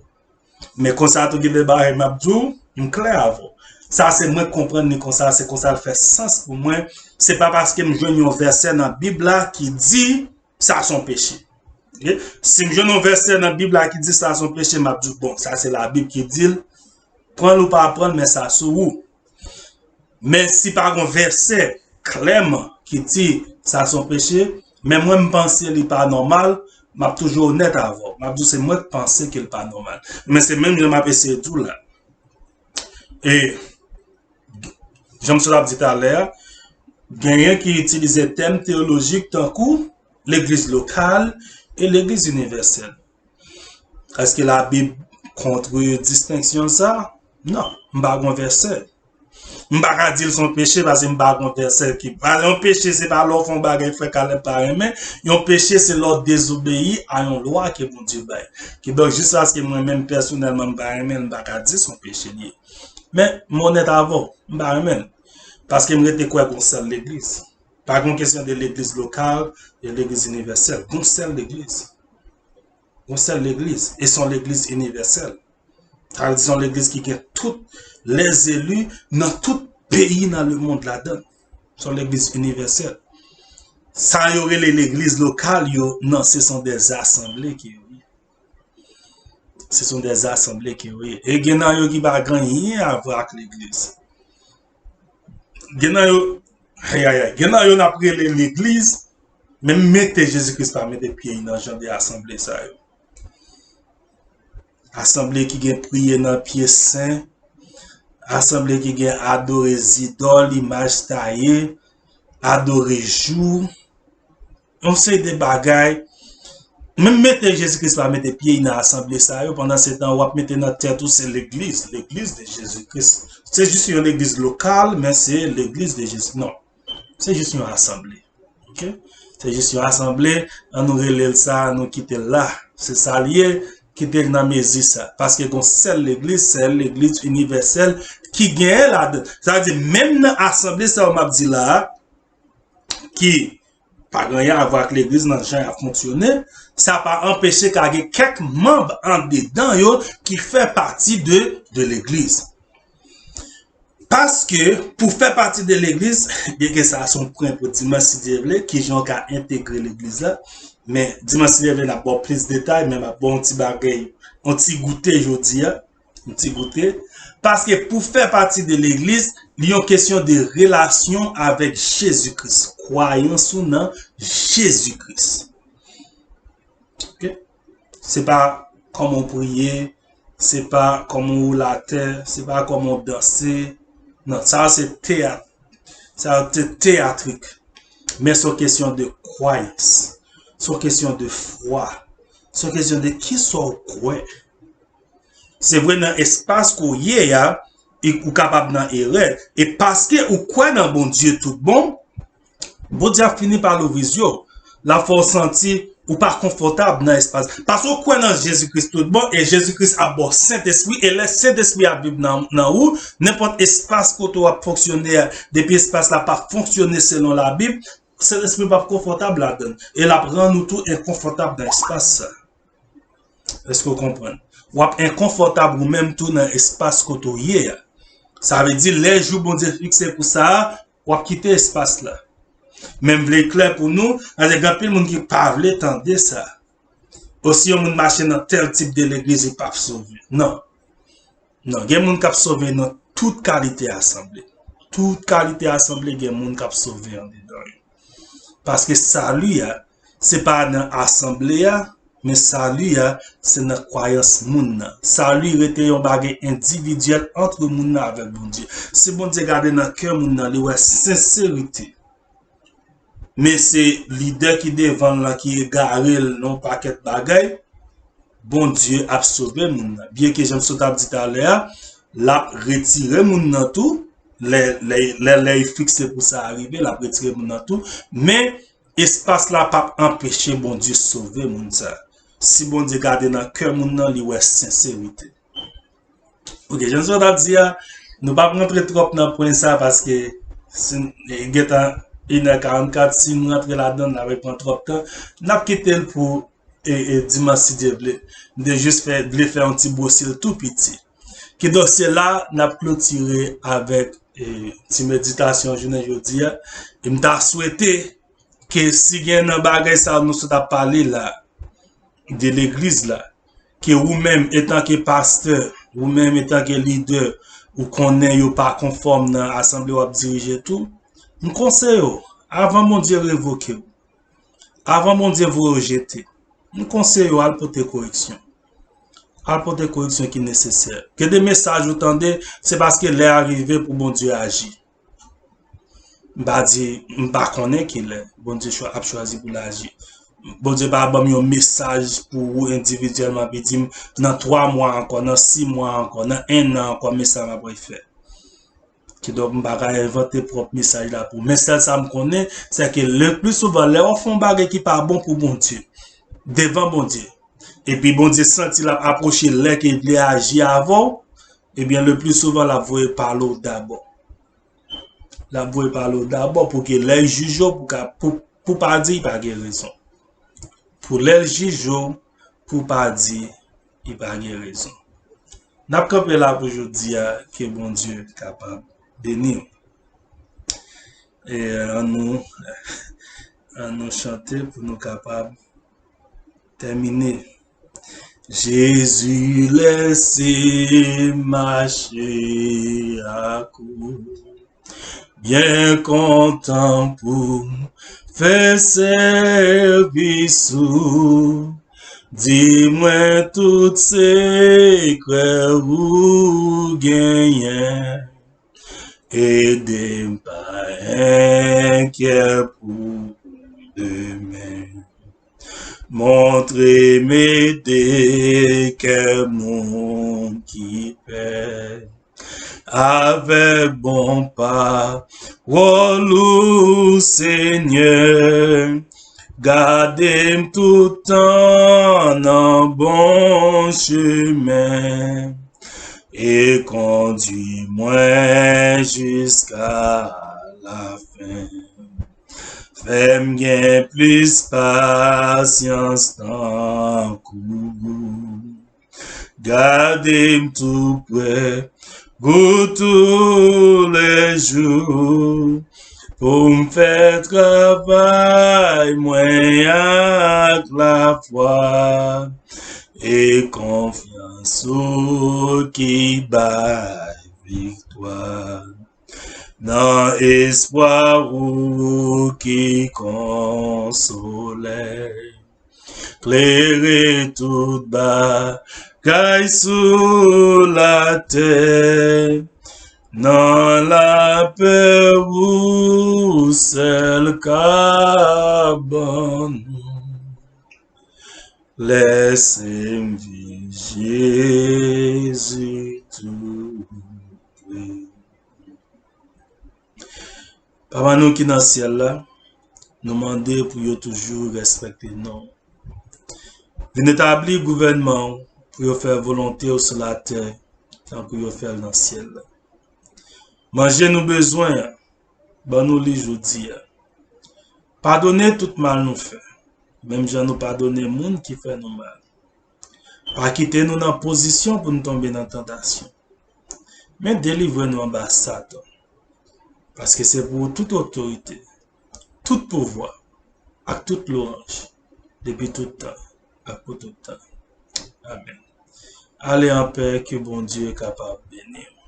Men konsa tou gen de bagay m ap di w, m klè avè w. Sa se mwen k konprann li konsa, se konsa l fè sans pou mwen. Se pa paske m jwenn yon vèsè nan Bib la ki di sa se yon peche. Ok? Si m jwenn yon vèsè nan Bib la ki di sa se yon peche, m ap di w, bon, sa se Labib ki di l. Pran l ou pa pran l, men sa sou ou. Men si pa gon vèsè klèman ki di sa se yon peche, men mwen m panse li pa nòmal, m ap toujou onèt avè w. M ap di w se mwen k panse ke l pa nòmal. Men se menm jan m ap eseye di w la. E jan m sot ap di talè a, genyen ki itilize tèm teyolojik tankou legliz lokal e legliz inivèsèl. Èske Labib kontre distenksyon sa? Non, m pa gon vèsè. M pa ka di l se yon peche paske m pa gon vèsè ki. Paske yon peche se pa lè w fè yon bagay frè Caleb pa renmen. Yon peche se lè w dezobeyi a yon lwa ke Bondye bay. Kidonk, jis paske mwen menm pèsonèlman m pa renmen l, m pa ka di se yon peche li ye. Men, m onèt avè w, m pa renmen l. Paske m rete kwè gon sèl legliz. Pa gon kesyon de legliz lokal e legliz inivèsèl. Gon sèl legliz. Yon sèl legliz, e se yon legliz inivèsèl. Sa vle di se yon legliz ki gen tout lèzeli nan tout peyi nan lemonn ladan l. Se yon legliz inivèsèl. Sa yo rele legliz lokal yo, non, se son de asanble ke yo ye. Se son de asanble ke yo ye. E gen nan yo ki pa gen anyen a vwè ak legliz. Gen nan yo, ayayay, gen nan yo n ap rele legliz, men m mete Jezi Kris pa mete pye nan jan de asanble sa yo. Asanble ki gen priye nan pye sen, asanble ki gen adore zidòl, imaj taye, adore jou, yon seri de bagay. Menm mete Jezi Kris pa mete pye nan asanble sa yo, pandan se tan w ap mete nan tèt ou se legliz, legliz de Jezi Kris. Se jis yon legliz lokal, men se legliz de Jezi. Non. Se jis yon asanble. Ok? Se jis yon asanble, an nou rele l sa, an nou kite l la. Se sa l ye, kite l nan mezi sa. Paske gon sèl legliz, sèl legliz inivèsèl ki genyen ladan. Sa vle di, menm nan asanble sa yo m ap di la a, ki pa gen anyen a vwè ak legliz nan jan y ap fonksyone, sa pa anpeche ka gen kèk manm andedan yo ki fè pati de, de legliz. Paske, pou fè pati de legliz, byenke sa se yon pwen pou dimanch, si Dye vle, kijan w ka entegre legliz la. Men, dimanch, si Dye vle, n ap ba w plis detay, men m ap ba w yon ti bagay, yon ti goute jodi a, yon ti goute. Paske, pou fè pati de legliz, li yon kesyon de relasyon avèk Jezi Kris, kwayans ou nan Jezi Kris. Ok? Se pa kòman w priye, se pa kòman w woule atè, se pa kòman w danse. Non, sa se teyat. Sa se teyatrik. Men se yon kesyon de kwayans. Se yon kesyon de fwa. Se yon kesyon de kisa w kwè. Se vre nan espas ke w ye a, e ou kapab nan erè. E paske ou kwè nan Bondye tout bon, Bondye ap fini pa louvri zye w. L ap fè w santi ou pa konfòtab nan espas. Paske w kwè nan Jezi Kris tout bon, e Jezi Kris ap ba w Sentespri, e lè Sentespri ap viv nan, nan ou, nenpòt espas kote w ap fonksyone a, depi espas la pa fonksyone selon Labib, Sentespri p ap konfòtab ladan l. E l ap rann ou tou enkonfòtab nan espas sa. Èske w konprann? W ap enkonfòtab ou menm tou nan espas kote w ye a. Sa vle di, lè jou Bondye fikse pou sa a, w ap kite espas la. Men m vle klè pou nou, paske gen anpil moun ki pa vle tande sa. O si yon moun mache nan tèl tip de legliz, li p ap sove. Non. Non, gen moun k ap sove nan tout kalite asanble. Tout kalite asanble, gen moun k ap sove andedan yo. Paske sali a, se pa nan asanble a, men sali a, se nan kwayans moun nan. Sali rete yon bagay endividyèl ant moun nan avèk Bondye. Si Bondye gade nan kè moun nan, li wè senserite. Men se lidè ki devan l lan ki egare l nan yon pakèt bagay, Bondye ap sove moun nan. Byenke jan m sot ap di talè a, l ap retire moun nan tou, lè, lè, lè, lè e fikse pou sa a rive, l ap retire moun nan tou, men espas la p ap anpeche Bondye sove moun sa. Si Bondye gade nan kè moun nan, li wè senserite. Ok, jan m sot ap di a, nou p ap rantre twòp nan pwen sa paske si, e, gentan inè karannkat, si m rantre ladan l, l ap pran twòp tan. N ap kite l pou, e, e, dimanch si Dye vle. M te jis fè, vle fè yon ti bwose l tou piti. Kidonk, se la n ap klotire avèk, e, ti meditasyon jounen jodi a. E m ta swete ke si gen nan bagay sa nou sot ap pale la, de legliz la, ke ou menm etanke pastè, ou menm etanke lidè, ou konnen yo pa konfòm nan asanble w ap dirije tou, m konseye w, avan Bondye revoke w, avan Bondye voye w jete, m konseye w al pote koreksyon. Al pote koreksyon ki nesesè. Gen de mesaj ou tande, se paske lè a rive pou Bondye aji. M pa di, m pa konnen kilè Bondye chwa-, ap chwazi pou l aji. Bondye pa ban m yon mesaj pou ou endividyèlman, epi di m, nan twa mwa ankò, nan sis mwa ankò, nan en an ankò, men sa m ap refè. Kidonk, m pa ka envante pwòp mesaj la pou ou. Men sèl sa m konnen, se ke le pli souvan, lè w fè yon bagay ki pa bon pou Bondye, devan Bondye, epi Bondye santi l ap apwoche lè ke l vle aji avè w, ebyen, le pli souvan, l ap voye pale w dabò. L ap voye pale w dabò pou ke lè l jije w, pou ka, pou, pou pa di l pa gen rezon. Pou lè l jije w, pou pa di l pa gen rezon. N ap kanpe la pou jodi a, ke Bondye kapab beni w. E ann nou, ann nou chante pou nou kapab tèmine. Jezi, lèse m mache ak ou. Byen kontan pou fè sèvis ou. Di mwen tout sekrè ou genyen. Ede m pa enkyè pou demen. Montre m ede kè moun ki pè. Avèk bon pawòl ou, Senyè, gade m tout tan nan bon chemen e kondui mwen jiska lafen. Fè m gen plis pasyans tankou ou. Gade m tou prè ou toulejou pou m fè travay mwen ak lafwa e konfyans ou ki bay viktwa. Nan espwa ou ki kon solèy, klere tout bagay sou latè. Nan lapè ou sèl ka ban nou. Lèse m viv Jezi tou pre. Papa nou ki nan syèl la, nou mande pou yo toujou respekte non w. Vin etabli gouvènman w pou yo fè volonte w sou latè tankou yo fè l nan syèl la. Manje nou bezwen an, ban nou li jodi a. Padone tout mal nou fè, menm jan nou padone moun ki fè nou mal. Pa kite nou nan pozisyon pou nou tonbe nan tantasyon, men delivre nou anba Satan. Paske se pou ou tout otorite, tout pouvwa, ak tout lwanj, depi tout tan, ak pou tout tan. Amèn. Ale anpè, ke Bondye kapab beni w.